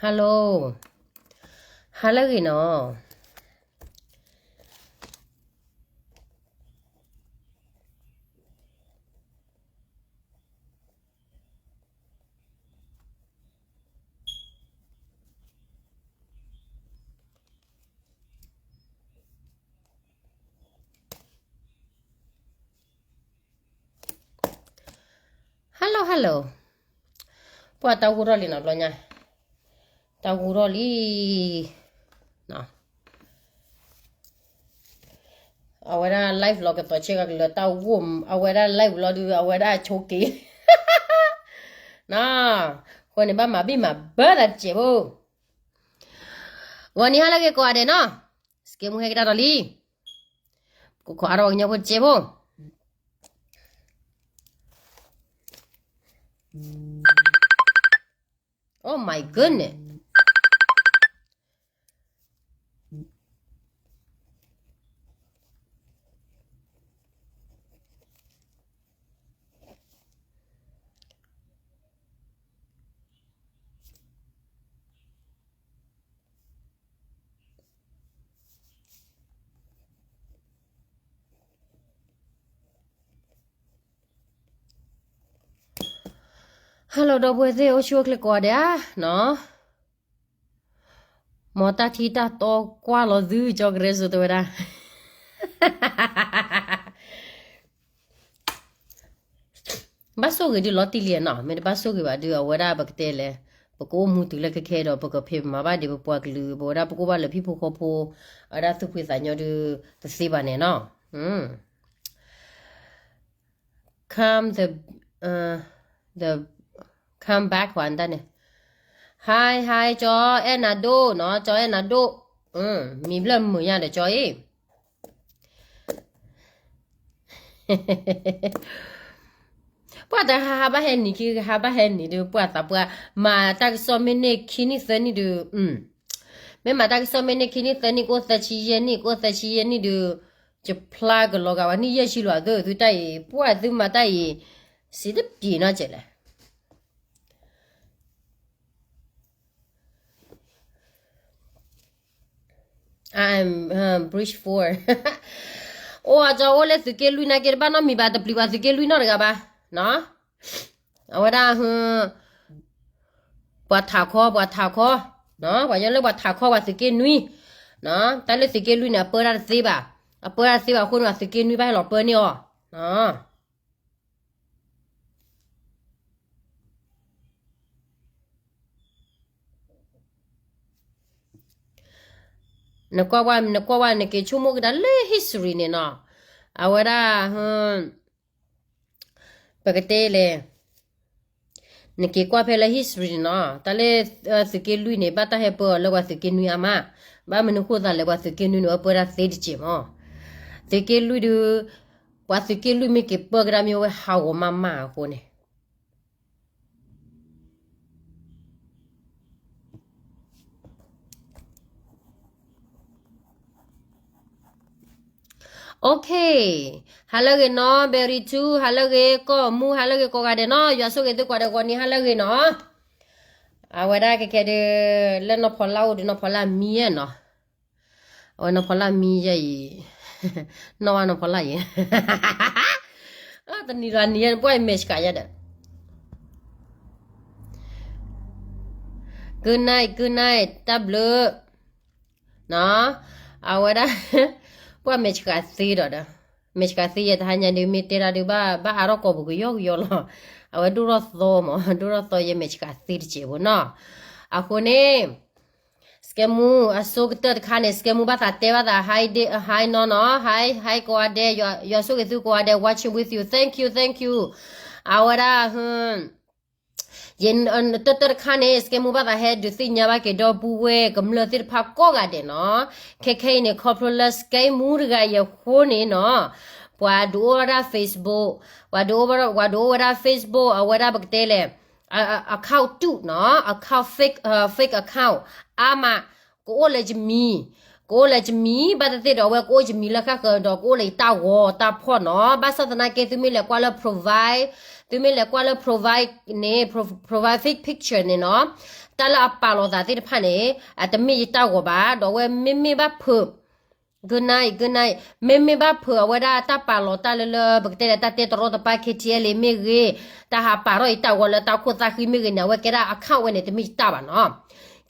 Hello, ဟါလၢအဂ့ၤနီၤ. Hello, hello. ပှၤတၢ်ဂိၢ်ထီၣ်လံနီၤ ဘျီညါ, တၢ်ဂိၢ်ထီၣ်လံ. အဝဲဒၣ် live လီၤကသီးဆ့ကၤကလၢၤတၢ်ဂိၢ်, အဝဲဒၣ် live လီၤဒုး အဝဲဒၣ်ဆိးက့ၤနီၤ. အဃိန့ၣ် ဘၣ်မၤဘံၣ်မၤဘၢသးတစဲးဖိ. ဂီၤနံၤဟါလၢအဂ့ၤကိးဂၤဒဲးနီၤ, စကဲမူဟဲက့ၤတၢ်ဒီးလံ, ကိးခီအါထီၣ်ပှၤကညီဖိတစဲးဖိ. Oh my goodness. Hello ဒီပုၢ်ဝဲၢ်သ့ၣ် အိၣ်ဆူၣ်အိၣ်ချ့ကိးဂၤဒဲးဧါနီၤ. မ်တၢ်ထံတၢ်တီကွၢ်လီၤသု ကၠီကရဲစိတဲဝဲဒၣ် ဘၣ်ဆိၣ်ဂ့ၤဒုးလီၤတံၢ်လံနီၤ, မ့ၢ်တဘၣ်ဆိၣ်ဂ့ၤဘၣ်ဒုး အဝဲဒၣ်ပကတဲလဲၣ်, ပကအိၣ်မူတုၤလၢခဲခဲဒီး ပကဖံးမၤဘၣ်ဒံးပပှၤကလုာ်, ပဝဲဒၣ်ပကအိၣ်ဘၣ်လၢဟံၣ်ဖိဃီဖိ, အဝဲဒၣ်သူၣ်ဖှံသးညီဒုး တသ့ဘၣ်န့ၣ်နီၤ. Come the, uh, the, come back ပှၤတၢ်န့ၣ်. Hi, hi ကၠီအဲၣ်နၤဒိၣ်နီၤ, ကၠီအဲၣ်နၤဒိၣ်, မံၤဘျၢၣ်မုာ်ညါဒီးကၠီအံၤ ပှၤတဟါဟါဘၣ်ဟဲနံၤခံ ဟါဘၣ်ဟဲနံၤဒုး ပှၤသးပှၢ် မၤတၢ်ကစီၣ်မ့ၢ်န့ၢ်ခံနံၣ်သၢနံၣ်ဒုး, မ့ၢ်မၤတၢ်ကစီၣ်မ့ၢ်န့ၢ်ခံနံၣ်သၢနံၣ် ကအိၣ်သၢဆံယဲၢ်နံၣ် ကအိၣ်သၢဆံယဲၢ်နံၣ်ဒုး, ယဖျါကလီၤဂာ်ဝဲနံၣ်ယဲၢ်ဆံလီၤအသၢ သုတၢ်အံၤ ပှၤသုမၤတၢ်အံၤ စံးတပျံၤနီတစဲးလဲၣ်. I'm, um, bridge four. အိၣ်အကၠီအိၣ်လၢသုးက့လွံၢ်နာ်က့ တဘၣ်နီတမံၤဘၣ် တပျံၤဘၣ်သုးက့လွံၢ်နီတဂၤဘၣ်. အဝဲဒၣ် ပှၤထးခီ ပှၤထးခီ, ပှၤညီလၢပှၤထးခီပှၤသုးက့နွံ, တၢ်လၢသုးက့လွံၢ်န့ၣ် အပၢတၢ်တသ့ဘၣ်, အပၢတၢ်တသ့ဘၣ်အဃိန့ၣ် ပှၤသုးက့နွံဘၣ်ဟဲလီၤပၢန့ၢ်အီၤ. နကွၢ်ဝဲ နကွၢ်ဝဲ နက့ၤဆိကမိၣ်ကဒါလၢ history န့ၣ်နီၤ, အဝဲဒၣ် ပကတဲလဲၣ်, နက့ၤကွၢ်ဖဲလၢ history န့ၣ်နီၤ, တၢ်လၢသုးက့လွံၢ်န့ၣ် ဘၣ်တၢ်ဟဲပၢအီၤလၢပှၤသုးက့နွံအါမး, ဘၣ်မနုၤဃိသးလဲၣ် ပှၤသုးက့နွံန့ၣ် အပၢတၢ်သ့တစဲးမး, သုးက့လွံၢ်ဒုး, ပှၤသုးက့လွံၢ်မ့ၢ်က့ၤပၢကဒါမ့ၢ်ဝဲဟးဂီၤမးမးအဃိန့ၣ် Okay, ဟါလၢအဂ့ၤနီၤ Berry Two, ဟါလၢအဂ့ၤ ကီၢ်မူ ဟါလၢအဂ့ၤကိးဂၤဒဲးနီၤ, ယွၤဆိၣ်ဂ့ၤသုကိးဂၤဒဲး ဂီၤနံၤဟါလၢအဂ့ၤနီၤ. အဝဲဒၣ်ကဲကဲဒုး လၢနီၢ်ဖီလာ်အိၣ်ဒုး နီၢ်ဖီလာ်မံယဲၢ်နီၤ, အဝဲနီၢ်ဖီလာ်မံယဲၢ်အံၤ, နီၢ်ဝဲနီၢ်ဖီလာ်ယဲၢ်, တနံၤဒီးနံၤယဲၢ် ပှၢ်မဲာ်ဆှးယဲၢ်ဒီး Good night, good night, တၢ်ဘျုး, နီၤ, အဝဲဒၣ်, ပှၢ်မဲာ်ဆှးသ့ဒီးဒီး, မဲာ်ဆှးသ့ယဲၢ်တဟါညါဒုး မ့ၢ်တဲဒၣ်ဒုးဘၣ် ဘၣ်အါထီၣ်ကိာ်ပူၤကယီကယီလီၤ, အဝဲဒိၣ်ထီၣ်သီမး ဒိၣ်ထီၣ်သီယဲၢ်မဲာ်ဆှးသ့တစဲးဖိနီၤ, အဃိန့ၣ် စကဲမူ အဆိကတၢၢ်တခါန့ၣ် စကဲမူဘၣ်သးတဲဘၣ်သး hi ဒီး hi နီၤနီၤ hi hi ကိးဂၤဒဲး ယွၤဆိၣ်ဂ့ၤသုကိးဂၤဒဲး watching with you, thank you, thank you, အဝဲဒၣ် ယတၢၢ်တၢၢ်တခါန့ၣ် စကဲမူဘၣ်သးဟဲဒုးသ့ၣ်ညါဘၣ်က့ၤဒီပုၢ်ဝဲၢ်ကမျၢၢ်သ့ၣ်တဖၣ်ကိးဂၤဒဲးနီၤ, ခဲခဲအံၤန့ၣ် ခီဖျိလၢစကဲမူတဂၤအံၤအဃိန့ၣ်နီၤ, ပှၤဒုးအိၣ်ဝဲဒၣ် Facebook, ပှၤဒုးအိၣ်ဝဲဒၣ် ပှၤဒုးအိၣ်ဝဲဒၣ် Facebook အဝဲဒၣ်ပကတဲလဲၣ် account တူာ်နီၤ, account fake, fake account အါမး, ကအိၣ်လၢယမံၤ, ကအိၣ်လၢယမံၤ ဘၣ်သ့ၣ်သ့ၣ်ဒီး အဝဲကအိၣ်ယမံၤလၢဃၣ်ဃၢၤဒီး ကအိၣ်လၢယတၢ်ဂီၤတၢ်ဖီၣ်နီၤ, ဘၣ်ဆၣ်သနာ်က့ သုမ့ၢ်လဲၤကွၢ်လၢ profile, သုမ့ၢ်လဲၤကွၢ်လၢ profile န့ၣ်, profile fake picture န့ၣ်နီၤ, တၢ်လၢအပာ်လီၤသးသ့ၣ်တဖၣ်န့ၣ် အတမ့ၢ်ယတၢ်ဂီၤဘၣ်, ဒီးအဝဲမ့မ့ၢ်ဘၣ်ဖုး ကနၣ်အံၤ ကနၣ်အံၤ မ့မ့ၢ်ဘၣ်ဖုးအဝဲဒၣ်တၢ်ပာ်လီၤတၢ်လၢလၢ ပကတဲလၢတၢ်တဲတရီတပါ K T L A မ့ၢ်ဂ့ၤ, တၢ်ဟးပာ်ထီၣ်ယတၢ်ဂီၤလၢတၢ်ခိၣ်သၣ်ဃံမ့ၢ်ဂ့ၤန့ၣ် အဝဲကဲဒၣ် account ဝဲန့ၣ် တမ့ၢ်ယတၢ်ဘၣ်နီၤ.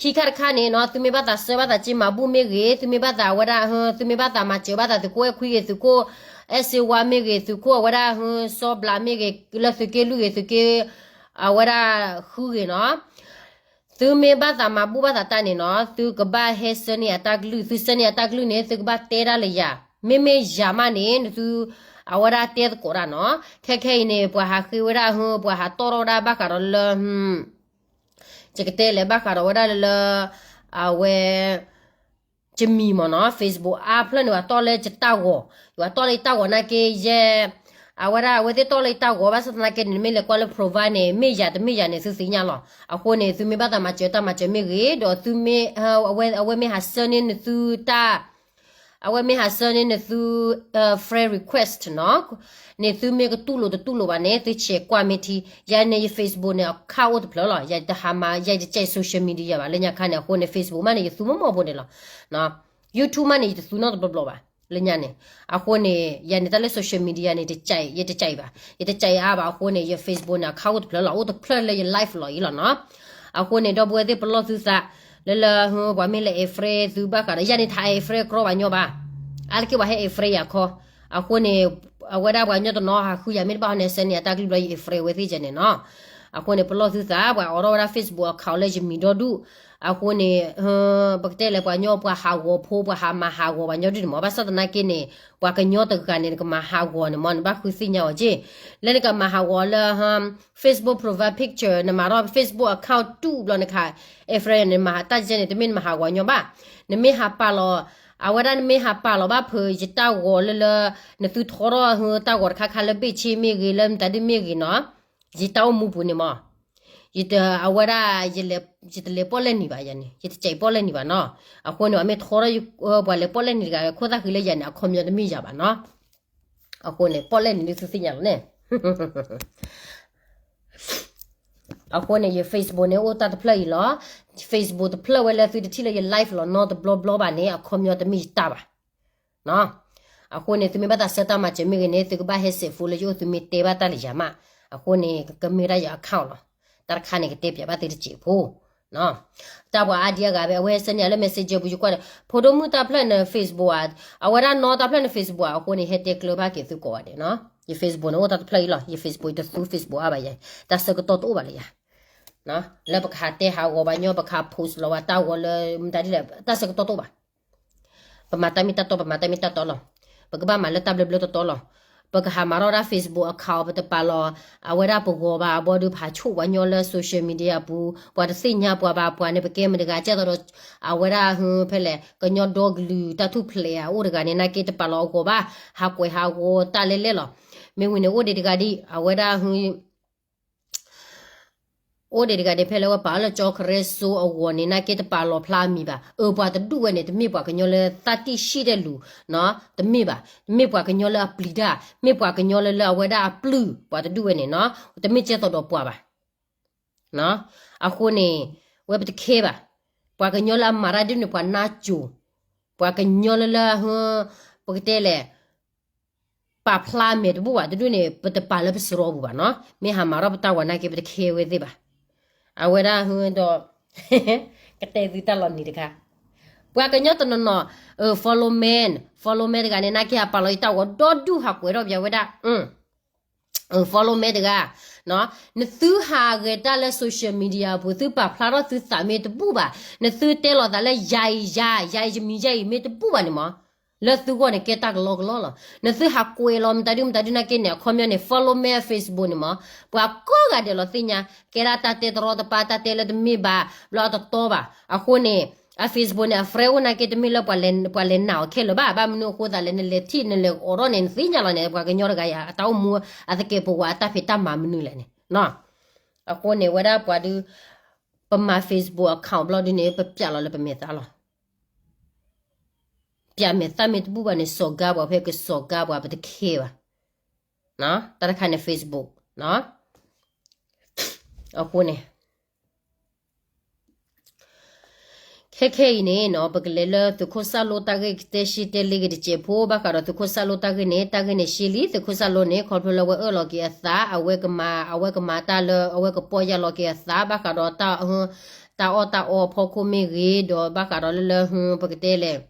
ခံခါတခါန့ၣ်နီၤ သုမ့ၢ်ဘၣ်သးဆှၢဘၣ်သးက့မၤဘူၣ်မ့ၢ်ဂ့ၤ, သုမ့ၢ်ဘၣ်သးအဝဲဒၣ် သုမ့ၢ်ဘၣ်သးမၤစၢၤဘၣ်သးသုးခိၣ်အဲၣ်ခွံဂ့ၤ, သုးခိၣ်အဲၣ်စ့ဝါမ့ၢ်ဂ့ၤ, သုးခိၣ်အဝဲဒၣ် စီဘျးမ့ၢ်ဂ့ၤ, လၢသုးက့လွံၢ်ဂ့ၤ, သုးက့ အဝဲဒၣ်ဃုဂ့ၤနီၤ သုမ့ၢ်ဘၣ်သးမၤဘူၣ်ဘၣ်သးတၢ်န့ၣ်နီၤ သုကဘၣ်ဟဲဆှၢန့ၢ်အတၢ်ကလုၢ်, သုဆှၢန့ၢ်အတၢ်ကလုၢ်န့ၣ် သုကဘၣ်တဲဒၣ်လၢယၤ, မ့မ့ၢ်ယၤမးန့ၣ် နသု အဝဲဒၣ်တဲသကိးတၢ်နီၤ. ခဲခဲအံၤန့ၣ် ပှၤဟးဃ့ဝဲဒၣ် ပှၤဟးတီၣ်ထီၣ်ဝဲဒၣ်ဘၣ်ဃးဒီးလၢ ယကတဲလဲၣ် ဘၣ်ဃးဒီးဝဲဒၣ်လၢလၢ အဝဲ ယမံၤမ့ၢ်နီၤ Facebook အါဖျၢၣ်န့ၣ် ပှၤတီၣ်လၢယတၢ်ဂီၤ, ပှၤတီၣ်လၢယတၢ်ဂီၤနာ်က့ ယဲ အဝဲဒၣ်အဝဲသ့ၣ်တီၣ်လၢယတၢ်ဂီၤ ဘၣ်ဆၣ်သနာ်က့န့ၣ် နမ့ၢ်လဲၤကွၢ်လၢ profile န့ၣ် မ့ၢ်ယၤတမ့ၢ်ယၤန့ၣ် သုသ့ၣ်ညါလီၤ. အဃိန့ၣ် သုမ့ၢ်ဘၣ်သးမၤစၢၤတၢ်မၤစၢၤမ့ၢ်ဂ့ၤ, ဒီးသုမ့ၢ် အဝဲ အဝဲမ့ၢ်ဟးဆှၢန့ၢ်နသုတၢ် အဝဲမ့ၢ်ဟးဆှၢန့ၢ်နသု friend request နီၤ, န့ၣ်သုမ့ၢ်ကတူၢ်လိာ်တတူၢ်လိာ်ဘၣ်န့ၣ် သုဆဲးကွၢ်မ့ၢ်ထံ. ယၤန့ၣ် ယ Facebook န့ၣ် အခၣ်အိၣ်တဖျၢၣ်လီၤ. ယတဟးမၤ ယတကဲ social media ဘၣ်လၢညါခါန့ၣ် အဃိန့ၣ် Facebook မးန့ၣ် ယသူမီၢ်မီၢ်ဖိန့ၣ်လီၤ. YouTube မးန့ၣ် ယတသူနီတဘျီဘျီဘၣ် လၢညါန့ၣ်. အဃိန့ၣ် ယၤန့ၣ်တၢ်လၢ social media န့ၣ် ယတကဲအါဘၣ်. အဃိန့ၣ် ယ Facebook န့ၣ် အခၣ်အိၣ်တဖျၢၣ်လီၤ. အိၣ်တဖျၢၣ်လၢယ live လီၤအံၤလီၤနီၤ. အဃိန့ၣ် ဒီပုၢ်ဝဲၢ်သ့ၣ်ပလီၢ်သုသး လၢလၢ ပှၤမ့ၢ်လဲၤ add friend သုဘၣ်ဃးဒီး ယၤန့ၣ် တဟး add friend ကြီဘၣ်ညီဘၣ်. အါတက့ၢ်ပှၤဟဲ add friend ယၤခီ. အဃိန့ၣ် အဝဲဒၣ်ပှၤကညီတနီၤဟးဃုယၤမ့ၢ်တဘၣ်ဟီန့ၣ် ဆှၢန့ၢ်အတၢ်ကလုၢ်ဘျီ ယ add friend ဝဲသ့ၣ်ယဲန့ၣ်နီၤ. အဃိန့ၣ် ပလီၢ်သုသး ပှၤအိးထီၣ်ဝဲဒၣ် Facebook account လၢယမံၤဒီဒူၣ်. အဃိန့ၣ် ပကတဲလဲၣ် ပှၤကညီ ပှၤဟးဂီၤဖိ ပှၤဟးမၤဟးဂီၤပှၤညီဒ်န့ၣ်မး. ဘၣ်ဆၣ်သနာ်က့န့ၣ် ပှၤကညီတဂၤန့ၣ် နကမၤဟးဂီၤန့ၣ်မး နဘၣ်ဃုသ့ၣ်ညါအီၤက့ၢ်. လၢနကမၤဟးဂီၤလၢ Facebook profile picture နမၤထီၣ် Facebook account တူၢ်ဘျီနခး add friend န့ၣ် နမၤတၢ်ကဲန့ၣ် တမ့ၢ်နမၤဟးဂီၤညီဘၣ်. နမ့ၢ်ဟးပာ်လီၤ အဝဲဒၣ်နမ့ၢ်ဟးပာ်လီၤဘၣ်ဖုးယတၢ်ဂီၤလၢလၢ နသုထီထီၣ် တၢ်ဂီၤတခါခါလၢ ဘ့ၣ်ဆ့မ့ၢ်ဂ့ၤ လၢမတၤဒ်မ့ၢ်ဂ့ၤနီၤ, ယတၢ်အိၣ်မူပူၤန့ၣ်မး ယတ အဝဲဒၣ် ယတလဲၤပီၣ်လဲၣ်နံၤဘၣ်ယၤန့ၣ် ယတကဲပီၣ်လဲၣ်နံၤဘၣ်နီၤ. အဃိန့ၣ် အမ့ၢ်ထီထီၣ် ပှၤလဲၤပီၣ်လဲၣ်နံၤတဂၤ ခိၣ်သၣ်ဃံလၢယၤန့ၣ် အခီပညီတမ့ၢ်ယၤဘၣ်နီၤ. အဃိန့ၣ် ပီၣ်လဲၣ်နံၤဒ်သုသ့ၣ်ညါလီၤန့ၣ် အဃိန့ၣ် ယ Facebook န့ၣ် အိၣ်တၢ်တဖျၢၣ်အံၤလီၤ. Facebook တဖျၢၣ်ဝဲလၢသုတထံၣ်လၢယ live လီၤနီတဘျီဘျီဘၣ်န့ၣ် အခီပညီတမ့ၢ်ယတၢ်ဘၣ်. အဃိန့ၣ် သုမ့ၢ်ဘၣ်သးဆှၢတၢ်မၤစၢၤမ့ၢ်ဂ့ၤန့ၣ် သုကဘၣ်ဟဲစဲး phone လၢယအိၣ် သုမ့ၢ်တဲဘၣ်တၢ်လၢယၤမး. အဃိန့ၣ် ကမ့ၢ်ဒၣ်ယ account လီၤ. တၢ်တခါန့ၣ် ကတဲပၠးဘၣ်သုတစဲးဖိ တၢ်ပှၤအါဒံအါဂၤဖဲ အဝဲဟဲဆှၢန့ၢ်အီၤလၢ Messenger ပူၤ ယကွၢ်ဒီး ဖိဒိၣ်မုၣ်တၢ်ဖျၢၣ်န့ၣ် Facebook ဧါ, အဝဲဒၣ်နီတၢ်ဖျၢၣ်န့ၣ် Facebook ဧါ. အဃိန့ၣ် ဟဲတဲကျၢၤဘၣ်က့ၤသုကိးဂၤဒဲးနီၤ. ယ Facebook န့ၣ် အိၣ်တၢ်တဖျၢၣ်အံၤလီၤ. ယ Facebook ယတသူ Facebook အါဘၣ်ယၤ, တၢ်ဆၢကတီၢ်တအိၣ်ဘၣ်လၢယၤ လၢပကဟးတဲဟးဂီၤပှၤညီ ပကဟး post လီၤဝဲတၢ်ဂီၤလၢမတၤဒ်လဲၣ် တၢ်ဆၢကတီၢ်တအိၣ်ဘၣ်. ပမၤတၢ်မ့ၢ်တၢ်တီ ပမၤတၢ်မ့ၢ်တၢ်တီလီၤ. ပကဘၣ်မၤလၢတၢ်ဘျၢဘျၢတီတီလီၤ. ပကဟးမၤထီၣ်ဒၣ် Facebook account ပတပာ်လီၤ အဝဲဒၣ်ပဂီၤဘၣ်အဘီဒုး ပဟးဆိၣ်ပှၤညီလၢ social media ပူၤ ပှၤတသ့ၣ်ညါပှၤဘၣ် ပှၤန့ၣ် ပကဲမတၤတဂၤ ကဲသိးဒီး အဝဲဒၣ်ဟဲဖဲလဲၣ် ကညီဒီကလုာ်တၢ်ထူၣ်ဖျဲးအအိၣ်တဂၤန့ၣ် နာ်က့တပာ်လီၤအဂီၤဘၣ် ဟးကွဲးဟးဂီၤတၢ်လဲၣ်လဲၣ်လီၤ. မ့ၢ်ဝံၤန့ၣ် အိၣ်ဒံးတဂၤဒံး အဝဲဒၣ် အိၣ်ဒံးတဂၤဒံး ဖဲလၢဝဲပာ်အီၤလၢကၠီကရၢစိအဂီၤန့ၣ် နာ်က့တပာ်လီၤဖျါအမံၤဘၣ်. အၢ ပှၤတဒူၣ်ဝဲန့ၣ် တမ့ၢ်ပှၤကညီလၢသးတံၢ်ဆံၣ်တဲာ်လူၤ တမ့ၢ်ဘၣ်. တမ့ၢ်ပှၤကညီလၢအပျံၤတၢ် မ့ၢ်ပှၤကညီလၢလၢအဝဲဒၣ်အပျုၢ် ပှၤတဒူၣ်ဝဲန့ၣ်နီၤ တမ့ၢ်ကဲသိးဒီးပှၤဘၣ်. အဃိန့ၣ် ဝဲပတခဲဘၣ်. ပှၤကညီလၢအမၤတၢ်ဒ်န့ၣ် ပှၤနါစိၤ, ပှၤကညီလၢလၢ ပကတဲလဲၣ် ပာ်ဖျါမဲာ်တဘူၣ်ဘၣ်တဒူၣ်န့ၣ် ပတပာ်လၢပစရီပူၤဘၣ်နီၤ. မ့ၢ်ဟးမၤထီၣ်ပတၢ်ဝဲနာ်က့ ပတခဲဝဲသ့ၣ်ဘၣ်. အဝဲဒၣ်ဒီး ကတဲသုတၢ်လီၤနံၤတခါ, ပှၤကညီတနီၤနီၤ follow me, follow me တဂၤန့ၣ် နာ်က့ဟးပာ်လီၤယတၢ်ဂီၤဒီဒူၣ် ဟးကွဲးထီၣ်ပယၤဝဲဒၣ် follow me တဂၤ, နသုဟးဂဲၤတၢ်လၢ social media ပူၤ သုပာ်ဖျါထီၣ်သုသးမ့ၢ်တဘူၣ်ဘၣ်, နသုတဲလီၤသးလၢယၤအံၤယၤ, ယၤအံၤယမံၤယဲအံၤမ့ၢ်တဘူၣ်ဘၣ်န့ၣ်မး, လၢသုဂီၢ်န့ၣ် ကဲတၢ်ကလီကလီလီၤ. နသုဟးကွဲးလီၤမတၤဒုမတၤဒုနာ်က့န့ၣ် အခီပညီန့ၣ် follow me Facebook န့ၣ်မး, ပှၤကိးဂၤဒဲးလီၤသ့ၣ်ညါ, ကဲဒၣ်တၢ်တဲတရီတပါ တၢ်တဲလၢတမ့ၢ်ဘၣ်, ဘျီအတတီဘၣ်. အဃိန့ၣ် အ Facebook န့ၣ် အ friend အိၣ်နာ်က့ တမ့ၢ်လၢပှၤလဲၤနာ်အီၤခဲလၢာ်ဘၣ်. ဘၣ်မနုၤအဃိသးလဲၣ် နလဲၤထံၣ်နလဲၤအိးထီၣ်န့ၣ် နသ့ၣ်ညါလီၤန့ၣ် ပှၤကညီတဂၤအံၤ အတၢ်အိၣ်မူ အသကဲးပဝး အတၢ်ဖံးတၢ်မၤမနုၤလဲၣ်န့ၣ်. အဃိန့ၣ် ဝဲဒၣ်ပှၤဒုး ပမၤ Facebook account ဘျီဒုန့ၣ် ပပျးလီၤလၢပမဲာ်သၣ်လီၤ. ပျးမဲာ်သၣ်မ့ၢ်တဘူၣ်ဘၣ်န့ၣ် စီၤကါပှၤဖဲကစီၤကါပှၤ ပတခဲဘၣ်. တၢ်တခါန့ၣ် Facebook အဃိန့ၣ် ခဲခဲအံၤန့ၣ်နီၤ ပကလဲၤလၢသုးခိၣ်စၣ်လိတၢ်ဂ့ၢ်ကတဲရှဲတဲလ့က့ၤတစဲးဖိ ဘၣ်ဃးဒီးသုးခိၣ်စၣ်လိတၢ်ဂ့ၢ်န့ၣ် တၢ်ဂ့ၢ်န့ၣ်ရှဲလံ သုးခိၣ်စၣ်လိန့ၣ် ခီဖျိလၢအဝဲအၢၣ်လီၤက့ၤအသး အဝဲကမၤ အဝဲကမၤတၢ်လၢ အဝဲကပီၢ်ယၢ်လီၤက့ၤအသး ဘၣ်ဃးဒီးတၢ် တၢ်အီၣ်တၢ်အီအဖီခိၣ်မ့ၢ်ဂ့ၤ ဒီးဘၣ်ဃးဒီးလၢလၢ ပကတဲလဲၣ်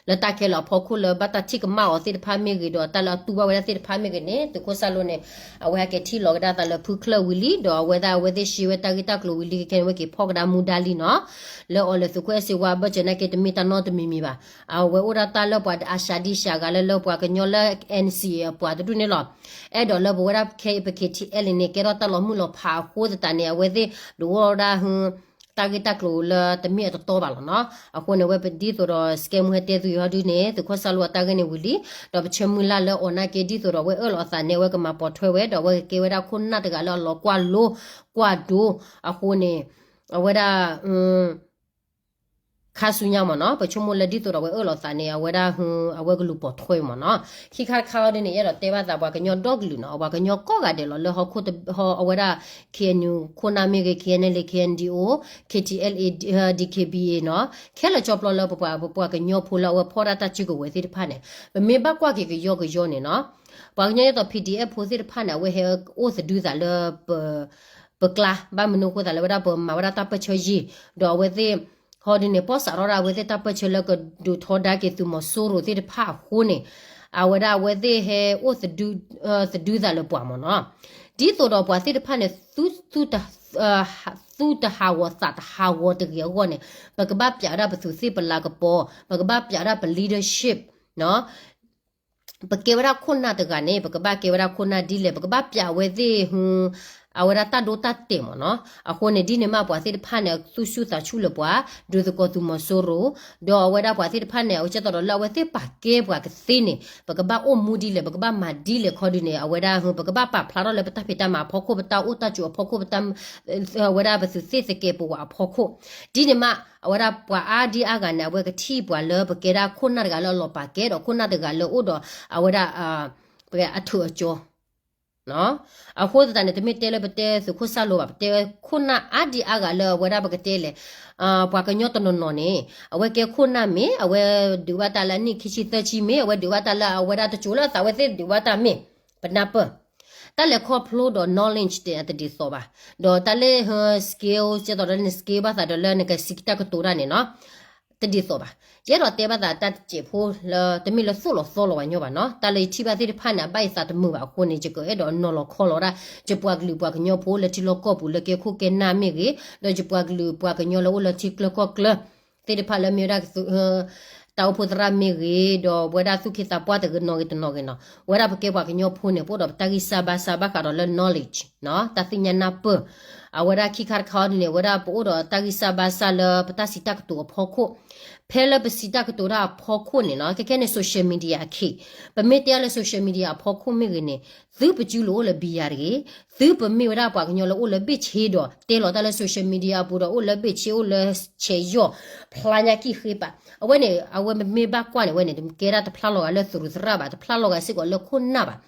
လၢတၢ်ခဲလၢာ်အဖီခိၣ်လၢဘၣ်တၢ်ထံၣ်ကမၣ်အီၤသ့ၣ်တဖၣ်မ့ၢ်ဂ့ၤ ဒီးတၢ်လၢအတူၢ်ဘၣ်ဝဲဒၣ်သ့ၣ်တဖၣ်မ့ၢ်ဂ့ၤန့ၣ် သုးခိၣ်စၣ်လိန့ၣ် အဝဲဟဲက့ၤထံၣ်လီၤကဒါသးလၢဖုချၢၣ်ဝံၤလံ ဒီးအဝဲဒၣ်အဝဲသ့ၣ်ရှဲဝဲတၢ်ဂ့ၢ်တၢ်ကျိၤဝံၤလံ ခဲခဲန့ၣ် အဝဲက့ၤဖီၣ်ကဒါမူဒါလံနီၤ လၢအီၤလဲၤသုးခိၣ်အဲၣ်စ့ဝါအဘၢၣ်စၢၤနာ်က့တမ့ၢ်တၢ်နီတမံၤမံၤဘၣ် အဝဲအိၣ်ဒၣ်တၢ်လၢပှၤအၤၡၤဒံၡၤဂၤလၢလၢပှၤကညီလၢ N C A အပှၤတဒူၣ်န့ၣ်လီၤ အဲၣ်ဒိးလၢပဝဲဒၣ်ခဲအံၤပ K T L A န့ၣ် ကဲထီၣ်တၢ်လီၤမုၢ်လီၤဖးအဃိသတးန့ၣ် အဝဲသ့ၣ်ဒုးအိၣ်ဒၣ် တၢ်ဂ့ၢ်တၢ်ကျိၤလၢတမ့ၢ်အတတီဘၣ်လီၤနီၤ အဃိန့ၣ် အဝဲပဒ်သိးဒီး စကဲမူဟဲတဲသုဟီဒုန့ၣ် သုးခိၣ်စၣ်လိအတၢ်ဂ့ၢ်န့ၣ်ဝံၤလံ ဒီးပဆၢမုၢ်လၢ်လၢအီၤနာ်က့ဒ်သိးဒီးအဝဲအၢၣ်လီၤအသးန့ၣ် အဝဲကမၤပိာ်ထွဲဝဲ ဒီးအဝဲကကဲဝဲဒၣ်ခိၣ်နၢ်တဂၤလၢအလီၤကွၢ်လိ ကွၢ်ဒိ အဃိန့ၣ် အဝဲဒၣ် ခါဆူညါမ့ၢ်နီၤ ပဆိကမိၣ်လၢဒ်သိးဒီးအဝဲအၢၣ်လီၤသးန့ၣ် အဝဲဒၣ် အဝဲကလူၤပိာ်ထွဲမ့ၢ်နီၤ ခံခါတခါအီၤဒ်န့ၣ် ယအဲၣ်ဒိးတဲဘၣ်သးပှၤကညီဒီကလုာ်နီၤ ပှၤကညီကိးဂၤဒဲးလီၤလၢဟီၣ်ခိၣ် အဝဲဒၣ် K N U ခိၣ်နၢ်မ့ၢ်ဂ့ၤ K N L A K N D O K T L A D K B A နီၤ ခဲလၢာ်ကၠီပျီလၢပပှၤ ပပှၤကညီဖိလၢအဝဲဖီၣ်ဒၣ်တၢ်စုကဝဲၤသ့ၣ်တဖၣ်န့ၣ် ပမ့ၢ်ဘၣ်ကွၢ်က့ၤကယီကယီန့ၣ်နီၤ ပှၤကညီဒ်သိး P D F ဖိသ့ၣ်တဖၣ်န့ၣ် အဝဲဟဲအိၣ်သဒုသးလၢ ပကျါ ဘၣ်မနုၤအဃိသးလၢဝဲဒၣ်ပမၤဝဲဒၣ်တၢ်ပၢၢ်ဆၢယံာ် ဒီးအဝဲသ့ၣ် ဟီဒ်န့ၣ် ပီၣ်စးထီၣ်ဒၣ်အဝဲသ့ၣ်တၢ်ပၢၢ်ဆၢလၢကဒုးထီဒါက့ၤသုးမီၤစိရိၤသ့ၣ်တဖၣ်အဃိန့ၣ် အဝဲဒၣ်အဝဲသ့ၣ်ဟဲအိၣ်သဒု သဒုသးလၢပှၤမ့ၢ်နီၤ ဒ်သိးဒီးပှၤသ့ၣ်တဖၣ်န့ၣ် သူတဟးဂီၤသးတဟးဂီၤတဂ့ၤအဂီၢ်န့ၣ် ပကဘၣ်ပျးဝဲဒၣ်ပသူးသ့ၣ်ပလၤကပီၤ ပကဘၣ်ပျးဝဲဒၣ်ပ leadership နီၤ ပကဲဝဲဒၣ်ခိၣ်နၢ်တဂၤန့ၣ် ပကဘၣ်ကဲဝဲဒၣ်ခိၣ်နၢ်ဒ်လဲၣ် ပကဘၣ်ပျးဝဲသ့ၣ် အဝဲဒၣ်တၢ်ဒိတၢ်တဲာ်မ့ၢ်နီၤ အဃိန့ၣ် ဒ်န့ၣ်မးပှၤသ့ၣ်တဖၣ်န့ၣ် သူၣ်ဆူၣ်သးဆူၣ်လၢပှၤ ဒုးသကိးသုးမီၤစိရိၤ ဒီးအဝဲဒၣ်ပှၤသ့ၣ်တဖၣ်န့ၣ် အဝဲကဲသိးဒီးလၢအဝဲသ့ၣ်ပာ်ကဲပှၤကသ့န့ၣ် ပကဘၣ်အိၣ်မူဒ်လဲၣ် ပကဘၣ်မၤဒ်လဲၣ်ခီဒုန့ၣ် အဝဲဒၣ် ပကဘၣ်ပာ်ဖျါထီၣ်လၢပတၢ်ဖံးတၢ်မၤအဖီခိၣ် ပတၢ်အိၣ်တၢ်ကၠိအဖီခိၣ် ပတၢ် အဝဲဒၣ်ပသူးသ့ၣ်သကဲးပဝးအဖီခိၣ် ဒ်န့ၣ်မး အဝဲဒၣ်ပှၤအါဒံအါဂၤန့ၣ် အဝဲကထံၣ်ပှၤလၢပကဲဒၣ်ခိၣ်နၢ်တဂၤလၢအလီၤပာ်ကဲ ဒီးခိၣ်နၢ်တဂၤလၢအိၣ်ဒီး အဝဲဒၣ် ပအထုးအကၠီ အဃိသတးန့ၣ် တမ့ၢ်တဲလၢပတဲသုးခိၣ်စၢ်လိဘၣ် ပတဲခိၣ်နၢ်အါဒံအါဂၤလၢအဝဲဒၣ်ပကတဲလဲၣ် ပှၤကညီတနီၤနီၤန့ၣ် အဝဲကဲခိၣ်နၢ်မ့ၢ် အဝဲဒုးဘၣ်တၢ်လၢအနံၣ်ခံဆံသၢဆံမ့ၢ် အဝဲဒုးဘၣ်တၢ်လၢအဝဲဒၣ်တကၠိလၢအသးဝဲသ့ၣ်ဒုးဘၣ်တၢ်မ့ၢ် ပနၢ်ပၢၢ် တၢ်လဲၤခီဖျိဒီး knowledge တဒ်သိးဘၣ် ဒီးတၢ်လၢ skill ကဲသိးဒီးန skill ဘၣ်သးဒီးလၢနကစံးတၢ်ကတိၤတၢ်န့ၣ်နီၤ တဒ်သိးဘၣ် ယအဲၣ်ဒိးတဲဘၣ်သးတၢ်တစဲးဖိလၢ တမ့ၢ်လၢသိၣ်လီၤသီလီၤဝဲညီဘၣ်နီၤ တၢ်လၢယထံၣ်ဘၣ်သ့ၣ်တဖၣ်န့ၣ် အဘၣ်ယသးတမုာ်ဘၣ်အဃိန့ၣ် ယကအဲၣ်ဒိးနီၤလီၤခီလီၤဝဲဒၣ် ယပှၤကလုာ်ပှၤကညီဖိလၢထံလီၢ်ကီၢ်ပူၤလၢကဲခိၣ်ကဲနၢ်မ့ၢ်ဂ့ၤ ဒီးယပှၤကလုာ်ပှၤကညီလၢအိၣ်လၢထံကျၢၢ်ကီၢ်ကျၢၢ် သ့ၣ်တဖၣ်လၢမ့ၢ်ဝဲဒၣ် တၢ်အိၣ်ဖှိၣ်သရၣ်မ့ၢ်ဂ့ၤ ဒီးဝဲဒၣ်သူၣ်က့သးပှၢ်တဂ့ၤနီၢ်ဂ့ၤတနီၢ်ဂ့ၤနီၤ ဝဲဒၣ်ပကဲပှၤကညီဖိန့ၣ် ပအိၣ်ဒီးပတၢ်ဂံၢ်စၢ်ဘါစၢ်ဘၣ်ဃးဒီးလၢ knowledge နီၤ တၢ်သ့ၣ်ညါနၢ်ပၢၢ် အဝဲဒၣ်ခံခါတခါအီၤဒ်န့ၣ် ဝဲဒၣ်ပအိၣ်ဒီးတၢ်ဂံၢ်စၢ်ဘါစၢ်လၢပတၢ်စံးတၢ်ကတိၤအဖီခိၣ် ဖဲလၢပစံးတၢ်ကတိၤတၢ်အဖီခိၣ်န့ၣ်နီၤ ခဲခဲန့ၣ် social media အခ့ ပမ့ၢ်တဲလၢ social media အဖီခိၣ်မ့ၢ်ဂ့ၤန့ၣ် သုပစုလိၤအိၣ်လၢဘံယၤတဂ့ၤ သုပမ့ၢ်ဝဲဒၣ်ပှၤကညီလၢအိၣ်လၢဘ့ၣ်ဆ့ဒီး တဲလီၤတၢ်လၢ social media အပူၤဒီး အိၣ်လၢဘ့ၣ်ဆ့အိၣ်လၢဆဲးယီၢ် ဖျါညါကံၢ်ဃ့ပာ် အဝဲန့ၣ် အဝဲမ့ၢ်ဘၣ်ကွၢ်န့ၣ် အဝဲန့ၣ် ကဲဒၣ်တဖျါလီၤဂာ်လၢသုးရူးသရၣ်ဘၣ် တဖျါလီၤဂာ်စ့ၢ်ကီးလၢခိၣ်နၢ်ဘၣ်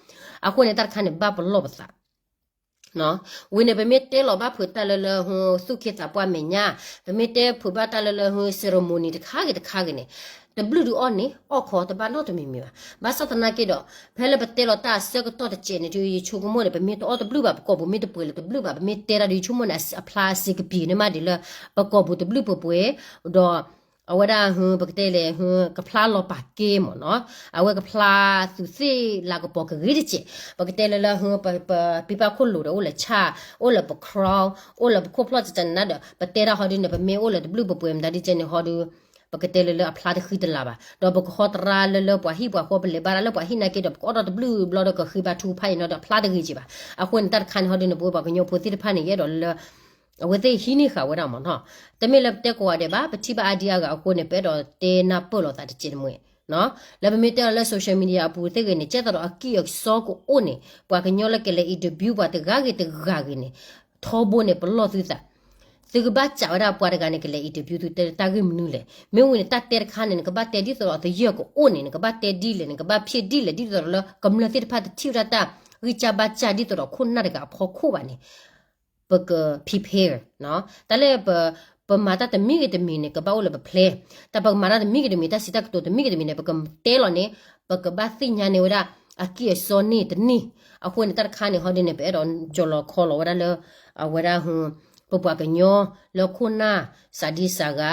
အဃိန့ၣ် တၢ်တခါန့ၣ် ဘၣ်ပလီၢ်ပသး ဝံၤန့ၣ် ပမ့ၢ်တဲလီၤဘၣ်ဖုးတၢ်လၢလၢ သူၣ်က့သးပှၢ်မဲာ်ညါ ပမ့ၢ်တဲဖုးဘၣ်တၢ်လၢလၢ ceremony တခါဂ့ၤတခါဂ့ၤန့ၣ် တဘျုးဒုးအီၣ်န့ၣ် အီၣ်ခီတဘၣ်နီတမံၤမံၤဘၣ် ဘၣ်ဆၣ်သနာ်က့ဒီး ဖဲလၢပတဲလီၤတၢ်အဆၢကတီၢ်တစဲးန့ၣ် ယဆိကမိၣ်န့ၣ် ပမ့ၢ်တအီၣ်တဘျုးဘၣ် ပကိာ်ပူၤမ့ၢ်တပှဲၤလၢၤတဘျုးဘၣ် ပမ့ၢ်တဲတၢ်ဒီး ယဆိကမိၣ်န့ၣ် အဖျါအစ့ကပံၤန့ၣ်မးဒ်လၢ ပကိာ်ပူၤတဘျုးပပှဲၤ ဒီး အဝဲဒၣ် ပကတဲလဲၣ် ကဖျါလီၤပာ်ကဲမ့ၢ်နီၤ အဝဲကဖျါသုးသ့ၣ်လၤကပီၤကဂ့ၤတစဲး ပကတဲလၢလၢ ပပံပၢ်ခိၣ်လိၤဒီးအိၣ်လၢဆၣ် အိၣ်လၢပ crown အိၣ်လၢပခိၣ်ဖျီၣ်တကနၤဒီး ပတဲတၢ်ဟီဒုန့ၣ် ပမ့ၢ်အိၣ်လၢတဘျုးပပှဲၤမတၤဒ်ကဲန့ၣ်ဟီဒု ပကတဲလၢလၢအဖျါတဃံတလၤဘၣ် ဒီးပကဟီတရါလၢလၢပှၤဟံၣ်ပှၤဃီပလဲၤဘါတၢ်လၢပှၤဟံၣ်နာ်က့ဒီး ပကအီၣ်ထီၣ်တဘျုးဘျီဒီးကဃ့ဘါထုကဖၣ်အံၤနီၤဒီး အဖျါတဂ့ၤက့ၤဘၣ် အဃိန့ၣ် တၢ်တခါန့ၣ်ဟီဒုန့ၣ် ပဝဲပှၤကညီဖိသ့ၣ်တဖၣ်န့ၣ် ယအဲၣ်ဒိးလၢ အဝဲသ့ၣ်ဟံးန့ၢ်ဃာ်ဝဲဒၣ်မ့ၢ်နီၤ တမ့ၢ်လၢပတဲကိးဂၤဒဲးဘၣ် ပထံၣ်ဘၣ်အါဒံအါဂၤအဃိန့ၣ် ပအဲၣ်ဒိးတဲနၢ်ပၢၢ်လိာ်သးတစဲးတမှဲၣ် လၢပမ့ၢ်တဲလီၤလၢ social media အပူၤသ့ၣ်ဂ့ၤန့ၣ် ကဲသိးဒီးအကံၢ်အစီကအိၣ်န့ၣ် ပှၤကညီလၢကလဲၤ interview ပှၤတဂၤဂ့ၤတဂၤဂ့ၤန့ၣ် ထီဘိန့ၣ် ပလီၢ်သုသး သုကဘၣ်စံးဝဲဒၣ်ပှၤတဂၤန့ၣ် ကလဲၤ interview သုတဲတၢ်ဂ့ၢ်မနုၤလဲၣ် မ့ၢ်ဝံၤန့ၣ် တၢ်တဲတခါန့ၣ် နကဘၣ်တဲဒ်သိးဒီးသယၢၢ်ကအိၣ်န့ၣ် နကဘၣ်တဲဒ်လဲၣ် နကဘၣ်ဖျဲးဒ်လဲၣ် ဒ်သိးဒီးလၢကမျၢၢ်သ့ၣ်တဖၣ်တထံၣ်ဝဲဒၣ်တၢ်ဂံၢ်စၢ်ဘါစၢ်ဒ်သိးဒီးခိၣ်နၢ်တဂၤအဖီခိၣ်ဘၣ်န့ၣ် ပက prepare တၢ်လၢပ ပမၤတၢ်တမံၤဂ့ၤတမံၤန့ၣ် ကဘၣ်အိၣ်လၢပ plan, တၢ်ပကမၤတၢ်တမံၤဂ့ၤတမံၤ တၢ်စံးတၢ်ကတိၤတမံၤဂ့ၤတမံၤန့ၣ် ပကတဲလီၤန့ၣ် ပကဘၣ်သ့ၣ်ညါန့ၢ်ဝဲဒၣ် အကံၢ်အစီန့ၢ်တန့ၢ်. အဃိန့ၣ် တၢ်တခါန့ၣ် ဟီဒုန့ၣ် ပအဲၣ်ဒိးကၠီၤလီၤခီလီၤဝဲဒၣ်လၢ အဝဲဒၣ် ပပှၤကညီလၢခိၣ်နၢ် စးဒံစးဂၤ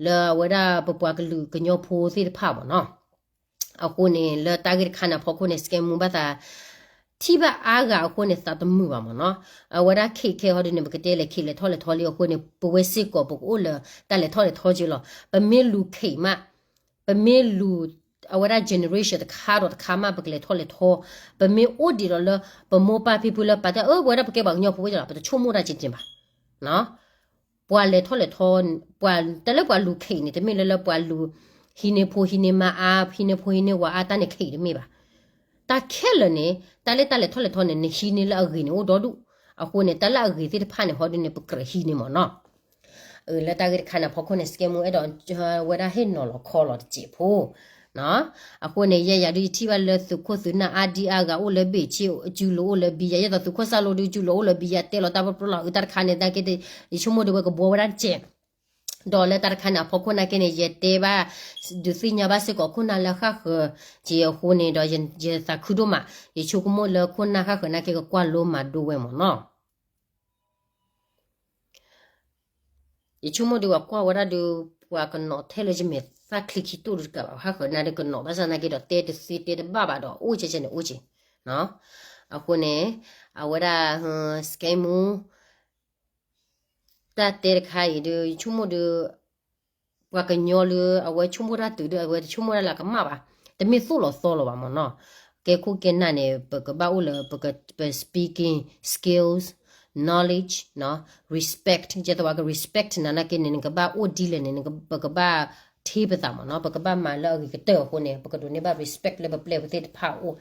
လၢအဝဲဒၣ်ပပှၤကလုာ်ကညီဖိသ့ၣ်တဖၣ်မ့ၢ်နီၤ. အဃိန့ၣ် လၢတၢ်ဂ့ၢ်တခါန့ၣ်အဖီခိၣ်န့ၣ် စကဲမူဘၣ်သး ထံၣ်ဘၣ်အါဂၤအဃိန့ၣ် သးတမုာ်ဘၣ်မ့ၢ်နီၤ. အဝဲဒၣ်ခဲခဲဟီဒုန့ၣ် ပကတဲလဲၤခဲလဲၤထီၣ်လဲၤထီလံအဃိန့ၣ် ပဝဲစ့ၢ်ကီး ပကအိၣ်လၢတၢ်လဲၤထီၣ်လဲၤထီက့လီၤ. ပမ့ၢ်လူၤခဲမး ပမ့ၢ်လူၤ အဝဲဒၣ် generation တခါဒီးတခါမး ပကလဲၤထီၣ်လဲၤထီ, ပမ့ၢ်အိၣ်ဒံးဒီးလၢ ပမိၢ်ပၢ်ဖံဖုလၢပာ်တၢ်အၢ ပဝဲဒၣ်ပကဲပှၤကညီဖိဝဲလီၤ ပတဆိကမိၣ်တၢ်က့က့ဘၣ်. ပှၤလဲၤထီၣ်လဲၤထီ ပှၤတၢ်လၢပှၤလူၤခဲအံၤန့ၣ် တမ့ၢ်လၢလၢပှၤလူၤ ဟံးန့ၢ်ဖိဟံးန့ၢ်မါအါ ဟံးန့ၢ်ဖိဟံးန့ၢ်ဝၤအါ တၢ်န့ၣ်ခဲအံၤတမ့ၢ်ဘၣ်. တၢ်ခဲလၢာ်န့ၣ် တၢ်လၢတၢ်လဲၤထီၣ်လဲၤထီန့ၣ် နဟံးန့ၢ်လၢအဂ့ၤန့ၣ်အိၣ်ဒီဒူၣ်. အဃိန့ၣ် တၢ်လၢအဂ့ၤသ့ၣ်တဖၣ်န့ၣ် ဟီဒုန့ၣ် ပကြၢးဟံးန့ၢ်မ့ၢ်နီၤ. လၢတၢ်ဂ့ၢ်တခါန့ၣ်အဖီခိၣ်န့ၣ် စကဲမူအဲၣ်ဒိးဝဲဒၣ်ဟ့ၣ်နီၤလီၤခီလီၤတစဲးဖိ အဃိန့ၣ် ယဲယၤဒုးယထံၣ်ဘၣ်လၢသုးခိၣ်သုးနၢ်အါဒံအါဂၤအိၣ်လၢဘ့ၣ်ဆ့ ကၠူလိၤအိၣ်လၢဘံယၤ ယဲသိးသုးခိၣ်စၢ်လိဒုးကၠူလိၤအိၣ်လၢဘံယၤ တဲလီၤတၢ်ပျီပျီလီၤ အတၢ်တခါန့ၣ် တၢ်က့ ယဆိကမိၣ်ဒုးဝဲကဘှီဝဲဒၣ်တစဲး ဒီးလၢတၢ်တခါန့ၣ်အဖီခိၣ်နာ်က့န့ၣ် ယတဲဘၣ် ဒုးသ့ၣ်ညါဘၣ်စ့ၢ်ကီးခိၣ်နၢ်လၢဃၣ်ဃၢၤက့အဃိန့ၣ်ဒီး ယသးခုဒိၣ်မး ယဆိကမိၣ်လၢခိၣ်နၢ်ဃၣ်ဃၢၤနာ်က့ကကွၢ်လိမၤဒိဝဲမ့ၢ်နီၤ. ယဆိကမိၣ်ဒုးပှၤကွၢ်ဝဲဒၣ်ဒုး ပှၤကနီၤထဲလၢယမဲာ်သၣ်ချံခံတိၢ်ဒုးတကးဘၣ် ဃၣ်ဃၢၤနၢ်ဒုးကနီၤဘၣ်ဆၣ်နာ်က့ဒီး တဲတသ့တဲတဘၣ်ဘၣ်ဒီး အိၣ်ကဲကဲန့ၣ်အိၣ်ကဲ အဃိန့ၣ် အဝဲဒၣ် စကဲမူ တၢ်တဲတခါအံၤဒုး ယဆိကမိၣ်ဒုး ပှၤကညီလၢအဝဲဆိကမိၣ်တၢ်တုၤဒုး အဝဲတဆိကမိၣ်တၢ်လၢအကမၣ်ဘၣ် တမ့ၢ်သိၣ်လီၤသီလီၤဘၣ်မ့ၢ်နီၤ. ကဲခိၣ်ကဲနၢ်န့ၣ် ပကဘၣ်အိၣ်လၢ ပ speaking skills, knowledge, respect ယဲသိးပှၤက respect နၤနာ်က့န့ၣ် နကဘၣ်အိၣ်ဒ်လဲၣ်န့ၣ် ပကဘၣ်ထ့ပသးမ့ၢ်နီၤ ပကဘၣ်မၤလၢအဂ့ၤကတၢၢ်အဃိန့ၣ် ပကဒိးန့ၢ်ဘၣ် respect လၢပပျဲၢ်ပသ့ၣ်တဖၣ်အအိၣ်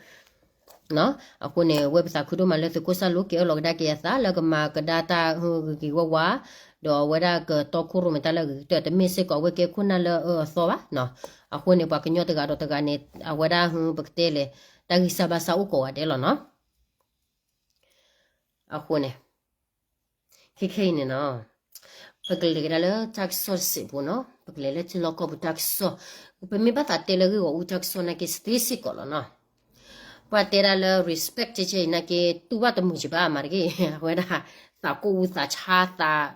အဃိန့ၣ် ဝဲပသးခုဒိၣ်မးလၢသုးခိၣ်စၢ်လိကဲအၢၣ်လီၤကဒါက့ၤအသးလၢကမၤကဒါတၢ်ဂ့ၤဂ့ၤဝါဝါ ဒီးအဝဲဒၣ်ကတီခိၣ်ရိၣ်မဲာ်တၢ်လၢအဂ့ၤကတၢၢ် တမ့ၢ်စ့ၢ်ကီးအဝဲကဲခိၣ်နၢ်လၢအအၢအသီဘၣ်. အဃိန့ၣ် ပှၤကညီတဂၤဒီးတဂၤန့ၣ် အဝဲဒၣ်ပကတဲလဲၣ် တၢ်ဂံၢ်စၢ်ဘါစၢ်အိၣ်ကိးဂၤဒဲးလီၤနီၤ. အဃိန့ၣ် ခဲခဲအံၤန့ၣ်နီၤ ပကလဲၤကဒါလၢတၢ်ကစီၣ်တစဲးဖိနီၤ ပကလဲၤလၢထံလီၢ်ကီၢ်ပူၤတၢ်ကစီၣ် ပမ့ၢ်ဘၣ်သးတဲလၢဂ့ၢ်ဂီၢ်အူတၢ်ကစီၣ်နာ်က့သ့စ့ၢ်ကီးလီၤနီၤ. ပှၤတဲဒၣ်လၢ respect ကဲကဲအံၤနာ်က့ တူၢ်ဘၣ်တမုာ်ကဘၣ်မၤတက့ၢ် အဝဲဒၣ် သးကိၢ်အူသးဆါသး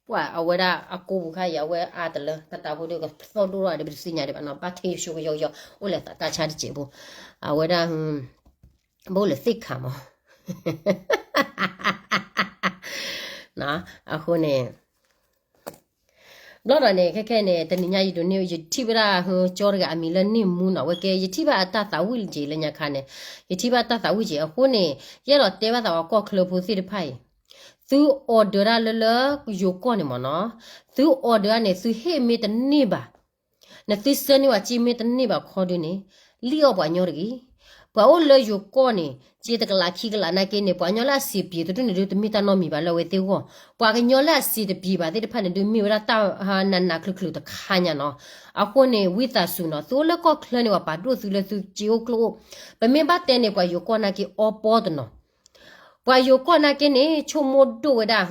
ပှၤအဝဲဒၣ်အကိၢ်ပူၤခါအံၤ အဝဲအါတလၢ တၢ်တၢ်ဖိဒုးကသီၣ်ဒိၣ်ထီၣ်ဒ်ပတသ့ၣ်ညါဒံးဘၣ်နီၤ ဘၣ်ထဲယဆိကယီကယီ အိၣ်လၢသးတၢ်ဆါတစဲးဖိ အဝဲဒၣ် ဘၣ်အိၣ်လၢသ့ၣ်ခါမး အဃိန့ၣ် ဘျီဒီးန့ၣ် ခဲခဲန့ၣ် တနံၤညါယဒိးန့ၢ် ယထံၣ်ဝဲဒၣ်ကၠီတဂၤအမံၤလၢန့ၢ်မူနီၤ အဝဲကဲ ယထံၣ်ဘၣ်အတၢ်သးဝံၣ်က့ၤလၢညါခါန့ၣ် ယထံၣ်ဘၣ်တၢ်သးဝံၣ်က့ၤအဃိန့ၣ် ယအဲၣ်ဒိးတဲဘၣ်သးပှၤကီၢ်ချၢဖိသ့ၣ်တဖၣ်အံၤ သု order ဒၣ်လၢလၢယိၤကီၢ်န့ၣ်မ့ၢ်နီၤ သု order ဒၣ်န့ၣ် သုဟ့ၣ်မ့ၢ်တန့ၢ်ဘၣ် နသုဆှၢန့ၢ်ဝဲစ့မ့ၢ်တန့ၢ်ဘၣ်ခီဒုန့ၣ် လံၣ်အီၣ်ပှၤကညီတဂ့ၤ. ပှၤအိၣ်လၢယိၤကီၢ်န့ၣ် စ့တကလးခံကလးနာ်က့န့ၣ် ပှၤကညီလၢအစံးပျံၤတဒူၣ်န့ၣ်ဒုး တမ့ၢ်တၢ်နီတမံၤဘၣ်လၢအဝဲသ့ၣ်အဂီၢ် ပှၤကညီလၢအစံးတပျံၤဘၣ်သ့ၣ်တဖၣ်န့ၣ်ဒုး မ့ၢ်ဝဲဒၣ်တၢ်နးနးချုံချုံတခါညါနီၤ. အဃိန့ၣ် ဝံသးစူၤနီၤ သုအိၣ်လၢကီၢ်ချၢန့ၣ် ပှၤပာ်ဒိၣ်သုလၢသုစ့အိၣ်ကျိၣ်အိၣ် ပမ့ၢ်ဘၣ်တဲန့ၣ် ပှၤယိၤကီၢ်နာ်က့အီပီတနီၤ ပှၤယိၤကီၢ်နာ်က့န့ၣ် ဆိကမိၣ်ဒိၣ်ဝဲဒၣ်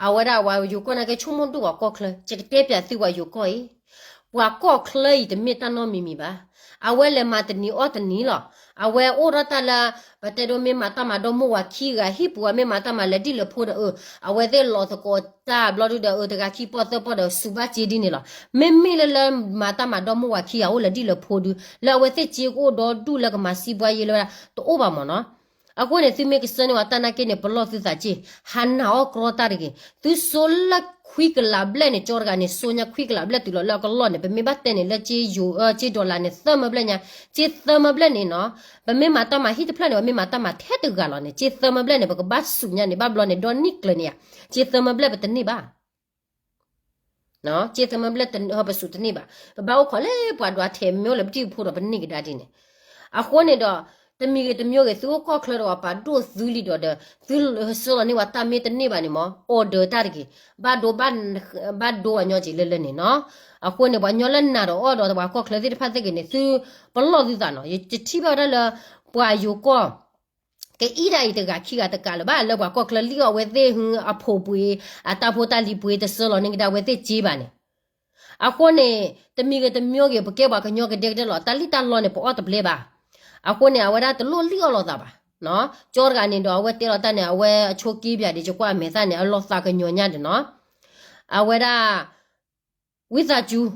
အဝဲဒၣ်ပှၤယိၤကီၢ်နာ်က့ဆိကမိၣ်ဒိၣ်ပှၤကီၢ်ချၢ ယကတဲပျးသုပှၤယိၤကီၢ်အံၤ ပှၤကီၢ်ချၢအံၤတမ့ၢ်တၢ်နီတမံၤမံၤဘၣ်. အဝဲလဲၤမၤတနံၤအီၣ်တနံၤလီၤ. အဝဲအိၣ်ထီၣ်တၢ်လၢ ပတဲဒိမ့ၢ်မၤတၢ်မၤဒီမါဝၤခံဂၤ ဟံၣ်ပူၤအမ့ၢ်မၤတၢ်မၤလဲၤဒ်လဲၣ်ဖိဒီးအၢ အဝဲသ့ၣ်လီၤသကိးတၢ်ဘျီဒုဒီးအၢ တဂၤခံပီၢ်သၢပီၢ်ဒီးစူးဘၣ်စ့ဒ်န့ၣ်လီၤ. မ့မ့ၢ်လၢလၢမၤတၢ်မၤဒီမါဝၤခံဂၤအိၣ်လဲၤဒ်လဲၣ်ဖိဒု လၢအဝဲသ့ၣ်စ့ကအိၣ်ဒီဒူၣ်လၢကမၤစံးဘှါယဲလၢဝဲဒၣ် တအိၣ်ဘၣ်မ့ၢ်နီၤ. အဃိန့ၣ် သုမ့ၢ်ကဆှၢန့ၢ်ဝဲတၢ်နာ်က့န့ၣ် ပလီၢ်သုသးစ့ၢ် ဟးနာ်အီၣ်ကြီတၢ်တဂ့ၤ. သုစိလၢခွံကလးဘျဲၣ်န့ၣ် ကၠီတဂၤန့ၣ် စိညါခွံကလးဘျဲၣ်တုၤလီၤလၢအကလီၢ်န့ၣ် ပမ့ၢ်ဘၣ်တဲန့ၣ်လၢကၠ့ယိၤ ကၠ့ဒီလါန့ၣ် သၢမၢဘျဲၣ်ညါ ကၠ့သၢမၢဘျဲၣ်န့ၣ်နီၤ ပမ့ၢ်မၤတၢ်မၤဟံၣ်တဖျၢၣ်န့ၣ် ပမ့ၢ်မၤတၢ်မၤထဲတဂၤလီၤန့ၣ် ကၠ့သၢမၢဘျဲၣ်န့ၣ် ပကဘၣ်စူးညါန့ၣ် ဘၣ်ဘျီန့ၣ် ဒီနံၣ်ကျၢၤန့ၣ်ဧါ ကၠ့သၢမၢဘျဲၣ်ပတန့ၢ်ဘၣ် ကၠ့သၢမၢဘျဲၣ် ပစူးတန့ၢ်ဘၣ်. ပဘၣ်အိၣ်ခိးလၢပှၤဒွးထဲးမ့ၢ်အိၣ်လၢပတံၢ်ဖိဒီးပန့ၢ်ကဒါဒ်န့ၣ်. အဃိန့ၣ်ဒီး တမံၤဂ့ၤတမံၤဂ့ၤ သုအိၣ်ကီၢ်ချၢဒီးပှၤပာ်ဒိၣ်သုလံဒီးဒီး သုဆှၢလီၤန့ၢ်ဝဲတၢ်မ့ၢ်တန့ၢ်ဘၣ်န့ၣ်မ့ၢ် order တၢ်တဂ့ၤ. ဘၣ်ဒိ ဘၣ်ဒိဝဲညီက့ၤလၢလၢန့ၣ်နီၤ. အဃိန့ၣ် ပှၤညီလၢနာ်ဒီးအီၣ်ဒီးပှၤကီၢ်ချၢသ့ၣ်တဖၣ်သ့ၣ်ဂ့ၤန့ၣ် သုပလီၢ်သုသးနီၤ. ယတထံၣ်ဘၣ်ဝဲဒၣ်လၢ ပှၤယိၤကီၢ် ကအံၤဒၣ်အံၤတဂၤခံဂၤတကးလၢၤဘၣ် လၢပှၤကီၢ်ချၢလံၣ်အီၣ်ဝဲသ့ၣ်ဟု အဖိပှ့ၤ အတၢ်ဖိတၢ်လံၤပှ့ၤ တဆှၢလီၤန့ၢ်ကဒါဝဲသ့ၣ်စ့ဘၣ်န့ၣ်. အဃိန့ၣ် တမံၤဂ့ၤတမံၤဂ့ၤ ပကဲပှၤကညီကဒဲကဒဲလီၤ တၢ်လံၣ်တၢ်လီန့ၣ် ပအီၣ်တဘျဲဘၣ်. အဃိန့ၣ် အဝဲဒၣ်တလိၣ်လံၣ်အီၣ်လိာ်သးဘၣ်. ကၠီတဂၤန့ၣ်ဒီး အဝဲတဲလီၤတၢ်န့ၣ် အဝဲအဆိးက့ပၠးဒံး ယကွၢ်အမဲာ်သၣ်န့ၣ် အလီၤသးကညီၤညါဒံးနီၤ. အဝဲဒၣ် ဝံသးစူၤ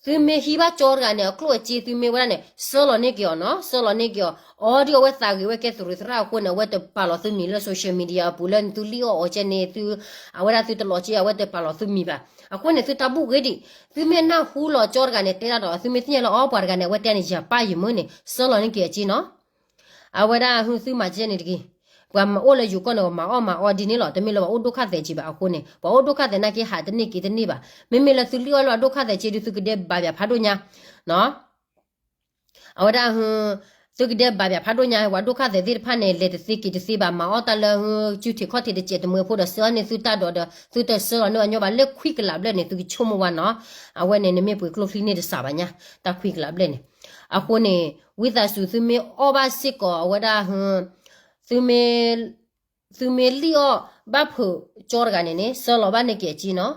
သုမ့ၢ်ဟံးဘၣ်ကၠီတဂၤန့ၣ် အကျိၣ်အစ့ သုမ့ၢ်ဝဲဒၣ်န့ၣ် ဆှၢလီၤန့ၢ်က့ၤအီၤနီၤ ဆှၢလီၤန့ၢ်က့ၤအီၤ. အီၤဒ်အဝဲသးဂ့ၤဝဲကဲသုးရ့ၣ်သရၣ်အဃိန့ၣ် အဝဲတပာ်လီၤသုမံၤလၢ social media အပူၤလၢသုလံၣ်အီၣ်အီၤကဲန့ၣ် သု အဝဲဒၣ်သုတလီၤက့ အဝဲတပာ်လီၤသုမံၤဘၣ်. အဃိန့ၣ် သုတၢ်ဘူၣ်ဂ့ၤဒံး သုမ့ၢ်နၢ်ဟူလီၤကၠီတဂၤန့ၣ် တဲဒၣ်ဒီး သုမ့ၢ်သ့ၣ်ညါလၢအီပှၤတဂၤန့ၣ် အဝဲတဲန့ၣ် ယပၢ်ယမၢန့ၣ် ဆှၢလီၤန့ၢ်က့ၤအစ့နီၤ. အဝဲဒၣ်ဟုသုမၤကဲန့ၣ်တဂ့ၤ. ပှၤမၤအိၣ်လၢယိၤကီၢ်န့ၣ် ပှၤမၤအီၣ်မၤအီဒ်န့ၣ်လီၤ. တမ့ၢ်လၢပှၤအိၣ်ဒိၣ်ခါသဲးက့ဘၣ်အဃိန့ၣ် ပှၤအိၣ်ဒိၣ်ခါသဲးနာ်က့ ဟးတန့ၢ်က့ၤတန့ၢ်ဘၣ်. မ့မ့ၢ်လၢသုလံၣ်အီၣ်လၢအဒိၣ်ခါသဲးက့ဒုး သုကဒဲဘၣ်ပၠးဖးဒိၣ်ညါ အဝဲဒၣ်ဟု သုကဒဲဘၣ်ပၠးဖးဒိၣ်ညါ ပှၤဒိၣ်ခါသဲးသ့ၣ်တဖၣ်န့ၣ် လဲၤတသ့က့ၤတသ့ဘၣ် မၤအီၣ်တၢ်လၢဟု စုထံးခီၣ်ထံးတစဲးတမှဲဖိဒီး ဆှၢအီၤန့ၢ်သုတၢ်ဒီးဒီး သုတဆှၢလီၤန့ၢ်အီၤညီဘၣ် လၢခွံကလးဘျဲၣ်န့ၣ် သုကဆိကမိၣ်ဝဲနီၤ. အဝဲန့ၣ် နမ့ၢ်ပှ့ၤကျိချံန့ၢ်တစးဘၣ်ညါ တၢ်ခွံကလးဘျဲၣ်န့ၣ်. အဃိန့ၣ် ဝံသးစူၤ သုမ့ၢ်အီၣ်ဘၣ်စ့ၢ်ကီး အဝဲဒၣ်ဟု သုမ့ၢ် သုမ့ၢ်လံၣ်အီၣ်ဘၣ်ဖုးကၠီတဂၤန့ၣ်န့ၣ် ဆှၢလီၤဘၣ်န့ၢ်က့ၤအစ့နီၤ.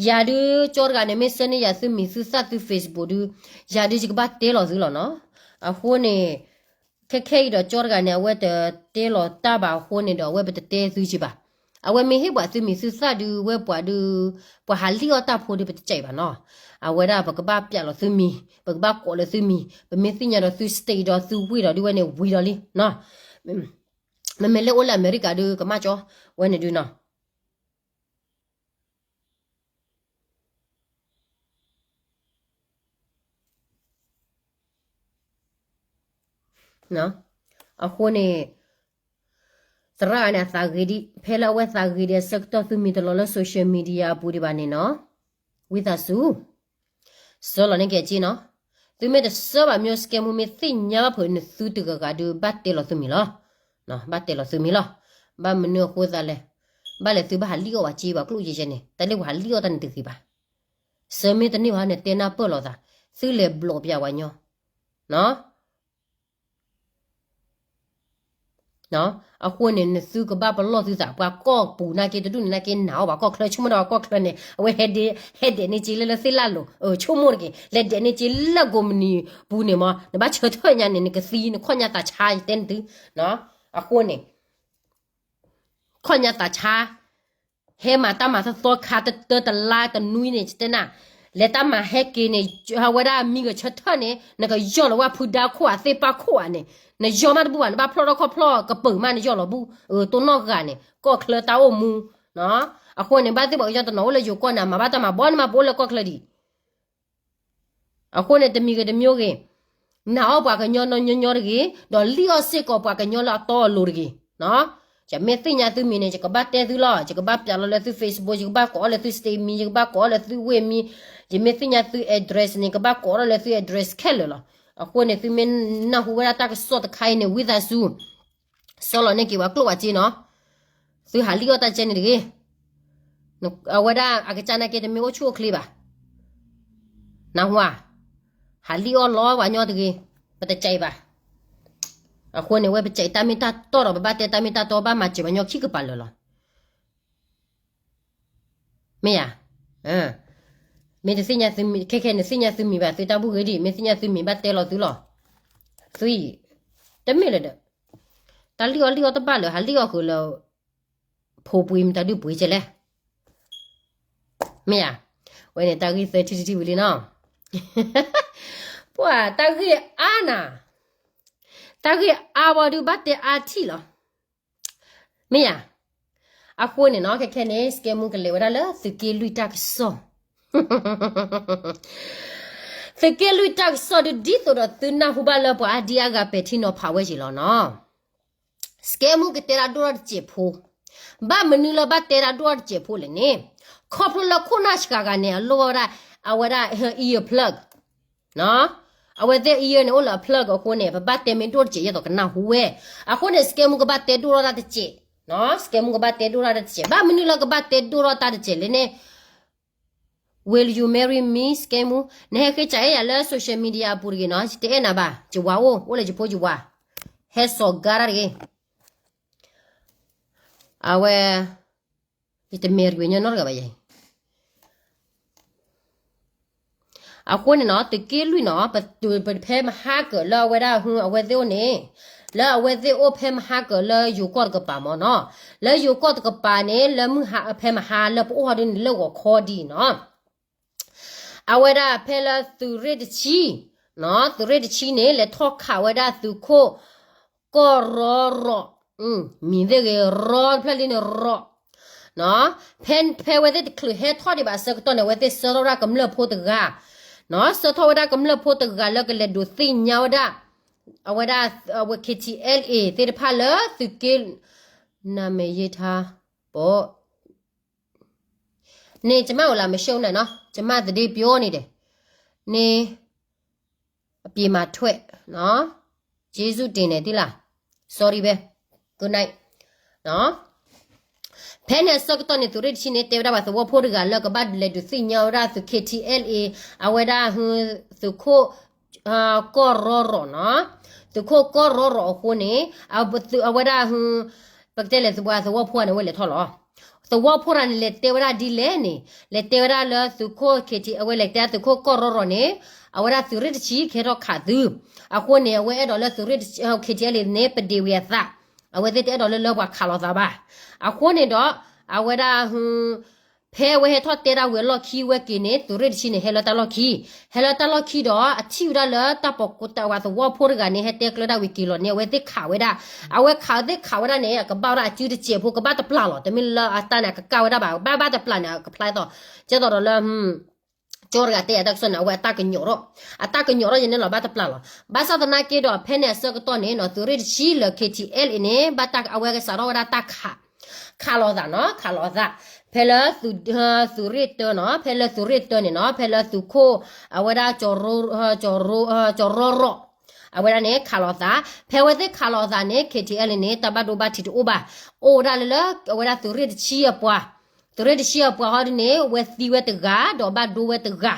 ယၤဒုးကၠီတဂၤန့ၣ် မ့ၢ်ဆှၢန့ၢ်ယၤသုမံၤသုသၣ်သု Facebook ဒုး ယၤဒုးယကဘၣ်တဲလီၤသုလီၤနီၤ. အဃိန့ၣ် ခဲခဲအံၤဒီးကၠီတဂၤန့ၣ် အဝဲတတဲလီၤတၢ်ဘၣ်အဃိန့ၣ်ဒီး အဝဲပတတဲသုက့ဘၣ်. အဝဲမ့ၢ်ဟ့ၣ်ပှၤသုမံၤသုသၣ်ဒုး ဝဲပှၤဒုး ပှၤဟးလံၣ်အီၣ်တၢ်ဖိဒုး ပတကဲဘၣ်နီၤ. အဝဲဒၣ်ပကဘၣ်ပၠးလီၤသုမံၤ ပကဘၣ်ကိးလၢသုမံၤ ပမ့ၢ်သ့ၣ်ညါဒီးသု state ဒီးသုဝ့ၢ်ဒီးဒုးဝဲန့ၣ်ဝံၤဒီးလံနီၤ. မ့မ့ၢ်လၢအိၣ်လၢအမဲရကၤဒုးကမၣ်ကၠီ ဝဲန့ၣ်ဒုးနီၤ. အဃိန့ၣ် သရၣ်န့ၣ်အသးဂ့ၤဒံး ဖဲလၢအဝဲသးဂ့ၤဒံးအဆၢကတီၢ် သုမံၤတလီၤလၢ social media အပူၤဒံးဘၣ်န့ၣ်နီၤ. ဝံသးစူၤ ဆှၢလီၤန့ၢ်က့ၤအစ့နီၤ. သုမ့ၢ်တဆှၢဘၣ် မ့ၢ် scammer မ့ၢ်သ့ၣ်ညါဘၣ်ဖုးန့ၣ် သုတဂၤဂၤဒုး ဘၣ်တဲလီၤသုမံၤလီၤ. ဘၣ်တဲလီၤသုမံၤလီၤ. ဘၣ်မနုၤအဃိသးလဲၣ်. ဘၣ်လဲၣ်သုဘၣ်ဟးလံၣ်အီၣ်ဝဲစ့ ပှၤကျိၣ်ယဲၢ်ယဲၢ်န့ၣ် တၢ်လၢပှၤဟးလံၣ်အီၣ်တၢ်န့ၣ်တဂ့ၤဘၣ်. ဆှၢမ့ၢ်တန့ၢ်ဘၣ်န့ၣ် တဲနၢ်ပၢၢ်လိာ်သး, သုလဲၤဘျီးပျးဝဲညီ. အဃိန့ၣ် နသုကဘၣ်ပလီၢ်သုသး ပှၤကီၢ်ပူၤနာ်က့ တဒူၣ်န့ၣ်နာ်က့ နာ်အီၣ်ပှၤကီၢ်ချၢ ဆိကမိၣ်ဒီးပှၤကီၢ်ချၢန့ၣ် အဝဲဟဲဒဲး, ဟဲဒဲးန့ၢ်က့လၢလၢသ့ၣ်လၢ်လိၤ, ဆိကမိၣ်တက့ၢ်, လဲၤဒဲးန့ၢ်က့လၢကိးမုၢ်နံၤပူၤန့ၣ်မး နဘၣ်ဆၢထၢၣ်ညါန့ၣ် နကသံ နခီၣ်ညါသးဆါ ယတဲနသု. အဃိန့ၣ် ခီၣ်ညါသးဆါ ဟဲမၤတၢ်မၤသီသီခါ တတၢတလါတနွံန့ၣ် တဲနၤ, လဲၤတၢ်မၤဟဲက့ၤန့ၣ် အဝဲဒၣ်မံဂဲၤဆၢထၢၣ်န့ၣ် နကယီၢ်လီၤဝဲဖုဒါခိၣ်ဧါ သ့ၣ်ပၢ်ခိၣ်ဧါန့ၣ် နယီၢ်မးတဘူၣ်ဘၣ် နဘၣ်ဖျီၣ်ထီၣ်ခီၣ်ဖျီၣ်ကပၢၤမး နယီၢ်လီၤဘူၣ်, တိၢ်နီၣ်ဂၤန့ၣ် ကီၢ်ချၢတၢ်အိၣ်မူ. အဃိန့ၣ် ဘၣ်သ့ၣ်ပှၤကညီတနီၤအိၣ်လၢယိၤကီၢ်န့ၣ် မၤဘၣ်တၢ်မၤဘီန့ၣ်မး ပအိၣ်လၢကီၢ်ချၢဒံး အဃိန့ၣ် တမံၤဂ့ၤတမံၤဂ့ၤ, နာ်အီၣ်ပှၤကညီနီၢ်ညီညီတဂ့ၤ, ဒီးလံၣ်အီၣ်စ့ၢ်ကီးပှၤကညီလၢအတီအလိၤတဂ့ၤ. ယမ့ၢ်သ့ၣ်ညါသုမံၤန့ၣ် ယကဘၣ်တဲသုလီၤ, ယကဘၣ်ပျးလီၤလၢသု Facebook, ယကဘၣ်ကိးအီၣ်လၢသု state မံၤ, ယကဘၣ်ကိးအီၣ်လၢသုဝ့ၢ်မံၤ, ယမ့ၢ်သ့ၣ်ညါသု address န့ၣ် ကဘၣ်ကိးအီၣ်လၢသု address ခဲလၢာ်လီၤ. အဃိန့ၣ် သုမ့ၢ်နၢ်ဟူဝဲဒၣ်တၢ်ကစီၣ်တခါအံၤန့ၣ် ဝံသးစူၤ ဆှၢလီၤန့ၢ်က့ၤပှၤကျိၣ်ပှၤစ့နီၤ, သုဟးလံၣ်အီၣ်တၢ်ကဲန့ၣ်တဂ့ၤ. အဝဲဒၣ်အကစၢ်နာ်က့တမ့ၢ်အိၣ်ဆူၣ်အိၣ်ချ့ဘၣ်. နၢ်ဟူဧါ, ဟးလံၣ်အီၣ်လီၤပှၤညီတဂ့ၤ, ပတကဲဘၣ်. အဃိန့ၣ် ဝဲပကဲတၢ်မ့ၢ်တၢ်တီဒီး ပဘၣ်တဲတၢ်မ့ၢ်တၢ်တီ ဘၣ်မၤစၢၤပှၤညီခံကပၤလၢာ်လီၤ. မ့ၢ်ဧါ, မ့ၢ်တသ့ၣ်ညါသုမံၤ ခဲခဲန့ၣ်သ့ၣ်ညါသုမံၤဘၣ် သုတၢ်ဘူၣ်ဂ့ၤဒံး မ့ၢ်သ့ၣ်ညါသုမံၤဘၣ်တဲလီၤသုလီၤ. သု, တမ့ၢ်လၢၤဒီး တၢ်လံၣ်အီၣ်လံၣ်အီၣ်တဘၣ်လၢၤ ဟးလံၣ်အီၣ်ဃုာ်လၢ ဖိပှ့ၤမတၤဒုးပှ့ၤကဲလဲၣ်. မ့ၢ်ဧါ, ဝဲန့ၣ်တၢ်ဂ့ၢ်သၢထံၣ်တထံၣ်ဝံၤလံနီၤ. ပှၤတၢ်ဂ့ၢ်အါနၤ, တၢ်ဂ့ၢ်အါဝဲဒုးဘၣ်တဲအါထံၣ်လီၤ. မ့ၢ်ဧါ, အဃိန့ၣ်နီၤ ခဲခဲန့ၣ် စကဲမူ ကလဲၤဝဲဒၣ်လၢသုးက့လွံၢ်တၢ်ကစီၣ်, သုးက့လွံၢ်တၢ်ကစီၣ်ဒုး ဒ်သိးဒီးသုနၢ်ဟူဘၣ်လၢပှၤအါဒံအါဂၤပဲာ်ထံနီၤဖးဝဲက့ၤလီၤနီၤ. စကဲမူကတဲဒၣ်ဒိၣ်ထီၣ်တစဲးဖိ, ဘၣ်မနုၤလၢဘၣ်တဲဒၣ်ဒိၣ်ထီၣ်တစဲးဖိလဲၣ်န့ၣ်, ခီဖျိလၢခိၣ်နၢ်စှၤဂၤန့ၣ် အလိၣ်ဝဲဒၣ် အဝဲဒၣ် her ear plug အဝဲသ့ၣ် ear န့ၣ် အိၣ်လၢအ plug အဃိန့ၣ် ပဘၣ်တဲမ့ၢ်ဒိၣ်တစဲး ယဲသိးကနၢ်ဟူဝဲ, အဃိန့ၣ် စကဲမူကဘၣ်တဲဒိၣ်ထီၣ်တၢ်တစဲး, စကဲမူကဘၣ်တဲဒိၣ်ထီၣ်တၢ်တစဲး, ဘၣ်မနုၤလၢကဘၣ်တဲဒိၣ်ထီၣ်တၢ်တစဲးလဲၣ်န့ၣ်, Will you marry me စကဲမူ, နဟဲဃ့စးအဲၣ်ယၤလၢ social media အပူၤတဂ့ၤနီၤ, ယတအဲၣ်နၤဘၣ်, ယဝၤအိၣ်, အိၣ်လၢယဖိယဝၤ, ဟဲစိာ်ကါတၢ်တဂ့ၤ. အဝဲ ယတမဲာ်တကွံာ်ညီနီတဂၤဘၣ်ယဲ. အဃိန့ၣ်နီၤ သုးက့လွံၢ်နီၤ ပ ပဖဲမဟါကၢၣ်လၢအဝဲဒၣ်ဟုအဝဲသ့ၣ်အိၣ်န့ၣ်, လၢအဝဲသ့ၣ်အိၣ်ဖဲမဟါကၢၣ်လၢယိၤကီၢ်တကပၤမ့ၢ်နီၤ, လၢယိၤကီၢ်တကပၤန့ၣ် လၢမုၢ်ဟါဖဲမဟါလၢပအိၣ်ဟီဒ်န့ၣ်လၢဂီၤခီဒ်အံၤနီၤ အဝဲဒၣ်ဖဲလၢသုးရ့ၣ်တဆံ, သုးရ့ၣ်တဆံန့ၣ် လဲၤထီၣ်ခးဝဲဒၣ်သုးခိၣ် ကီၢ်ရီရီၤ, မံၤသ့ၣ်ဂ့ၤ ရီတဖျၢၣ်လံန့ၣ်ရီၤ, ဖဲ ဖဲအဝဲသ့ၣ်တချုးဟဲထီၣ်ဒံးဘၣ်အဆၢကတီၢ်န့ၣ် အဝဲသ့ၣ်ဆှၢထီၣ်ဝဲဒၣ်ကမျၢၢ်ဖိတဂၤ, ဆှၢထီၣ်ဝဲဒၣ်ကမျၢၢ်ဖိတဂၤလၢကလဲၤဒုးသ့ၣ်ညါဝဲဒၣ်, အဝဲဒၣ် အဝဲ KTLA သ့ၣ်တဖၣ်လၢသုးက့ နမ့ၢ်ယ့ထါ ပိ န့ၣ် ကမၣ်အိၣ်လၢမရှုံးန့ၣ်နီၤ, ကမၣ်သဒ့ပျိန့ၣ်ဒီး, န့ၣ် အပြေမှာထွက်, ကျေးဇူးတင်န့ၣ်သ့လၢ, sorry ပဲ, good night. ဖဲန့ၣ်အဆၢကတီၢ်န့ၣ် သုးရ့ၣ်တဆံန့ၣ် တဲဝဲဒၣ်ပှၤသဝီဖိတဂၤလၢကဘၣ်လဲၤဒုးသ့ၣ်ညါဝဲဒၣ်သုး KTLA အဝဲဒၣ်ဟု သုးခိၣ် ကီၢ်ရီရီၤနီၤ, သုးခိၣ်ကီၢ်ရီရီၤအဃိန့ၣ်, အဝဲဒၣ်ဟု ပကတဲလဲၤပှၤသဝီဖိန့ၣ် အဝဲလဲၤထီၣ်လီၤ. သဝီဖိတဂၤန့ၣ် လဲၤတဲဝဲဒၣ်ဒ်လဲၣ်န့ၣ်, လဲၤတဲဝဲဒၣ်လၢသုးခိၣ် KT အဝဲလဲၤတဲသုးခိၣ်ကီၢ်ရီရီၤန့ၣ်, အဝဲဒၣ်သုးရ့ၣ်တဆံကဟဲထီၣ်ခးသု, အဃိန့ၣ် အဝဲအဲၣ်ဒိးလၢသုးရ့ၣ် KTLA န့ၣ် ပဒ့ဝံၤအသး, အဝဲသ့ၣ်တအဲၣ်ဒိးလၢလၢပှၤခးလိာ်သးဘၣ်. အဃိန့ၣ်ဒီး အဝဲဒၣ်ဟု ဖဲအဝဲဟဲထီၣ်တဲဒၣ်ဝံၤအလီၢ်ခံဝဲက့ၤန့ၣ် သုးရ့ၣ်တဆံန့ၣ် ဟဲလၢတၢ်လီၢ်ခံ, ဟဲလၢတၢ်လီၢ်ခံဒီး အထံၣ်ဝဲဒၣ်လၢတၢ်ပှၤသဝီဖိတဂၤန့ၣ် ဟဲတဲကျၢဒၣ်ဝံၤက့ၤလီၤန့ၣ် အဝဲသ့ၣ်ခးဝဲဒၣ်, အဝဲခးသ့ၣ်ခးဝဲဒၣ်န့ၣ် အကဘၣ်ဝဲဒၣ်အစုတစဲးဖိ ကဘၣ်တပျၢ်လီၤ, တမ့ၢ်လၢအတၢ်န့ၣ် အကကၢ်ဝဲဒၣ်ဘၣ်, ဘၣ်ဘၣ်တပျၢ်န့ၣ် အကဖျါအသီ, ကဲသိးဒီးလၢ ကၠီတဂၤတဲအတၢ်ကစီၣ်န့ၣ် အဝဲအတၢ်ကညီၤထီၣ်, အတၢ်ကညီၤထီၣ်ယဲန့ၣ်လီၤ ဘၣ်တပျၢ်လီၤ. ဘၣ်ဆၣ်သနာ်က့ဒီး ဖဲန့ၣ်အဆၢကတီၢ်န့ၣ်နီၤ သုးရ့ၣ်တဆံလၢ KTLA န့ၣ် ဘၣ်တၢ်အဝဲကစးထီၣ်ဝဲဒၣ်တၢ်ခး, ခးလိာ်သးနီၤ ခးလိာ်သး, ဖဲလၢ သုးရ့ၣ်တၢနီၤ ဖဲလၢသုးရ့ၣ်တၢန့ၣ်နီၤ ဖဲလၢသုးခိၣ် အဝဲဒၣ် ကၠီၤရီရီၤ အဝဲဒၣ်န့ၣ် ခးလိာ်သး, ဖဲအဝဲသ့ၣ်ခးလိာ်သးန့ၣ် KTLA န့ၣ် တၢ်ဘၣ်ဒိဘၣ်ထံးတအိၣ်ဘၣ်, အိၣ်ဝဲဒၣ်လၢ အဝဲဒၣ်သုးရ့ၣ်တဆံအပှၤ, သုးရ့ၣ်တဆံအပှၤဟီဒ်န့ၣ် ဝဲသံဝဲတဂၤ ဒီးဘၣ်ဒိဝဲတဂၤ,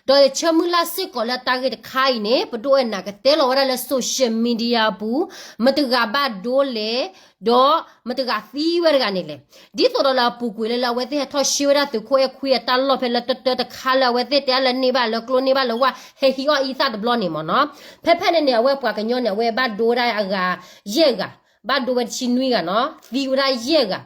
ဒီးယဆၢမုၢ်လၢ်စ့ၢ်ကီးလၢတၢ်ဂ့ၢ်တခါအံၤန့ၣ် ပဒိၣ်အဲၣ်နၤကတဲလီၤဝဲဒၣ်လၢ social media အပူၤ, မတဂၤဘၣ်ဒိလဲၣ်, ဒီးမတဂၤသံဝဲတဂၤန့ၣ်လဲၣ်. ဒ်သိးဒီးလၢအပူၤကွံာ်လၢလၢအဝဲသ့ၣ်ဟဲထီၣ်ရှဲဝဲဒၣ်သုးခိၣ်အဲၣ်ခွံအတၢ်လီၢ်ဖဲလၢတၢတၢတခါလၢအဝဲသ့ၣ်တဲလၢန့ၢ်ဘၣ်လၢကျိန့ၢ်ဘၣ်လၢဝဲ ဟဲဟံးအီၣ်အံသၣ်တဘျီန့ၣ်မ့ၢ်နီၤ, ဖဲဖဲန့ၣ်န့ၣ် အဝဲပှၤကညီန့ၣ် အဝဲဘၣ်ဒိဝဲဒၣ်အဂၤယဲၢ်ဂၤ, ဘၣ်ဒိဝဲတဆံနွံဂၤနီၤ သံဝဲဒၣ်ယဲၢ်ဂၤ,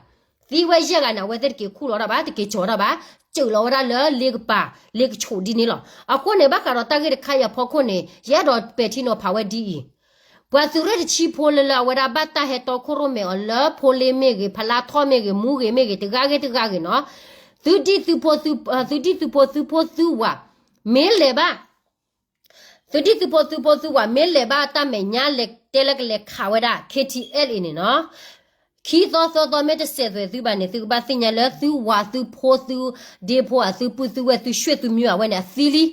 သံဝဲယဲၢ်ဂၤန့ၣ် အဝဲသ့ၣ်တက့ၤခူၣ်လီၤဒၣ်ဘၣ် တက့ၤကၠီၤဒၣ်ဘၣ်, စၢးလီၤဝဲဒၣ်လၢလ့ကပၤ လ့ကဆိးဒ်န့ၣ်လီၤ. အဃိန့ၣ် ဘၣ်ဃးဒီးတၢ်ဂ့ၢ်တခါအံၤအဖီခိၣ်န့ၣ် ယအဲၣ်ဒိးပဲာ်ထံနီၤဖးဝဲဒ်အံၤ, ပှၤသုးရ့ၣ်တဆံဖိလၢလၢအဝဲဒၣ်ဘၣ်တၢ်ဟဲတီခိၣ်ရိၣ်မဲအီၤလၢဖိလ့မ့ၢ်ဂ့ၤ ဖလါထီၣ်မ့ၢ်ဂ့ၤ မူဂ့ၤမ့ၢ်ဂ့ၤ တဂၤဂ့ၤတဂၤဂ့ၤနီၤ, သုဒံၣ်သုဖိ သုဒံၣ်သုဖိသုဖိသုဝၤ မ့ၢ်လဲၤဘၣ် သုဒံၣ်သုဖိသုဖိသုဝၤ မ့ၢ်လဲၤဘၣ်တၢ်မဲာ်ညါလဲၤတဲလၢကလဲၤခးဝဲဒၣ် KTLA န့ၣ်နီၤ, ခံသီသၢသီမ့ၢ်တစဲးသွဲၣ်သုဘၣ်န့ၣ် သုကဘၣ်သ့ၣ်ညါလၢသုဝၤသုဖိသုဒ့ဖိဧါ သုပုၢ်သုဝဲၢ် သုဆွေသုမျိုးအဝဲန့ၣ် အသံလံ.